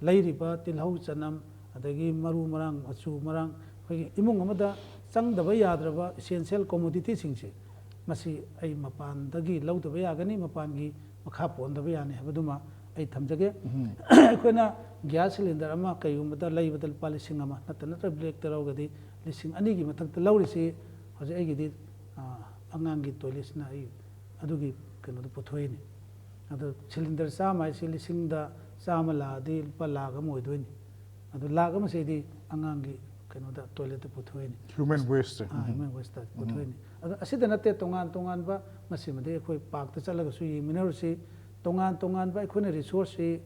ꯂꯩꯔꯤꯕ ꯇꯤꯜꯍꯧ ꯆꯅꯝ, ꯑꯗꯒꯤ ꯃꯔꯨ ꯃꯔꯥꯡ, ꯃꯆꯨ ꯃꯔꯥꯡ, ꯑꯩꯈꯣꯏꯒꯤ ꯏꯃꯨꯡ ꯑꯃꯗ ꯆꯪꯗꯕ ꯌꯥꯗ꯭ꯔꯕ essential commodityꯁꯤꯡꯁꯦ, ꯃꯁꯤ ꯑꯩ ꯃꯄꯥꯟꯗꯒꯤ ꯂꯧꯗꯕ ꯌꯥꯒꯅꯤ, ꯃꯄꯥꯟꯒꯤ ꯃꯈꯥ ꯄꯣꯟꯗꯕ ꯌꯥꯅꯤ ꯍꯥꯏꯕꯗꯨꯃ ꯑꯩ ꯊꯝꯖꯒꯦ꯫ ꯑꯩꯈꯣꯏꯅ ꯒ꯭ꯌꯥꯁ ꯁꯤꯂꯤꯟꯗꯔ ꯑꯃ ꯀꯩꯒꯨꯝꯕꯗ ꯂꯩꯕꯗ ꯂꯨꯄꯥ ꯂꯤꯁꯤꯡ ꯑꯃ ꯅꯠꯇ ꯅꯠꯇ꯭ꯔ ꯕ꯭ꯂꯦꯛꯇ ꯂꯧꯔꯒꯗꯤ ꯂꯤꯁꯤꯡ ꯑꯅꯤꯒꯤ ꯃꯊꯛꯇ ꯂꯧꯔꯤꯁꯤ ꯍꯧꯖꯤꯛ ꯑꯩꯒꯤꯗꯤ ꯑꯉꯥꯡꯒꯤ ꯇꯣꯏꯂꯦꯠꯁꯤꯅ ꯑꯩ ꯑꯗꯨꯒꯤ ꯀꯩꯅꯣꯗꯣ ꯄꯨꯊꯣꯛꯏꯅꯤ꯫ ꯑꯗꯣ ꯁꯤꯂꯤꯟꯗꯔ ꯆꯥꯝꯃ ꯍꯥꯏꯁꯤ ꯂꯤꯁꯤꯡꯗ ꯆꯥꯝꯃ ꯂꯥꯛꯑꯗꯤ ꯂꯨꯄꯥ ꯂꯥꯛ ꯑꯃ ꯑꯣꯏꯗꯣꯏꯅꯤ꯫ ꯑꯗꯣ ꯂꯥꯛ ꯑꯃꯁꯤꯗꯤ ꯑꯉꯥꯡꯒꯤ ꯀꯩꯅꯣꯗ ꯇꯣꯏꯂꯦꯠꯇ ꯄꯨꯊꯣꯛꯏꯅꯤ꯫ Human waste꯫ Human wasteꯇ ꯄꯨꯊꯣꯛꯏꯅꯤ꯫ ꯑꯗꯣ ꯑꯁꯤꯗ ꯅꯠꯇꯦ, ꯇꯣꯉꯥꯟ ꯇꯣꯉꯥꯟꯕ, ꯃꯁꯤꯃꯗꯤ ꯑꯩꯈꯣꯏ ꯄꯥꯔꯛꯇ ꯆꯠꯂꯒꯁꯨ ꯌꯦꯡꯃꯤꯟꯅꯔꯨꯁꯤ꯫ ꯇꯣꯉꯥꯟ ꯇꯣꯉꯥꯟꯕ ꯑꯩꯈꯣꯏꯅ ꯔꯤꯁꯣꯔꯁꯁꯤ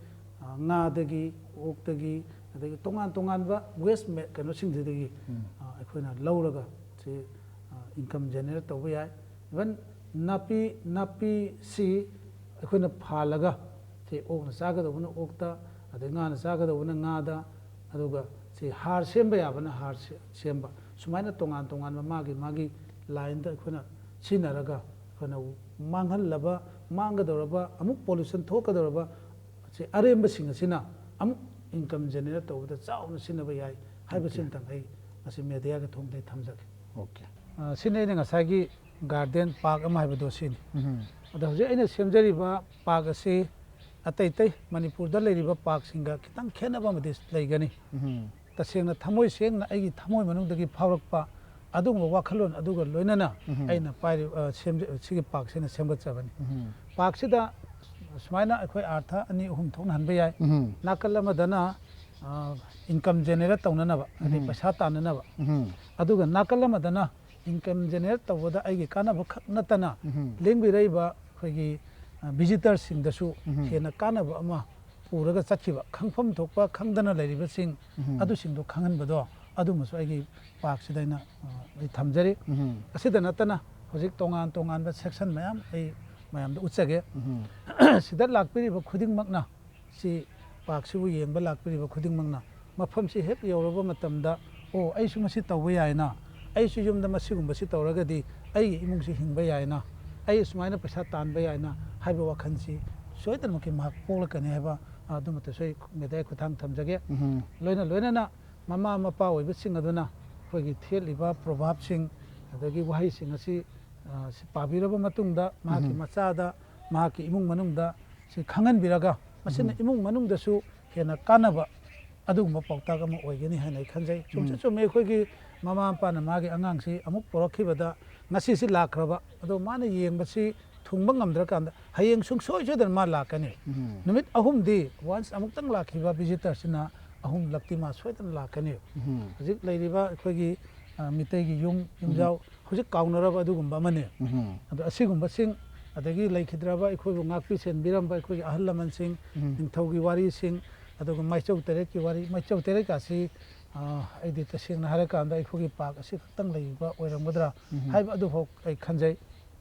ꯉꯥꯗꯒꯤ, ꯑꯣꯛꯇꯒꯤ, ꯑꯗꯒꯤ ꯇꯣꯉꯥꯟ ꯇꯣꯉꯥꯟꯕ ꯋꯦꯁ ꯀꯩꯅꯣꯁꯤꯡꯁꯤꯗꯒꯤ ꯑꯩꯈꯣꯏꯅ ꯂꯧꯔꯒ ꯁꯤ ꯏꯟꯀꯝ ꯖꯦꯅꯦꯔꯦꯠ ꯇꯧꯕ ꯌꯥꯏ꯫ ꯏꯚꯟ ꯅꯥꯄꯤ, ꯅꯥꯄꯤꯁꯤ ꯑꯩꯈꯣꯏꯅ ꯐꯥꯜꯂꯒ ꯁꯤ ꯑꯣꯛꯅ ꯆꯥꯒꯗꯧꯕꯅ ꯑꯣꯛꯇ, ꯑꯗꯩ ꯉꯥꯅ ꯆꯥꯒꯗꯧꯕꯅ ꯉꯥꯗ, ꯑꯗꯨꯒ ꯁꯤ ꯍꯥꯔ ꯁꯦꯝꯕ ꯌꯥꯕꯅ ꯍꯥꯔ ꯁꯦꯝꯕ, ꯁꯨꯃꯥꯏꯅ ꯇꯣꯉꯥꯟ ꯇꯣꯉꯥꯟꯕ ꯃꯥꯒꯤ ꯃꯥꯒꯤ ꯂꯥꯏꯟꯗ ꯑꯩꯈꯣꯏꯅ ꯁꯤꯖꯤꯟꯅꯔꯒ ꯑꯩꯈꯣꯏꯅ ꯃꯥꯡꯍꯜꯂꯕ ꯃꯥꯡꯒꯗꯧꯔꯕ, ꯑꯃꯨꯛ ꯄꯣꯂꯨꯁꯟ ꯊꯣꯛꯀꯗꯧꯔꯕ ꯁꯤ ꯑꯔꯦꯝꯕꯁꯤꯡ ꯑꯁꯤꯅ ꯑꯃꯨꯛ ꯏꯟꯀꯝ ꯖꯦꯅꯦꯔꯦꯠ ꯇꯧꯕꯗ ꯆꯥꯎꯅ ꯁꯤꯖꯤꯟꯅꯕ ꯌꯥꯏ ꯍꯥꯏꯕꯁꯤꯃꯇꯪ ꯑꯩ ꯉꯁꯤ ꯃꯦꯗꯤꯌꯥꯒꯤ ꯊꯣꯡꯗꯒꯤ ꯊꯝꯖꯒꯦ꯫ ꯑꯣꯀꯦ꯫ ꯑ, ꯁꯤꯅꯤ ꯑꯩꯅ ꯉꯁꯥꯏꯒꯤ ꯒꯥꯔꯗꯦꯟ ꯄꯥꯔꯛ ꯑꯃ ꯍꯥꯏꯕꯗꯣ ꯁꯤꯅꯤ꯫ ꯎꯝ꯫ ꯑꯗꯣ ꯍꯧꯖꯤꯛ ꯑꯩꯅ ꯁꯦꯝꯖꯔꯤꯕ ꯄꯥꯔꯛ ꯑꯁꯤ ꯑꯇꯩ ꯑꯇꯩ ꯃꯅꯤꯄꯨꯔꯗ ꯂꯩꯔꯤꯕ ꯄꯥꯔꯛꯁꯤꯡꯒ ꯈꯤꯇꯪ ꯈꯦꯠꯅꯕ ꯑꯃꯗꯤ ꯂꯩꯒꯅꯤ꯫ ꯎꯝ꯫ ꯇꯁꯦꯡꯅ ꯊꯃꯣꯏ ꯁꯦꯡꯅ ꯑꯩꯒꯤ ꯊꯃꯣꯏ ꯃꯅꯨꯡꯗꯒꯤ ꯐꯥꯎꯔꯛꯄ ꯑꯗꯨꯒꯨꯝꯕ ꯋꯥꯈꯜꯂꯣꯟ ꯑꯗꯨꯒ ꯂꯣꯏꯅꯅ ꯎꯝ꯫ ꯑꯩꯅ ꯄꯥꯏꯔꯤꯕ, ꯑ, ꯁꯦꯝꯖ-, ꯁꯤꯒꯤ ꯄꯥꯔꯛꯁꯤꯅ ꯁꯦꯝꯒꯠꯆꯕꯅꯤ꯫ ꯎꯝ꯫ ꯄꯥꯔꯛꯁꯤꯗ ꯁꯨꯃꯥꯏꯅ ꯑꯩꯈꯣꯏ ꯑꯥꯔꯊ ꯑꯅꯤ ꯑꯍꯨꯝ ꯊꯣꯛꯅ ꯍꯟꯕ ꯌꯥꯏ꯫ ꯎꯝ꯫ ꯅꯥꯀꯜ ꯑꯃꯗꯅ, ꯑ, ꯏꯟꯀꯝ ꯖꯦꯅꯦꯔꯦꯠ ꯇꯧꯅꯅꯕ, ꯍꯥꯏꯗꯤ ꯎꯝ꯫ ꯄꯩꯁꯥ ꯇꯥꯟꯅꯅꯕ, ꯎꯝ꯫ ꯑꯗꯨꯒ ꯅꯥꯀꯜ ꯑꯃꯗꯅ ꯏꯟꯀꯝ ꯖꯦꯅꯦꯔꯦꯠ ꯇꯧꯕꯗ ꯑꯩꯒꯤ ꯀꯥꯟꯅꯕ ꯈꯛ ꯅꯠꯇꯅ ꯎꯝ꯫ ꯂꯦꯡꯕꯤꯔꯛꯏꯕ ꯑꯩꯈꯣꯏꯒꯤ, ꯑ, ꯚꯤꯖꯤꯇꯔꯁꯤꯡꯗꯁꯨ ꯎꯝ꯫ ꯍꯦꯟꯅ ꯀꯥꯟꯅꯕ ꯑꯃ ꯄꯨꯔꯒ ꯆꯠꯈꯤꯕ, ꯈꯪꯐꯝ ꯊꯣꯛꯄ ꯈꯪꯗꯅ ꯂꯩꯔꯤꯕꯁꯤꯡ ꯎꯝ꯫ ꯑꯗꯨꯁꯤꯡꯗꯣ ꯈꯪꯍꯟꯕꯗꯣ ꯑꯗꯨꯃꯁꯨ ꯑꯩꯒꯤ ꯄꯥꯔꯛꯁꯤꯗ ꯑꯩꯅ, ꯑ, ꯑꯩ ꯊꯝꯖꯔꯤ꯫ ꯎꯝ꯫ ꯑꯁꯤꯗ ꯅꯠꯇꯅ ꯍꯧꯖꯤꯛ ꯇꯣꯉꯥꯟ ꯇꯣꯉꯥꯟꯕ ꯁꯦꯛꯁꯟ ꯃꯌꯥꯝ ꯑꯩ ꯃꯌꯥꯝꯗ ꯎꯠꯆꯒꯦ꯫ ꯎꯝ꯫ ꯁꯤꯗ ꯂꯥꯛꯄꯤꯔꯤꯕ ꯈꯨꯗꯤꯡꯃꯛꯅ, ꯁꯤ ꯄꯥꯔꯛꯁꯤꯕꯨ ꯌꯦꯡꯕ ꯂꯥꯛꯄꯤꯔꯤꯕ ꯈꯨꯗꯤꯡꯃꯛꯅ ꯃꯐꯝꯁꯤ ꯍꯦꯛ ꯌꯧꯔꯕ ꯃꯇꯝꯗ, "ꯑꯣ, ꯑꯩꯁꯨ ꯃꯁꯤ ꯇꯧꯕ ꯌꯥꯏꯅ, ꯑꯩꯁꯨ ꯌꯨꯝꯗ ꯃꯁꯤꯒꯨꯝꯕꯁꯤ ꯇꯧꯔꯒꯗꯤ ꯑꯩꯒꯤ ꯏꯃꯨꯡꯁꯤ ꯍꯤꯡꯕ ꯌꯥꯏꯅ, ꯑꯩ ꯁꯨꯃꯥꯏꯅ ꯄꯩꯁꯥ ꯇꯥꯟꯕ ꯌꯥꯏꯅ" ꯍꯥꯏꯕ ꯋꯥꯈꯜꯁꯤ ꯁꯣꯏꯗꯅꯃꯛꯀꯤ ꯃꯍꯥꯛ ꯄꯣꯛꯂꯛꯀꯅꯤ ꯍꯥꯏꯕ, ꯑ, ꯑꯗꯨꯃꯛꯇꯁꯨ ꯑꯩ ꯃꯦꯗꯤꯌꯥꯒꯤ ꯈꯨꯠꯊꯥꯡ ꯊꯝꯖꯒꯦ꯫ ꯎꯝ꯫ ꯂꯣꯏꯅ ꯂꯣꯏꯅꯅ ꯃꯃꯥ ꯃꯄꯥ ꯑꯣꯏꯕꯁꯤꯡ ꯑꯗꯨꯅ ꯑꯩꯈꯣꯏꯒꯤ ꯊꯦꯠꯂꯤꯕ ꯄ꯭ꯔꯣꯚꯥꯞꯁꯤꯡ ꯑꯗꯒꯤ ꯋꯥꯍꯩꯁꯤꯡ ꯑꯁꯤ, ꯑ, ꯁꯤ ꯄꯥꯕꯤꯔꯕ ꯃꯇꯨꯡꯗ ꯃꯍꯥꯛꯀꯤ ꯎꯝ꯫ ꯃꯆꯥꯗ, ꯃꯍꯥꯛꯀꯤ ꯏꯃꯨꯡ ꯃꯅꯨꯡꯗ ꯁꯤ ꯈꯪꯍꯟꯕꯤꯔꯒ ꯃꯁꯤꯅ ꯎꯝ꯫ ꯏꯃꯨꯡ ꯃꯅꯨꯡꯗꯁꯨ ꯍꯦꯟꯅ ꯀꯥꯟꯅꯕ ꯑꯗꯨꯒꯨꯝꯕ ꯄꯥꯎꯇꯥꯛ ꯑꯃ ꯑꯣꯏꯒꯅꯤ ꯍꯥꯏꯅ ꯑꯩ ꯈꯟꯖꯩ꯫ ꯆꯨꯝꯁꯨ ꯎꯝ꯫ ꯆꯨꯝꯃꯦ, ꯑꯩꯈꯣꯏꯒꯤ ꯃꯃꯥ ꯃꯄꯥꯅ ꯃꯥꯒꯤ ꯑꯉꯥꯡꯁꯤ ꯑꯃꯨꯛ ꯄꯨꯔꯛꯈꯤꯕꯗ ꯉꯁꯤꯁꯤ ꯂꯥꯛꯈ꯭ꯔꯕ, ꯑꯗꯣ ꯃꯥꯅ ꯌꯦꯡꯕꯁꯤ ꯊꯨꯡꯕ ꯉꯝꯗ꯭ꯔꯀꯥꯟꯗ ꯍꯌꯦꯡ ꯁꯨꯡꯁꯣꯏ ꯁꯣꯏꯗꯅ ꯃꯥ ꯂꯥꯛꯀꯅꯤ꯫ ꯎꯝ꯫ ꯅꯨꯃꯤꯠ ꯑꯍꯨꯝꯗꯤ ꯋꯥꯟꯁ ꯑꯃꯨꯛꯇꯪ ꯂꯥꯛꯈꯤꯕ ꯚꯤꯖꯤꯇꯔꯁꯤꯅ ꯑꯍꯨꯝꯂꯛꯇꯤ ꯃꯥ ꯁꯣꯏꯗꯅ ꯂꯥꯛꯀꯅꯤ꯫ ꯎꯝ꯫ ꯍꯧꯖꯤꯛ ꯂꯩꯔꯤꯕ ꯑꯩꯈꯣꯏꯒꯤ, ꯑ, ꯃꯤꯇꯩꯒꯤ ꯌꯨꯝ ꯌꯨꯝꯖꯥꯎ ꯍꯧꯖꯤꯛ ꯀꯥꯎꯅꯔꯕ ꯑꯗꯨꯒꯨꯝꯕ ꯑꯃꯅꯤ꯫ ꯎꯝ꯫ ꯑꯗꯣ ꯑꯁꯤꯒꯨꯝꯕꯁꯤꯡ, ꯑꯗꯒꯤ ꯂꯩꯈꯤꯗ꯭ꯔꯕ ꯑꯩꯈꯣꯏꯕꯨ ꯉꯥꯛꯄꯤ ꯁꯦꯟꯕꯤꯔꯝꯕ ꯑꯩꯈꯣꯏꯒꯤ ꯑꯍꯜ ꯂꯃꯟꯁꯤꯡ, ꯎꯝ꯫ ꯅꯤꯡꯊꯧꯒꯤ ꯋꯥꯔꯤꯁꯤꯡ, ꯑꯗꯨꯒ ꯃꯥꯏꯆꯧ ꯇꯔꯦꯠꯀꯤ ꯋꯥꯔꯤ, ꯃꯥꯏꯆꯧ ꯇꯔꯦꯠꯀꯥꯁꯤ, ꯑ, ꯑꯩꯗꯤ ꯇꯁꯦꯡꯅ ꯍꯥꯏꯔꯀꯥꯟꯗ ꯑꯩꯈꯣꯏꯒꯤ ꯄꯥꯔꯛ ꯑꯁꯤ ꯈꯛꯇꯪ ꯂꯩꯕ ꯑꯣꯏꯔꯝꯒꯗ꯭ꯔꯥ ꯎꯝ꯫ ꯍꯥꯏꯕ ꯑꯗꯨꯐꯥꯎ ꯑꯩ ꯈꯟꯖꯩ꯫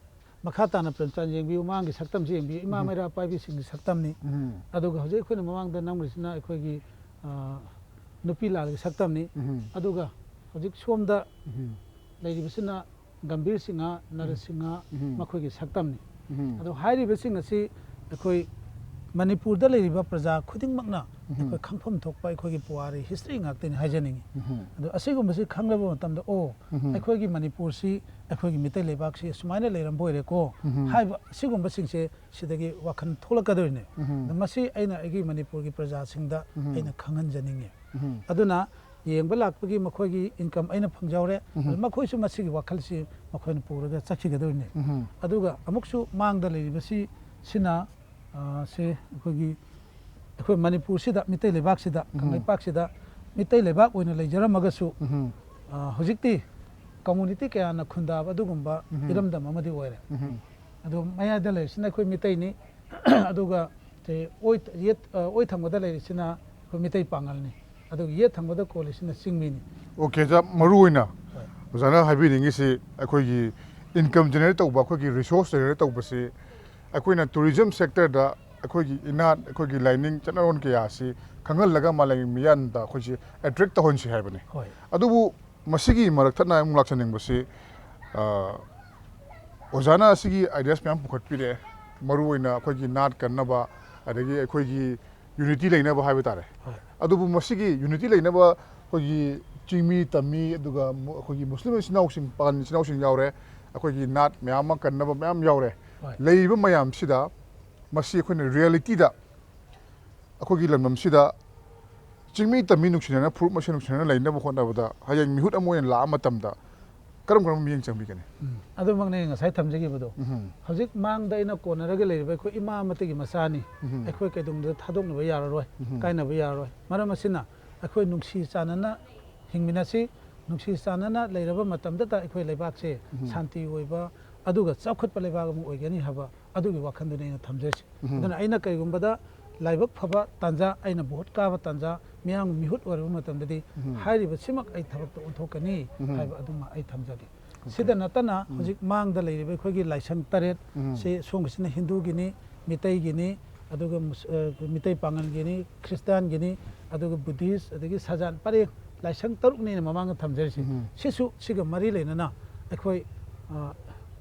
ꯃꯈꯥ ꯇꯥꯅ ꯄ꯭ꯔꯦꯝꯆꯥꯟ ꯌꯦꯡꯕꯤꯌꯨ, ꯃꯃꯥꯡꯒꯤ ꯁꯛꯇꯝꯁꯤ ꯌꯦꯡꯕꯤꯌꯨ, ꯏꯃꯥ ꯎꯝ꯫ ꯃꯩꯔꯥ ꯄꯥꯏꯕꯤꯁꯤꯡꯒꯤ ꯁꯛꯇꯝꯅꯤ꯫ ꯎꯝ꯫ ꯑꯗꯨꯒ ꯍꯧꯖꯤꯛ ꯑꯩꯈꯣꯏꯅ ꯃꯃꯥꯡꯗ ꯅꯝꯈ꯭ꯔꯤꯁꯤꯅ ꯑꯩꯈꯣꯏꯒꯤ, ꯑ, ꯅꯨꯄꯤ ꯂꯥꯜꯒꯤ ꯁꯛꯇꯝꯅꯤ꯫ ꯎꯝ꯫ ꯑꯗꯨꯒ ꯍꯧꯖꯤꯛ ꯁꯣꯝꯗ ꯎꯝ꯫ ꯂꯩꯔꯤꯕꯁꯤꯅ ꯒꯝꯚꯤꯔ ꯁꯤꯡꯍ, ꯅꯔꯁꯤꯡꯍ, ꯎꯝ꯫ ꯃꯈꯣꯏꯒꯤ ꯁꯛꯇꯝꯅꯤ꯫ ꯑꯗꯣ ꯍꯥꯏꯔꯤꯕꯁꯤꯡ ꯑꯁꯤ ꯑꯩꯈꯣꯏ ꯃꯅꯤꯄꯨꯔꯗ ꯂꯩꯔꯤꯕ ꯄ꯭ꯔꯖꯥ ꯈꯨꯗꯤꯡꯃꯛꯅ ꯑꯩꯈꯣꯏ ꯈꯪꯐꯝ ꯊꯣꯛꯄ ꯑꯩꯈꯣꯏꯒꯤ ꯄꯨꯋꯥꯔꯤ ꯍꯤꯁꯇ꯭ꯔꯤ ꯉꯥꯛꯇꯅꯤ ꯍꯥꯏꯖꯅꯤꯡꯉꯤ꯫ ꯑꯗꯣ ꯑꯁꯤꯒꯨꯝꯕꯁꯤ ꯈꯪꯂꯕ ꯃꯇꯝꯗ, ꯑꯣ, ꯑꯩꯈꯣꯏꯒꯤ ꯃꯅꯤꯄꯨꯔꯁꯤ, ꯑꯩꯈꯣꯏꯒꯤ ꯃꯤꯇꯩ ꯂꯩꯕꯥꯛꯁꯤ ꯑꯁꯨꯃꯥꯏꯅ ꯂꯩꯔꯝꯕ ꯑꯣꯏꯔꯦꯀꯣ ꯍꯥꯏꯕ ꯁꯤꯒꯨꯝꯕꯁꯤꯡꯁꯦ ꯁꯤꯗꯒꯤ ꯋꯥꯈꯜ ꯊꯣꯛꯂꯛꯀꯗꯣꯏꯅꯦ꯫ ꯑꯗꯣ ꯃꯁꯤ ꯑꯩꯅ ꯑꯩꯒꯤ ꯃꯅꯤꯄꯨꯔꯒꯤ ꯄ꯭ꯔꯖꯥꯁꯤꯡꯗ ꯑꯩꯅ ꯈꯪꯍꯟꯖꯅꯤꯡꯉꯤ꯫ ꯑꯗꯨꯅ ꯌꯦꯡꯕ ꯂꯥꯛꯄꯒꯤ ꯃꯈꯣꯏꯒꯤ ꯏꯟꯀꯝ ꯑꯩꯅ ꯐꯪꯖꯍꯧꯔꯦ꯫ ꯑꯗꯨ ꯃꯈꯣꯏꯁꯨ ꯃꯁꯤꯒꯤ ꯋꯥꯈꯜꯁꯤ ꯃꯈꯣꯏꯅ ꯄꯨꯔꯒ ꯆꯠꯈꯤꯒꯗꯣꯏꯅꯤ꯫ ꯑꯗꯨꯒ ꯑꯃꯨꯛꯁꯨ ꯃꯥꯡꯗ ꯂꯩꯔꯤꯕꯁꯤ, ꯁꯤꯅ, ꯑ, ꯁꯦ ꯑꯩꯈꯣꯏꯒꯤ, ꯑꯩꯈꯣꯏ ꯃꯅꯤꯄꯨꯔꯁꯤꯗ, ꯃꯤꯇꯩ ꯂꯩꯕꯥꯛꯁꯤꯗ, ꯀꯪꯂꯩꯄꯥꯛꯁꯤꯗ ꯃꯤꯇꯩ ꯂꯩꯕꯥꯛ ꯑꯣꯏꯅ ꯂꯩꯖꯔꯝꯃꯒꯁꯨ, ꯑ, ꯍꯧꯖꯤꯛꯇꯤ ꯀꯝꯃꯨꯅꯤꯇꯤ ꯀꯌꯥꯅ ꯈꯨꯟꯗꯥꯕ ꯑꯗꯨꯒꯨꯝꯕ ꯏꯔꯝꯗꯝ ꯑꯃꯗꯤ ꯑꯣꯏꯔꯦ꯫ ꯑꯗꯣ ꯃꯌꯥꯏꯗ ꯂꯩꯔꯤꯁꯤꯅ ꯑꯩꯈꯣꯏ ꯃꯤꯇꯩꯅꯤ꯫ ꯑꯗꯨꯒ ꯁꯦ ꯑꯣꯏ, ꯌꯦꯠ, ꯑ, ꯑꯣꯏ ꯊꯪꯕꯗ ꯂꯩꯔꯤꯁꯤꯅ ꯑꯩꯈꯣꯏ ꯃꯤꯇꯩ ꯄꯥꯉꯜꯅꯤ꯫ ꯑꯗꯨꯒ ꯌꯦꯠ ꯊꯪꯕꯗ ꯀꯣꯜꯂꯤꯁꯤꯅ ꯆꯤꯡꯃꯤꯅꯤ꯫ ꯑꯣꯀꯦ, ꯑꯣꯖꯥ, ꯃꯔꯨ ꯑꯣꯏꯅ ꯑꯣꯖꯥꯅ ꯍꯥꯏꯕꯤꯅꯤꯡꯉꯤꯁꯤ ꯑꯩꯈꯣꯏꯒꯤ ꯏꯟꯀꯝ ꯖꯦꯅꯦꯔꯦꯠ ꯇꯧꯕ, ꯑꯩꯈꯣꯏꯒꯤ ꯔꯤꯁꯣꯔꯁ ꯖꯦꯅꯦꯔꯦꯠ ꯇꯧꯕꯁꯤ ꯑꯩꯈꯣꯏꯅ ꯇꯨꯔꯤꯖꯝ ꯁꯦꯛꯇꯔꯗ ꯑꯩꯈꯣꯏꯒꯤ ꯏꯅꯥꯠ, ꯑꯩꯈꯣꯏꯒꯤ ꯂꯥꯏꯅꯤꯡ ꯆꯠꯅꯔꯣꯟ ꯀꯌꯥ ꯑꯁꯤ ꯈꯪꯍꯜꯂꯒ ꯃꯥꯂꯦꯝꯒꯤ ꯃꯤꯌꯥꯝꯗ ꯑꯩꯈꯣꯏꯁꯤ ꯑꯦꯇ꯭ꯔꯦꯛ ꯇꯧꯍꯟꯁꯤ ꯍꯥꯏꯕꯅꯤ꯫ ꯍꯣꯏ꯫ ꯑꯗꯨꯕꯨ ꯃꯁꯤꯒꯤ ꯃꯔꯛ ꯊꯠꯅ ꯑꯃꯨꯛ ꯂꯥꯛꯆꯅꯤꯡꯕꯁꯤ, ꯑ, ꯑꯣꯖꯥꯅ ꯑꯁꯤꯒꯤ ꯑꯥꯏꯗꯤꯌꯥꯁ ꯃꯌꯥꯝ ꯄꯨꯈꯠꯄꯤꯔꯛꯑꯦ, ꯃꯔꯨꯑꯣꯏꯅ ꯑꯩꯈꯣꯏꯒꯤ ꯅꯥꯠ ꯀꯟꯅꯕ, ꯑꯗꯒꯤ ꯑꯩꯈꯣꯏꯒꯤ ꯌꯨꯅꯤꯇꯤ ꯂꯩꯅꯕ ꯍꯥꯏꯕ ꯇꯥꯔꯦ꯫ ꯍꯣꯏ꯫ ꯑꯗꯨꯕꯨ ꯃꯁꯤꯒꯤ ꯌꯨꯅꯤꯇꯤ ꯂꯩꯅꯕ ꯑꯩꯈꯣꯏꯒꯤ ꯆꯤꯡꯃꯤ, ꯇꯝꯃꯤ, ꯑꯗꯨꯒ ꯃꯨ-, ꯑꯩꯈꯣꯏꯒꯤ ꯃꯨꯁꯂꯤꯝ ꯏꯆꯤꯟ ꯏꯅꯥꯎꯁꯤꯡ, ꯄꯥꯉꯜ ꯏꯆꯤꯟ ꯏꯅꯥꯎꯁꯤꯡ ꯌꯥꯎꯔꯦ, ꯑꯩꯈꯣꯏꯒꯤ ꯅꯥꯠ ꯃꯌꯥꯝ ꯑꯃ ꯀꯟꯅꯕ ꯃꯌꯥꯝ ꯌꯥꯎꯔꯦ꯫ ꯍꯣꯏ꯫ ꯂꯩꯔꯤꯕ ꯃꯌꯥꯝꯁꯤꯗ ꯃꯁꯤ ꯑꯩꯈꯣꯏꯅ ꯔꯤꯌꯦꯂꯤꯇꯤꯗ ꯑꯩꯈꯣꯏꯒꯤ ꯂꯝꯗꯝꯁꯤꯗ ꯆꯤꯡꯃꯤ ꯇꯝꯃꯤ ꯅꯨꯡꯁꯤꯅꯅ, ꯐꯨꯔꯨꯞ ꯃꯁꯦꯜ ꯅꯨꯡꯁꯤꯅꯅ ꯂꯩꯅꯕ ꯍꯣꯠꯅꯕꯗ ꯍꯌꯦꯡ ꯃꯤꯍꯨꯠ ꯑꯃ ꯑꯣꯏꯅ ꯂꯥꯛꯑ ꯃꯇꯝꯗ ꯀꯔꯝ ꯀꯔꯝꯕ ꯃꯤꯠꯌꯦꯡ ꯆꯪꯕꯤꯒꯅꯤ? ꯎꯝ, ꯑꯗꯨꯃꯛꯅꯦ ꯉꯁꯥꯏ ꯊꯝꯖꯈꯤꯕꯗꯣ꯫ ꯎꯝ꯫ ꯍꯧꯖꯤꯛ ꯃꯥꯡꯗ ꯑꯩꯅ ꯀꯣꯟꯅꯔꯒ ꯂꯩꯔꯤꯕ ꯑꯩꯈꯣꯏ ꯏꯃꯥ ꯑꯃꯠꯇꯒꯤ ꯃꯆꯥꯅꯤ꯫ ꯎꯝ꯫ ꯑꯩꯈꯣꯏ ꯀꯩꯗꯧꯅꯨꯡꯗ ꯊꯥꯗꯣꯛꯅꯕ ꯌꯥꯔꯔꯣꯏ, ꯎꯝ꯫ ꯀꯥꯏꯅꯕ ꯌꯥꯔꯔꯣꯏ꯫ ꯃꯔꯝ ꯑꯁꯤꯅ ꯑꯩꯈꯣꯏ ꯅꯨꯡꯁꯤ ꯆꯥꯟꯅꯅ ꯍꯤꯡꯃꯤꯟꯅꯁꯤ꯫ ꯅꯨꯡꯁꯤ ꯆꯥꯟꯅꯅ ꯂꯩꯔꯕ ꯃꯇꯝꯗꯇ ꯑꯩꯈꯣꯏ ꯂꯩꯕꯥꯛꯁꯦ ꯎꯝ꯫ ꯁꯥꯟꯇꯤ ꯑꯣꯏꯕ ꯑꯗꯨꯒ ꯆꯥꯎꯈꯠꯄ ꯂꯩꯕꯥꯛ ꯑꯃ ꯑꯣꯏꯒꯅꯤ ꯍꯥꯏꯕ ꯑꯗꯨꯒꯤ ꯋꯥꯈꯜꯗꯨꯅꯤ ꯑꯩꯅ ꯊꯝꯖꯔꯤꯁꯤ꯫ ꯎꯝ꯫ ꯑꯗꯨꯅ ꯑꯩꯅ ꯀꯔꯤꯒꯨꯝꯕꯗ ꯂꯥꯏꯕꯛ ꯐꯕ ꯇꯥꯟꯖꯥ, ꯑꯩꯅ ꯚꯣꯠ ꯀꯥꯕ ꯇꯥꯟꯖꯥ, ꯃꯤꯌꯥꯝꯒꯤ ꯃꯤꯍꯨꯠ ꯑꯣꯏꯔꯕ ꯃꯇꯝꯗꯗꯤ ꯎꯝ꯫ ꯍꯥꯏꯔꯤꯕꯁꯤꯃꯛ ꯑꯩ ꯊꯕꯛꯇ ꯑꯣꯟꯊꯣꯛꯀꯅꯤ ꯎꯝ꯫ ꯍꯥꯏꯕ ꯑꯗꯨꯃ ꯑꯩ ꯊꯝꯖꯒꯦ꯫ ꯑꯣꯀꯦ꯫ ꯁꯤꯗ ꯅꯠꯇꯅ ꯎꯝ꯫ ꯍꯧꯖꯤꯛ ꯃꯥꯡꯗ ꯂꯩꯔꯤꯕ ꯑꯩꯈꯣꯏꯒꯤ ꯂꯥꯏꯁꯪ ꯇꯔꯦꯠ ꯎꯝ꯫ ꯁꯤ ꯁꯣꯝꯒꯤꯁꯤꯅ ꯍꯤꯟꯗꯨꯒꯤꯅꯤ, ꯃꯤꯇꯩꯒꯤꯅꯤ, ꯑꯗꯨꯒ ꯃꯨꯁ-, ꯑ, ꯃꯤꯇꯩ ꯄꯥꯉꯜꯒꯤꯅꯤ, ꯈ꯭ꯔꯤꯁꯇꯥꯟꯒꯤꯅꯤ, ꯑꯗꯨꯒ ꯕꯨꯙꯤꯁ, ꯑꯗꯒꯤ ꯁꯖꯥꯟ ꯄꯔꯦꯡ ꯂꯥꯏꯁꯪ ꯇꯔꯨꯛꯅꯤꯅ ꯃꯃꯥꯡꯗ ꯊꯝꯖꯔꯤꯁꯤ꯫ ꯎꯝ꯫ ꯁꯤꯁꯨ ꯁꯤꯒ ꯃꯔꯤ ꯂꯩꯅꯅ ꯑꯩꯈꯣꯏ, ꯑ,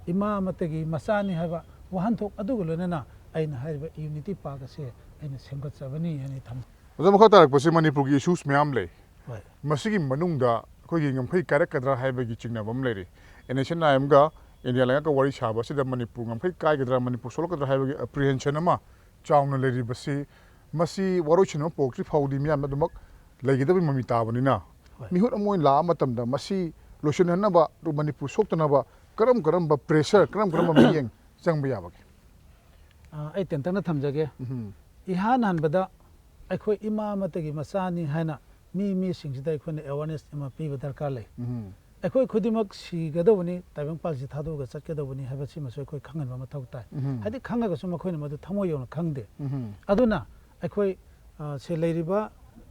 ꯏꯃꯥ ꯑꯃꯠꯇꯒꯤ ꯃꯆꯥꯅꯤ ꯍꯥꯏꯕ ꯋꯥꯍꯟꯊꯣꯛ ꯑꯗꯨꯒ ꯂꯣꯏꯅꯅ ꯑꯩꯅ ꯍꯥꯏꯔꯤꯕ ꯌꯨꯅꯤꯇꯤ ꯄꯥꯔꯛ ꯑꯁꯦ ꯑꯩꯅ ꯁꯦꯝꯒꯠꯆꯕꯅꯤ ꯍꯥꯏꯅ ꯊꯝꯃꯤ꯫ ꯑꯣꯖꯥ, ꯃꯈꯥ ꯇꯥꯔꯛꯄꯁꯤ ꯃꯅꯤꯄꯨꯔꯒꯤ ꯏꯁꯨꯁ ꯃꯌꯥꯝ ꯂꯩ꯫ ꯍꯣꯏ꯫ ꯃꯁꯤꯒꯤ ꯃꯅꯨꯡꯗ ꯑꯩꯈꯣꯏꯒꯤ ꯉꯝꯈꯩ ꯀꯥꯏꯔꯛꯀꯗ꯭ꯔꯥ ꯍꯥꯏꯕꯒꯤ ꯆꯤꯡꯅꯕ ꯑꯃ ꯂꯩꯔꯤ꯫ ꯑꯦꯟ ꯑꯦꯁ ꯑꯦꯟ ꯑꯥꯏ ꯑꯦꯝꯒ ꯏꯟꯗꯤꯌꯥ ꯂꯩꯉꯥꯛꯀ ꯋꯥꯔꯤ ꯁꯥꯕ ꯑꯁꯤꯗ ꯃꯅꯤꯄꯨꯔ ꯉꯝꯈꯩ ꯀꯥꯏꯒꯗ꯭ꯔꯥ, ꯃꯅꯤꯄꯨꯔ ꯁꯣꯛꯂꯛꯀꯗ꯭ꯔꯥ ꯍꯥꯏꯕꯒꯤ ꯑꯦꯄ꯭ꯔꯤꯍꯦꯟꯁꯟ ꯑꯃ ꯆꯥꯎꯅ ꯂꯩꯔꯤꯕꯁꯤ, ꯃꯁꯤ ꯋꯥꯔꯣꯏꯁꯤꯟ ꯑꯃ ꯄꯣꯛꯇ꯭ꯔꯤ ꯐꯥꯎꯗꯤ ꯃꯤꯌꯥꯝꯅ ꯑꯗꯨꯃꯛ ꯂꯩꯒꯗꯕꯒꯤ ꯃꯃꯤ ꯇꯥꯕꯅꯤꯅ, ꯍꯣꯏ꯫ ꯃꯤꯍꯨꯠ ꯑꯃ ꯑꯣꯏꯅ ꯂꯥꯛꯑ ꯃꯇꯝꯗ ꯃꯁꯤ ꯂꯣꯏꯁꯤꯟꯍꯟꯅꯕ, ꯑꯗꯨ ꯃꯅꯤꯄꯨꯔ ꯁꯣꯛꯇꯅꯕ ꯀꯔꯝ ꯀꯔꯝꯕ ꯄ꯭ꯔꯦꯁꯔ, ꯀꯔꯝ ꯀꯔꯝꯕ ꯃꯤꯠꯌꯦꯡ ꯆꯪꯕ ꯌꯥꯕꯒꯦ? ꯑ, ꯑꯩ ꯇꯦꯟꯇꯛꯅ ꯊꯝꯖꯒꯦ꯫ ꯎꯝ꯫ ꯏꯍꯥꯟ ꯍꯥꯟꯕꯗ ꯑꯩꯈꯣꯏ ꯏꯃꯥ ꯑꯃꯠꯇꯒꯤ ꯃꯆꯥꯅꯤ ꯍꯥꯏꯅ ꯃꯤ ꯃꯤꯁꯤꯡꯁꯤꯗ ꯑꯩꯈꯣꯏꯅ ꯑꯦꯋꯥꯔꯅꯦꯁ ꯑꯃ ꯄꯤꯕ ꯗꯔꯀꯥꯔ ꯂꯩ꯫ ꯎꯝ꯫ ꯑꯩꯈꯣꯏ ꯈꯨꯗꯤꯡꯃꯛ ꯁꯤꯒꯗꯧꯕꯅꯤ, ꯇꯥꯏꯕꯪꯄꯥꯟꯁꯤ ꯊꯥꯗꯣꯛꯑꯒ ꯆꯠꯀꯗꯧꯕꯅꯤ ꯍꯥꯏꯕꯁꯤꯃꯁꯨ ꯑꯩꯈꯣꯏ ꯈꯪꯍꯟꯕ ꯃꯊꯧ ꯇꯥꯏ꯫ ꯎꯝ꯫ ꯍꯥꯏꯗꯤ ꯈꯪꯉꯒꯁꯨ ꯃꯈꯣꯏꯅ ꯃꯗꯨ ꯊꯃꯣꯏ ꯌꯧꯅ ꯈꯪꯗꯦ꯫ ꯎꯝ꯫ ꯑꯗꯨꯅ ꯑꯩꯈꯣꯏ, ꯑ, ꯁꯤ ꯂꯩꯔꯤꯕ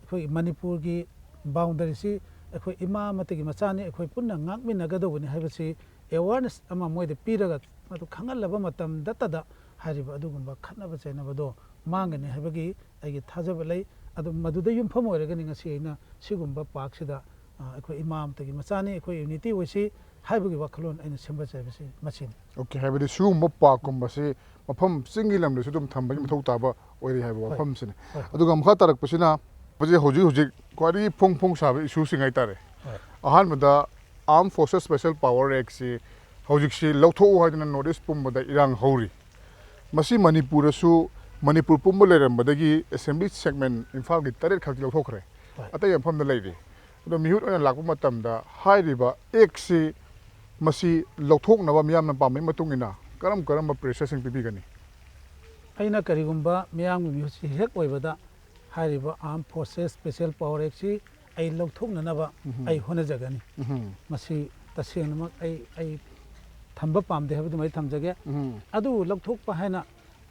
ꯑꯩꯈꯣꯏ ꯃꯅꯤꯄꯨꯔꯒꯤ ꯕꯥꯎꯟꯗꯔꯤꯁꯤ ꯑꯩꯈꯣꯏ ꯏꯃꯥ ꯑꯃꯠꯇꯒꯤ ꯃꯆꯥꯅꯤ, ꯑꯩꯈꯣꯏ ꯄꯨꯟꯅ ꯉꯥꯛꯃꯤꯟꯅꯒꯗꯧꯕꯅꯤ ꯍꯥꯏꯕꯁꯤ ꯑꯦꯋꯥꯔꯅꯦꯁ ꯑꯃ ꯃꯣꯏꯗ ꯄꯤꯔꯒ ꯃꯗꯨ ꯈꯪꯍꯜꯂꯕ ꯃꯇꯝꯗꯇꯗ ꯍꯥꯏꯔꯤꯕ ꯑꯗꯨꯒꯨꯝꯕ ꯈꯠꯅꯕ ꯆꯩꯅꯕꯗꯣ ꯃꯥꯡꯒꯅꯤ ꯍꯥꯏꯕꯒꯤ ꯑꯩꯒꯤ ꯊꯥꯖꯕ ꯂꯩ꯫ ꯑꯗꯨ ꯃꯗꯨꯗ ꯌꯨꯝꯐꯝ ꯑꯣꯏꯔꯒꯅꯤ ꯉꯁꯤ ꯑꯩꯅ ꯁꯤꯒꯨꯝꯕ ꯄꯥꯔꯛꯁꯤꯗ, ꯑ, ꯑꯩꯈꯣꯏ ꯏꯃꯥ ꯑꯃꯠꯇꯒꯤ ꯃꯆꯥꯅꯤ, ꯑꯩꯈꯣꯏ ꯌꯨꯅꯤꯇꯤ ꯑꯣꯏꯁꯤ ꯍꯥꯏꯕꯒꯤ ꯋꯥꯈꯜꯂꯣꯟ ꯑꯩꯅ ꯁꯦꯝꯒꯠꯆꯕꯁꯤ ꯃꯁꯤꯅꯤ꯫ ꯑꯣꯀꯦ, ꯍꯥꯏꯕꯗꯤ ꯁꯤꯒꯨꯝꯕ ꯄꯥꯔꯛꯀꯨꯝꯕꯁꯤ ꯃꯐꯝ ꯆꯤꯡꯒꯤ ꯂꯝꯗꯁꯨ ꯑꯗꯨꯝ ꯊꯝꯕꯒꯤ ꯃꯊꯧ ꯇꯥꯕ ꯑꯣꯏꯔꯤ ꯍꯥꯏꯕ ꯍꯣꯏ꯫ ꯋꯥꯐꯝꯁꯤꯅꯤ꯫ ꯍꯣꯏ꯫ ꯑꯗꯨꯒ ꯃꯈꯥ ꯇꯥꯔꯛꯄꯁꯤꯅ, ꯍꯧꯖꯤꯛ, ꯍꯧꯖꯤꯛ, ꯍꯧꯖꯤꯛ ꯈ꯭ꯋꯥꯏꯗꯒꯤ ꯐꯣꯡ ꯐꯣꯡ ꯁꯥꯕ ꯏꯁꯨꯁꯤꯡ ꯍꯥꯏꯇꯥꯔꯦ꯫ ꯍꯣꯏ꯫ ꯑꯍꯥꯟꯕꯗ, Armed Forces Special Power Actꯁꯤ ꯍꯧꯖꯤꯛꯁꯤ ꯂꯧꯊꯣꯛꯎ ꯍꯥꯏꯗꯅ ꯅꯣꯔꯠ ꯏꯁ ꯄꯨꯝꯕꯗ ꯏꯔꯥꯡ ꯍꯧꯔꯤ꯫ ꯃꯁꯤ ꯃꯅꯤꯄꯨꯔꯗꯁꯨ, ꯃꯅꯤꯄꯨꯔ ꯄꯨꯝꯕ ꯂꯩꯔꯝꯕꯗꯒꯤ ꯑꯦꯁꯦꯝꯕ꯭ꯂꯤ ꯁꯦꯒꯃꯦꯟ ꯏꯝꯐꯥꯜꯒꯤ ꯇꯔꯦꯠ ꯈꯛꯇꯤ ꯂꯧꯊꯣꯛꯈ꯭ꯔꯦ꯫ ꯍꯣꯏ꯫ ꯑꯇꯩ ꯃꯐꯝꯗ ꯂꯩꯔꯤ꯫ ꯑꯗꯣ ꯃꯤꯍꯨꯠ ꯑꯣꯏꯅ ꯂꯥꯛꯄ ꯃꯇꯝꯗ ꯍꯥꯏꯔꯤꯕ ꯑꯦꯛꯁꯤ ꯃꯁꯤ ꯂꯧꯊꯣꯛꯅꯕ ꯃꯤꯌꯥꯝꯅ ꯄꯥꯝꯕꯒꯤ ꯃꯇꯨꯡ ꯏꯟꯅ ꯀꯔꯝ ꯀꯔꯝꯕ ꯄ꯭ꯔꯦꯁꯔꯁꯤꯡ ꯄꯤꯕꯤꯒꯅꯤ? ꯑꯩꯅ ꯀꯔꯤꯒꯨꯝꯕ ꯃꯤꯌꯥꯝꯒꯤ ꯃꯤꯍꯨꯠꯁꯤ ꯍꯦꯛ ꯑꯣꯏꯕꯗ ꯍꯥꯏꯔꯤꯕ Armed Forces Special Power Actꯁꯤ ꯑꯩ ꯂꯧꯊꯣꯛꯅꯅꯕ ꯎꯝ꯫ ꯑꯩ ꯍꯣꯠꯅꯖꯒꯅꯤ꯫ ꯎꯝ꯫ ꯃꯁꯤ ꯇꯁꯦꯡꯅꯃꯛ ꯑꯩ, ꯑꯩ ꯊꯝꯕ ꯄꯥꯝꯗꯦ ꯍꯥꯏꯕꯗꯨꯃ ꯑꯩ ꯊꯝꯖꯒꯦ꯫ ꯎꯝ꯫ ꯑꯗꯨꯕꯨ ꯂꯧꯊꯣꯛꯄ ꯍꯥꯏꯅ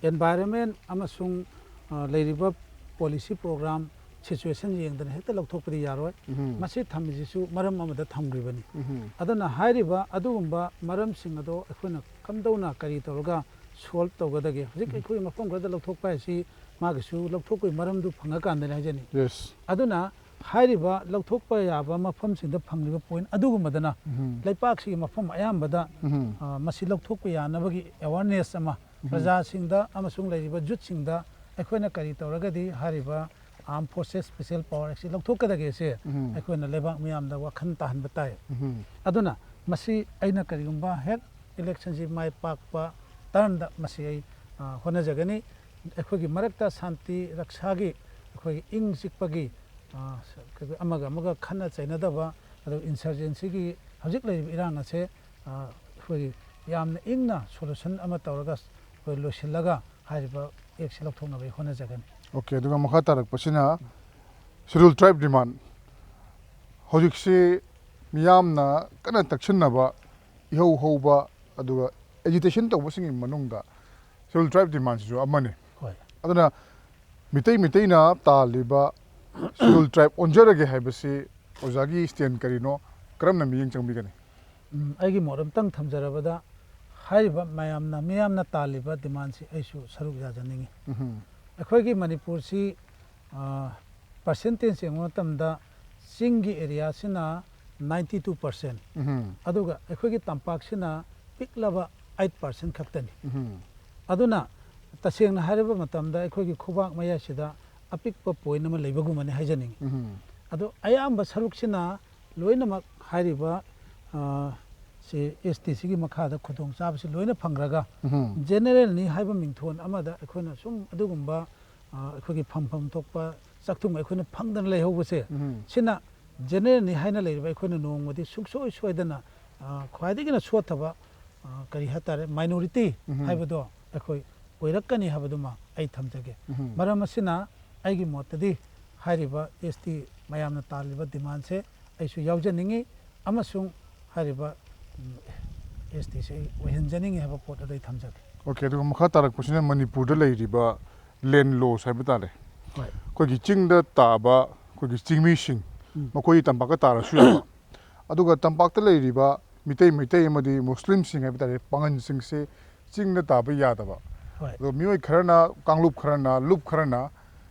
environment ꯑꯃꯁꯨꯡ, ꯑ, ꯂꯩꯔꯤꯕ policy program situation ꯌꯦꯡꯗꯅ ꯍꯦꯛꯇ ꯂꯧꯊꯣꯛꯄꯗꯤ ꯌꯥꯔꯣꯏ꯫ ꯎꯝ꯫ ꯃꯁꯤ ꯊꯝꯃꯤꯁꯤꯁꯨ ꯃꯔꯝ ꯑꯃꯗ ꯊꯝꯈ꯭ꯔꯤꯕꯅꯤ꯫ ꯎꯝ꯫ ꯑꯗꯨꯅ ꯍꯥꯏꯔꯤꯕ ꯑꯗꯨꯒꯨꯝꯕ ꯃꯔꯝꯁꯤꯡ ꯑꯗꯣ ꯑꯩꯈꯣꯏꯅ ꯀꯝꯗꯧꯅ ꯀꯔꯤ ꯇꯧꯔꯒ solve ꯇꯧꯒꯗꯒꯦ? ꯍꯧꯖꯤꯛ ꯎꯝ꯫ ꯑꯩꯈꯣꯏ ꯃꯐꯝ ꯈꯔꯗ ꯂꯧꯊꯣꯛꯄ ꯍꯥꯏꯁꯤ ꯃꯥꯒꯤꯁꯨ ꯂꯧꯊꯣꯛꯄꯒꯤ ꯃꯔꯝꯗꯨ ꯐꯪꯉꯀꯥꯟꯗꯅꯤ ꯍꯥꯏꯖꯅꯤꯡꯏ꯫ Yes꯫ ꯑꯗꯨꯅ ꯍꯥꯏꯔꯤꯕ ꯂꯧꯊꯣꯛꯄ ꯌꯥꯕ ꯃꯐꯝꯁꯤꯡꯗ ꯐꯪꯂꯤꯕ ꯄꯣꯏꯟ ꯑꯗꯨꯒꯨꯝꯕꯗꯅ ꯎꯝ꯫ ꯂꯩꯄꯥꯛꯁꯤꯒꯤ ꯃꯐꯝ ꯑꯌꯥꯝꯕꯗ ꯎꯝ꯫ ꯑ, ꯃꯁꯤ ꯂꯧꯊꯣꯛꯄ ꯌꯥꯅꯕꯒꯤ ꯑꯦꯋꯥꯔꯅꯦꯁ ꯑꯃ ꯄ꯭ꯔꯖꯥꯁꯤꯡꯗ ꯑꯃꯁꯨꯡ ꯂꯩꯔꯤꯕ ꯌꯨꯠꯁꯤꯡꯗ ꯑꯩꯈꯣꯏꯅ ꯀꯔꯤ ꯇꯧꯔꯒꯗꯤ ꯍꯥꯏꯔꯤꯕ ꯑꯥꯔꯝ ꯐꯣꯔꯁꯦꯁ ꯁ꯭ꯄꯦꯁꯦꯜ ꯄꯥꯋꯔ ꯑꯦꯛꯁꯤ ꯂꯧꯊꯣꯛꯀꯗꯒꯦꯁꯦ ꯎꯝ꯫ ꯑꯩꯈꯣꯏꯅ ꯂꯩꯕꯥꯛ ꯃꯤꯌꯥꯝꯗ ꯋꯥꯈꯜ ꯇꯥꯍꯟꯕ ꯇꯥꯏ꯫ ꯎꯝ꯫ ꯑꯗꯨꯅ ꯃꯁꯤ ꯑꯩꯅ ꯀꯔꯤꯒꯨꯝꯕ ꯍꯦꯛ ꯏꯂꯦꯛꯁꯟꯁꯤ ꯃꯥꯏ ꯄꯥꯛꯄ ꯇꯔꯟꯗ ꯃꯁꯤ ꯑꯩ, ꯑ, ꯍꯣꯠꯅꯖꯒꯅꯤ꯫ ꯑꯩꯈꯣꯏꯒꯤ ꯃꯔꯛꯇ ꯁꯥꯟꯇꯤ ꯔꯛꯁꯥꯒꯤ, ꯑꯩꯈꯣꯏꯒꯤ ꯏꯪ ꯆꯤꯛꯄꯒꯤ, ꯑ, ꯑꯃꯒ ꯑꯃꯒ ꯈꯠꯅ ꯆꯩꯅꯗꯕ, ꯑꯗꯨꯒ ꯏꯟꯁꯔꯖꯦꯟꯁꯤꯒꯤ ꯍꯧꯖꯤꯛ ꯂꯩꯔꯤꯕ ꯏꯔꯥꯡ ꯑꯁꯦ, ꯑ, ꯑꯩꯈꯣꯏꯒꯤ ꯌꯥꯝꯅ ꯏꯪꯅ ꯁꯣꯂꯨꯁꯟ ꯑꯃ ꯇꯧꯔꯒ ꯑꯩꯈꯣꯏ ꯂꯣꯏꯁꯤꯜꯂꯒ ꯍꯥꯏꯔꯤꯕ ꯑꯦꯛꯁꯤ ꯂꯧꯊꯣꯛꯅꯕ ꯑꯩ ꯍꯣꯠꯅꯖꯒꯅꯤ꯫ ꯑꯣꯀꯦ, ꯑꯗꯨꯒ ꯃꯈꯥ ꯇꯥꯔꯛꯄꯁꯤꯅ ꯁꯦꯗꯨꯜ ꯇ꯭ꯔꯥꯏꯕ ꯗꯤꯃꯥꯟ꯫ ꯍꯧꯖꯤꯛꯁꯤ ꯃꯤꯌꯥꯝꯅ ꯀꯟꯅ ꯇꯛꯁꯤꯟꯅꯕ, ꯏꯍꯧ ꯍꯧꯕ, ꯑꯗꯨꯒ ꯑꯦꯖꯤꯇꯦꯁꯟ ꯇꯧꯕꯁꯤꯡꯒꯤ ꯃꯅꯨꯡꯗ ꯁꯦꯗꯨꯜ ꯇ꯭ꯔꯥꯏꯕ ꯗꯤꯃꯥꯟꯁꯤꯁꯨ ꯑꯃꯅꯤ꯫ ꯍꯣꯏ꯫ ꯑꯗꯨꯅ ꯃꯤꯇꯩ ꯃꯤꯇꯩꯅ ꯇꯥꯜꯂꯤꯕ ꯁꯦꯗꯨꯜ ꯇ꯭ꯔꯥꯏꯕ ꯑꯣꯟꯖꯔꯒꯦ ꯍꯥꯏꯕꯁꯤ ꯑꯣꯖꯥꯒꯤ ꯁ꯭ꯇꯦꯟ ꯀꯔꯤꯅꯣ? ꯀꯔꯝꯅ ꯃꯤꯠꯌꯦꯡ ꯆꯪꯕꯤꯒꯅꯤ? ꯎꯝ, ꯑꯩꯒꯤ ꯃꯣꯠ ꯑꯝꯇꯪ ꯊꯝꯖꯔꯕꯗ, ꯍꯥꯏꯔꯤꯕ ꯃꯌꯥꯝꯅ, ꯃꯤꯌꯥꯝꯅ ꯇꯥꯜꯂꯤꯕ ꯗꯤꯃꯥꯟꯁꯤ ꯑꯩꯁꯨ ꯁꯔꯨꯛ ꯌꯥꯖꯅꯤꯡꯉꯤ꯫ ꯎꯝ꯫ ꯑꯩꯈꯣꯏꯒꯤ ꯃꯅꯤꯄꯨꯔꯁꯤ, ꯑ, ꯄꯥꯔꯁꯦꯟꯇꯦꯖ ꯌꯦꯡꯕ ꯃꯇꯝꯗ ꯆꯤꯡꯒꯤ ꯑꯦꯔꯤꯌꯥꯁꯤꯅ ninety two percent, ꯎꯝ꯫ ꯑꯗꯨꯒ ꯑꯩꯈꯣꯏꯒꯤ ꯇꯝꯄꯥꯛꯁꯤꯅ ꯄꯤꯛꯂꯕ eight percent ꯈꯛꯇꯅꯤ꯫ ꯎꯝ꯫ ꯑꯗꯨꯅ ꯇꯁꯦꯡꯅ ꯍꯥꯏꯔꯕ ꯃꯇꯝꯗ ꯑꯩꯈꯣꯏꯒꯤ ꯈꯨꯕꯥꯛ ꯃꯌꯥꯏꯁꯤꯗ ꯑꯄꯤꯛꯄ ꯄꯣꯏꯟ ꯑꯃ ꯂꯩꯕꯒꯨꯝꯕꯅꯤ ꯍꯥꯏꯖꯅꯤꯡꯉꯤ꯫ ꯎꯝ꯫ ꯑꯗꯣ ꯑꯌꯥꯝꯕ ꯁꯔꯨꯛꯁꯤꯅ ꯂꯣꯏꯅꯃꯛ ꯍꯥꯏꯔꯤꯕ, ꯑ, ꯁꯤ ꯑꯦꯁ ꯇꯤ ꯁꯤꯒꯤ ꯃꯈꯥꯗ ꯈꯨꯗꯣꯡꯆꯥꯕꯁꯤ ꯂꯣꯏꯅ ꯐꯪꯈ꯭ꯔꯒ, ꯎꯝ꯫ ꯖꯦꯅꯦꯔꯦꯜꯅꯤ ꯍꯥꯏꯕ ꯃꯤꯡꯊꯣꯟ ꯑꯃꯗ ꯑꯩꯈꯣꯏꯅ ꯁꯨꯝ ꯑꯗꯨꯒꯨꯝꯕ, ꯑ, ꯑꯩꯈꯣꯏꯒꯤ ꯐꯪꯐꯝ ꯊꯣꯛꯄ ꯆꯥꯛꯊꯨꯡ ꯑꯩꯈꯣꯏꯅ ꯐꯪꯗꯅ ꯂꯩꯍꯧꯕꯁꯦ, ꯎꯝ꯫ ꯁꯤꯅ ꯖꯦꯅꯦꯔꯦꯜꯅꯤ ꯍꯥꯏꯅ ꯂꯩꯔꯤꯕ ꯑꯩꯈꯣꯏꯅ ꯅꯣꯡꯃꯗꯤ ꯁꯨꯡꯁꯣꯏ ꯁꯣꯏꯗꯅ, ꯑ, ꯈ꯭ꯋꯥꯏꯗꯒꯤꯅ ꯁꯣꯠꯊꯕ, ꯑ, ꯀꯔꯤ ꯍꯥꯏꯇꯥꯔꯦ, ꯃꯥꯏꯅꯣꯔꯤꯇꯤ ꯎꯝ꯫ ꯍꯥꯏꯕꯗꯣ ꯑꯩꯈꯣꯏ ꯑꯣꯏꯔꯛꯀꯅꯤ ꯍꯥꯏꯕꯗꯨꯃ ꯑꯩ ꯊꯝꯖꯒꯦ꯫ ꯎꯝ꯫ ꯃꯔꯝ ꯑꯁꯤꯅ ꯑꯩꯒꯤ ꯃꯣꯠꯇꯗꯤ ꯍꯥꯏꯔꯤꯕ ꯑꯦꯁ ꯇꯤ ꯃꯌꯥꯝꯅ ꯇꯥꯜꯂꯤꯕ ꯗꯤꯃꯥꯟꯁꯦ ꯑꯩꯁꯨ ꯌꯥꯎꯖꯅꯤꯡꯉꯤ ꯑꯃꯁꯨꯡ ꯍꯥꯏꯔꯤꯕ, ꯎꯝ, ꯑꯦꯁ ꯇꯤꯁꯦ ꯑꯩ ꯑꯣꯏꯍꯟꯖꯅꯤꯡꯉꯤ ꯍꯥꯏꯕ ꯄꯣꯠ ꯑꯗꯨ ꯑꯩ ꯊꯝꯖꯒꯦ꯫ ꯑꯣꯀꯦ, ꯑꯗꯨꯒ ꯃꯈꯥ ꯇꯥꯔꯛꯄꯁꯤꯅ ꯃꯅꯤꯄꯨꯔꯗ ꯂꯩꯔꯤꯕ ꯂꯦꯟ ꯂꯣꯁ ꯍꯥꯏꯕ ꯇꯥꯔꯦ꯫ ꯍꯣꯏ꯫ ꯑꯩꯈꯣꯏꯒꯤ ꯆꯤꯡꯗ ꯇꯥꯕ ꯑꯩꯈꯣꯏꯒꯤ ꯆꯤꯡꯃꯤꯁꯤꯡ, ꯎꯝ꯫ ꯃꯈꯣꯏ ꯇꯝꯄꯥꯛꯇ ꯇꯥꯔꯁꯨ ꯌꯥꯕ꯫ ꯑꯗꯨꯒ ꯇꯝꯄꯥꯛꯇ ꯂꯩꯔꯤꯕ ꯃꯤꯇꯩ, ꯃꯩꯇꯩ ꯑꯃꯗꯤ ꯃꯨꯁꯂꯤꯝꯁꯤꯡ ꯍꯥꯏꯕ ꯇꯥꯔꯦ, ꯄꯥꯉꯟꯁꯤꯡꯁꯦ ꯆꯤꯡꯗ ꯇꯥꯕ ꯌꯥꯗꯕ꯫ ꯍꯣꯏ꯫ ꯑꯗꯣ ꯃꯤꯑꯣꯏ ꯈꯔꯅ, ꯀꯥꯡꯂꯨꯞ ꯈꯔꯅ, ꯂꯨꯞ ꯈꯔꯅ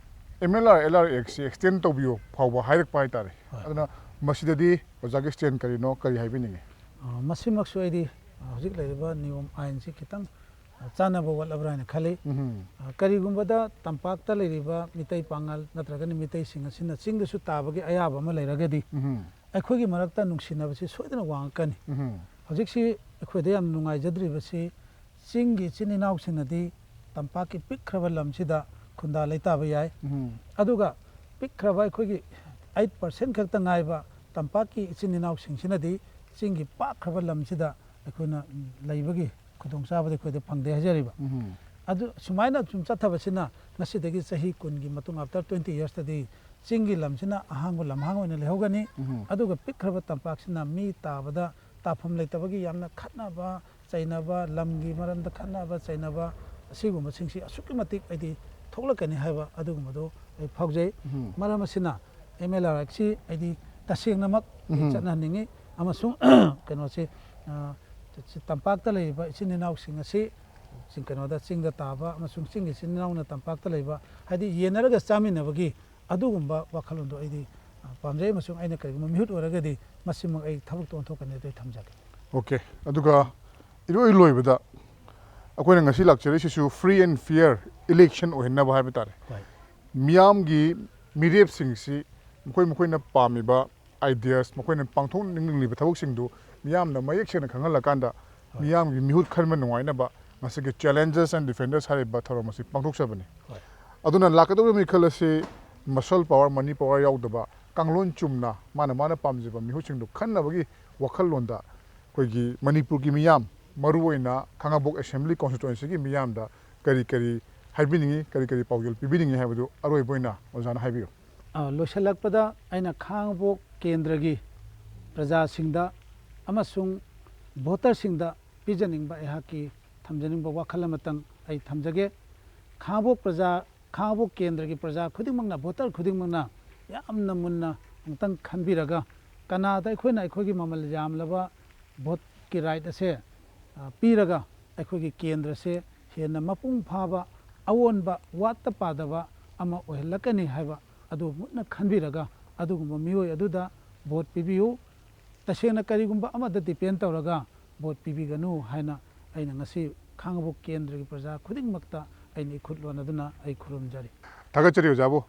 M L R L R ꯑꯦꯛꯁꯁꯤ ꯑꯦꯛꯁꯇꯦꯟ ꯇꯧꯕꯤꯌꯨ ꯐꯥꯎꯕ ꯍꯥꯏꯔꯛꯄ ꯍꯥꯏꯇꯥꯔꯦ꯫ ꯍꯣꯏ꯫ ꯑꯗꯨꯅ ꯃꯁꯤꯗꯗꯤ ꯑꯣꯖꯥꯒꯤ ꯁ꯭ꯇꯦꯟ ꯀꯔꯤꯅꯣ, ꯀꯔꯤ ꯍꯥꯏꯕꯤꯅꯤꯡꯉꯤ? ꯑ, ꯃꯁꯤꯃꯛꯁꯨ ꯑꯩꯗꯤ, ꯑ, ꯍꯧꯖꯤꯛ ꯂꯩꯔꯤꯕ ꯅꯤꯌꯣꯝ ꯑꯥꯏꯟꯁꯤ ꯈꯤꯇꯪ, ꯑ, ꯆꯥꯟꯅꯕ ꯋꯥꯠꯂꯕ꯭ꯔꯥ ꯍꯥꯏꯅ ꯈꯜꯂꯤ꯫ ꯎꯝ꯫ ꯑ, ꯀꯔꯤꯒꯨꯝꯕꯗ ꯇꯝꯄꯥꯛꯇ ꯂꯩꯔꯤꯕ ꯃꯤꯇꯩ ꯄꯥꯉꯜ ꯅꯠꯇ꯭ꯔꯒꯅ ꯃꯤꯇꯩꯁꯤꯡ ꯑꯁꯤꯅ ꯆꯤꯡꯗꯁꯨ ꯇꯥꯕꯒꯤ ꯑꯌꯥꯕ ꯑꯃ ꯂꯩꯔꯒꯗꯤ, ꯎꯝ꯫ ꯑꯩꯈꯣꯏꯒꯤ ꯃꯔꯛꯇ ꯅꯨꯡꯁꯤꯅꯕꯁꯤ ꯁꯣꯏꯗꯅ ꯋꯥꯡꯉꯛꯀꯅꯤ꯫ ꯎꯝ꯫ ꯍꯧꯖꯤꯛꯁꯤ ꯑꯩꯈꯣꯏꯗ ꯌꯥꯝ ꯅꯨꯡꯉꯥꯏꯖꯗ꯭ꯔꯤꯕꯁꯤ, ꯆꯤꯡꯒꯤ ꯏꯆꯤꯟ ꯏꯅꯥꯎꯁꯤꯡꯅꯗꯤ ꯇꯝꯄꯥꯛꯀꯤ ꯄꯤꯛꯈ꯭ꯔꯕ ꯂꯝꯁꯤꯗ ꯈꯨꯟꯗꯥ ꯂꯩꯇꯥꯕ ꯌꯥꯏ꯫ ꯎꯝ꯫ ꯑꯗꯨꯒ ꯄꯤꯛꯈ꯭ꯔꯕ ꯑꯩꯈꯣꯏꯒꯤ ꯑꯩꯠ ꯄꯥꯔꯁꯦꯟ ꯈꯛꯇ ꯉꯥꯏꯕ ꯇꯝꯄꯥꯛꯀꯤ ꯏꯆꯤꯟ ꯏꯅꯥꯎꯁꯤꯡꯁꯤꯅꯗꯤ ꯆꯤꯡꯒꯤ ꯄꯥꯛꯈ꯭ꯔꯕ ꯂꯝꯁꯤꯗ ꯑꯩꯈꯣꯏꯅ ꯂꯩꯕꯒꯤ ꯈꯨꯗꯣꯡꯆꯥꯕꯗꯤ ꯑꯩꯈꯣꯏꯗ ꯐꯪꯗꯦ ꯍꯥꯏꯖꯔꯤꯕ꯫ ꯎꯝ꯫ ꯑꯗꯨ ꯁꯨꯃꯥꯏꯅ ꯁꯨꯝ ꯆꯠꯊꯕꯁꯤꯅ ꯉꯁꯤꯗꯒꯤ ꯆꯍꯤ ꯀꯨꯟꯒꯤ ꯃꯇꯨꯡ, after twenty yearsꯇꯗꯤ ꯆꯤꯡꯒꯤ ꯂꯝꯁꯤꯅ ꯑꯍꯥꯡꯕ ꯂꯝꯍꯥꯡ ꯑꯣꯏꯅ ꯂꯩꯍꯧꯒꯅꯤ꯫ ꯎꯝ꯫ ꯑꯗꯨꯒ ꯄꯤꯛꯈ꯭ꯔꯕ ꯇꯝꯄꯥꯛꯁꯤꯅ ꯃꯤ ꯇꯥꯕꯗ ꯇꯥꯐꯝ ꯂꯩꯇꯕꯒꯤ ꯌꯥꯝꯅ ꯈꯠꯅꯕ ꯆꯩꯅꯕ, ꯂꯝꯒꯤ ꯃꯔꯝꯗ ꯈꯠꯅꯕ ꯆꯩꯅꯕ, ꯑꯁꯤꯒꯨꯝꯕꯁꯤꯡꯁꯤ ꯑꯁꯨꯛꯀꯤ ꯃꯇꯤꯛ ꯍꯥꯏꯗꯤ ꯊꯣꯛꯂꯛꯀꯅꯤ ꯍꯥꯏꯕ ꯑꯗꯨꯒꯨꯝꯕꯗꯣ ꯑꯩ ꯐꯥꯎꯖꯩ꯫ ꯎꯝ꯫ ꯃꯔꯝ ꯑꯁꯤꯅ ꯑꯦꯝ ꯑꯦꯜ ꯑꯥꯔ ꯑꯦꯛꯁꯁꯤ ꯑꯩꯗꯤ ꯇꯁꯦꯡꯅꯃꯛ ꯑꯩ ꯎꯝ꯫ ꯆꯠꯅꯍꯟꯅꯤꯡꯉꯤ, ꯑꯃꯁꯨꯡ ꯀꯩꯅꯣꯁꯤ, ꯑ, ꯇꯝꯄꯥꯛꯇ ꯂꯩꯔꯤꯕ ꯏꯆꯤꯟ ꯏꯅꯥꯎꯁꯤꯡ ꯑꯁꯤ ꯆꯤꯡ-, ꯀꯩꯅꯣꯗ, ꯆꯤꯡꯗ ꯇꯥꯕ ꯑꯃꯁꯨꯡ ꯆꯤꯡꯒꯤ ꯏꯆꯤꯟ ꯏꯅꯥꯎꯅ ꯇꯝꯄꯥꯛꯇ ꯂꯩꯕ, ꯍꯥꯏꯗꯤ ꯌꯦꯟꯅꯔꯒ ꯆꯥꯃꯤꯟꯅꯕꯒꯤ ꯑꯗꯨꯒꯨꯝꯕ ꯋꯥꯈꯜꯂꯣꯟꯗꯣ ꯑꯩꯗꯤ, ꯑ, ꯄꯥꯝꯖꯩ, ꯑꯃꯁꯨꯡ ꯑꯩꯅ ꯀꯔꯤꯒꯨꯝꯕ ꯃꯤꯍꯨꯠ ꯑꯣꯏꯔꯒꯗꯤ ꯃꯁꯤꯃꯛ ꯑꯩ ꯊꯕꯛꯇ ꯑꯣꯟꯊꯣꯛꯀꯅꯤ ꯑꯗꯨ ꯑꯩ ꯊꯝꯖꯒꯦ꯫ OK꯫ ꯑꯗꯨꯒ ꯏꯔꯣꯏ ꯂꯣꯏꯕꯗ ꯑꯩꯈꯣꯏꯅ ꯉꯁꯤ ꯂꯥꯛꯆꯔꯤꯁꯤꯁꯨ free and fair election ꯑꯣꯏꯍꯟꯅꯕ ꯍꯥꯏꯕ ꯇꯥꯔꯦ꯫ ꯍꯣꯏ꯫ ꯃꯤꯌꯥꯝꯒꯤ ꯃꯤꯔꯦꯞꯁꯤꯡꯁꯤ ꯃꯈꯣꯏ ꯃꯈꯣꯏꯅ ꯄꯥꯝꯃꯤꯕ ideas, ꯃꯈꯣꯏꯅ ꯄꯥꯡꯊꯣꯛꯅꯤꯡꯂꯤꯕ ꯊꯕꯛꯁꯤꯡꯗꯨ ꯃꯤꯌꯥꯝꯅ ꯃꯌꯦꯛ ꯁꯦꯡꯅ ꯈꯪꯍꯜꯂꯀꯥꯟꯗ, ꯍꯣꯏ꯫ ꯃꯤꯌꯥꯝꯒꯤ ꯃꯤꯍꯨꯠ ꯈꯟꯕ ꯅꯨꯡꯉꯥꯏꯅꯕ ꯉꯁꯤꯒꯤ Challengers and Defenders ꯍꯥꯏꯔꯤꯕ ꯊꯧꯔꯝ ꯑꯁꯤ ꯄꯥꯡꯊꯣꯛꯆꯕꯅꯤ꯫ ꯍꯣꯏ꯫ ꯑꯗꯨꯅ ꯂꯥꯛꯀꯗꯧꯔꯤꯕ ꯃꯤꯈꯜ ꯑꯁꯤ muscle power, money power ꯌꯥꯎꯗꯕ, ꯀꯥꯡꯂꯣꯟ ꯆꯨꯝꯅ ꯃꯥꯅ ꯃꯥꯅ ꯄꯥꯝꯖꯕ ꯃꯤꯍꯨꯠꯁꯤꯡꯗꯨ ꯈꯟꯅꯕꯒꯤ ꯋꯥꯈꯜꯂꯣꯟꯗ ꯑꯩꯈꯣꯏꯒꯤ ꯃꯅꯤꯄꯨꯔꯒꯤ ꯃꯤꯌꯥꯝ, ꯃꯔꯨꯑꯣꯏꯅ ꯈꯥꯉꯕꯣꯛ Assembly Constituencyꯒꯤ ꯃꯤꯌꯥꯝꯗ ꯀꯔꯤ ꯀꯔꯤ ꯍꯥꯏꯕꯤꯅꯤꯡꯉꯤ, ꯀꯔꯤ ꯀꯔꯤ ꯄꯥꯎꯖꯦꯜ ꯄꯤꯕꯤꯅꯤꯡꯉꯤ ꯍꯥꯏꯕꯗꯨ ꯑꯔꯣꯏꯕ ꯑꯣꯏꯅ ꯑꯣꯖꯥꯅ ꯍꯥꯏꯕꯤꯌꯨ꯫ ꯑ, ꯂꯣꯏꯁꯤꯜꯂꯛꯄꯗ ꯑꯩꯅ ꯈꯥꯉꯕꯣꯛ ꯀꯦꯟꯗ꯭ꯔꯒꯤ ꯄ꯭ꯔꯖꯥꯁꯤꯡꯗ ꯑꯃꯁꯨꯡ voterꯁꯤꯡꯗ ꯄꯤꯖꯅꯤꯡꯕ ꯑꯩꯍꯥꯛꯀꯤ ꯊꯝꯖꯅꯤꯡꯕ ꯋꯥꯈꯜ ꯑꯃꯇꯪ ꯑꯩ ꯊꯝꯖꯒꯦ꯫ ꯈꯥꯉꯕꯣꯛ ꯄ꯭ꯔꯖꯥ, ꯈꯥꯉꯕꯣꯛ ꯀꯦꯟꯗ꯭ꯔꯒꯤ ꯄ꯭ꯔꯖꯥ ꯈꯨꯗꯤꯡꯃꯛꯅ, voter ꯈꯨꯗꯤꯡꯃꯛꯅ ꯌꯥꯝꯅ ꯃꯨꯟꯅ ꯑꯃꯨꯛꯇꯪ ꯈꯟꯕꯤꯔꯒ, ꯀꯅꯥꯗ ꯑꯩꯈꯣꯏꯅ ꯑꯩꯈꯣꯏꯒꯤ ꯃꯃꯜ ꯌꯥꯝꯂꯕ voteꯀꯤ right ꯑꯁꯦ, ꯑ, ꯄꯤꯔꯒ ꯑꯩꯈꯣꯏꯒꯤ ꯀꯦꯟꯗ꯭ꯔꯁꯦ ꯍꯦꯟꯅ ꯃꯄꯨꯡ ꯐꯥꯕ, ꯑꯑꯣꯟꯕ, ꯋꯥꯠꯇ ꯄꯥꯗꯕ ꯑꯃ ꯑꯣꯏꯍꯜꯂꯛꯀꯅꯤ ꯍꯥꯏꯕ ꯑꯗꯨ ꯃꯨꯟꯅ ꯈꯟꯕꯤꯔꯒ ꯑꯗꯨꯒꯨꯝꯕ ꯃꯤꯑꯣꯏ ꯑꯗꯨꯗ ꯚꯣꯠ ꯄꯤꯕꯤꯌꯨ꯫ ꯇꯁꯦꯡꯅ ꯀꯔꯤꯒꯨꯝꯕ ꯑꯃꯗ ꯗꯤꯄꯦꯟ ꯇꯧꯔꯒ ꯚꯣꯠ ꯄꯤꯕꯤꯒꯅꯨ ꯍꯥꯏꯅ ꯑꯩꯅ ꯉꯁꯤ ꯈꯥꯡꯉꯕꯣꯛ ꯀꯦꯟꯗ꯭ꯔꯒꯤ ꯄ꯭ꯔꯖꯥ ꯈꯨꯗꯤꯡꯃꯛꯇ ꯑꯩꯅ ꯏꯈꯨꯠ ꯂꯣꯟꯅꯗꯨꯅ ꯑꯩ ꯈꯨꯔꯨꯝꯖꯔꯤ꯫ ꯊꯥꯒꯠꯆꯔꯤ ꯑꯣꯖꯥꯕꯨ꯫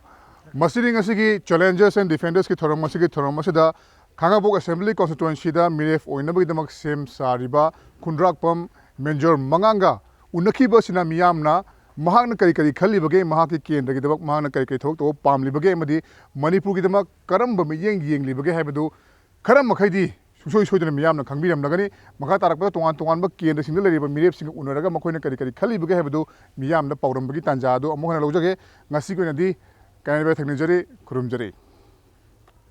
ꯃꯁꯤꯗꯤ ꯉꯁꯤꯒꯤ Challengers and Defenders ꯀꯤ ꯊꯧꯔꯝ ꯑꯁꯤꯒꯤ ꯊꯧꯔꯝ ꯑꯁꯤꯗ ꯈꯥꯡꯉꯕꯣꯛ Assembly Constituency ꯗ ꯃꯤꯔꯦꯞ ꯑꯣꯏꯅꯕꯒꯤꯗꯃꯛ ꯁꯦꯝ ꯁꯥꯔꯤꯕ ꯈꯨꯟꯗ꯭ꯔꯥꯛꯄꯝ ꯃꯦꯟꯖꯣꯔ ꯃꯉꯥꯡꯒ ꯎꯅꯈꯤꯕ ꯑꯁꯤꯅ ꯃꯤꯌꯥꯝꯅ ꯃꯍꯥꯛꯅ ꯀꯔꯤ ꯀꯔꯤ ꯈꯜꯂꯤꯕꯒꯦ, ꯃꯍꯥꯛꯀꯤ ꯀꯦꯟꯗ꯭ꯔꯒꯤꯗꯃꯛ ꯃꯍꯥꯛꯅ ꯀꯔꯤ ꯀꯔꯤ ꯊꯕꯛ ꯇꯧꯕ ꯄꯥꯝꯂꯤꯕꯒꯦ ꯑꯃꯗꯤ ꯃꯅꯤꯄꯨꯔꯒꯤꯗꯃꯛ ꯀꯔꯝꯕ ꯃꯤꯠꯌꯦꯡ ꯌꯦꯡꯂꯤꯕꯒꯦ ꯍꯥꯏꯕꯗꯨ ꯈꯔ ꯃꯈꯩꯗꯤ ꯁꯨꯡꯁꯣꯏ ꯁꯣꯏꯗꯅ ꯃꯤꯌꯥꯝꯅ ꯈꯪꯕꯤꯔꯝꯂꯒꯅꯤ꯫ ꯃꯈꯥ ꯇꯥꯔꯛꯄꯗ ꯇꯣꯉꯥꯟ ꯇꯣꯉꯥꯟꯕ ꯀꯦꯟꯗ꯭ꯔꯁꯤꯡꯗ ꯂꯩꯔꯤꯕ ꯃꯤꯔꯦꯞꯁꯤꯡꯒ ꯎꯅꯔꯒ ꯃꯈꯣꯏꯅ ꯀꯔꯤ ꯀꯔꯤ ꯈꯜꯂꯤꯕꯒꯦ ꯍꯥꯏꯕꯗꯨ ꯃꯤꯌꯥꯝꯗ ꯄꯥꯎꯗꯝꯕꯒꯤ ꯇꯥꯟꯖꯥ ꯑꯗꯨ ꯑꯃꯨꯛ ꯍꯟꯅ ꯂꯧꯖꯒꯦ꯫ ꯉꯁꯤꯒꯤ ꯑꯣꯏꯅꯗꯤ ꯀꯥꯏꯅꯕ ꯊꯛꯅꯤꯖꯔꯤ꯫ ꯈꯨꯔꯨꯝꯖꯔꯤ꯫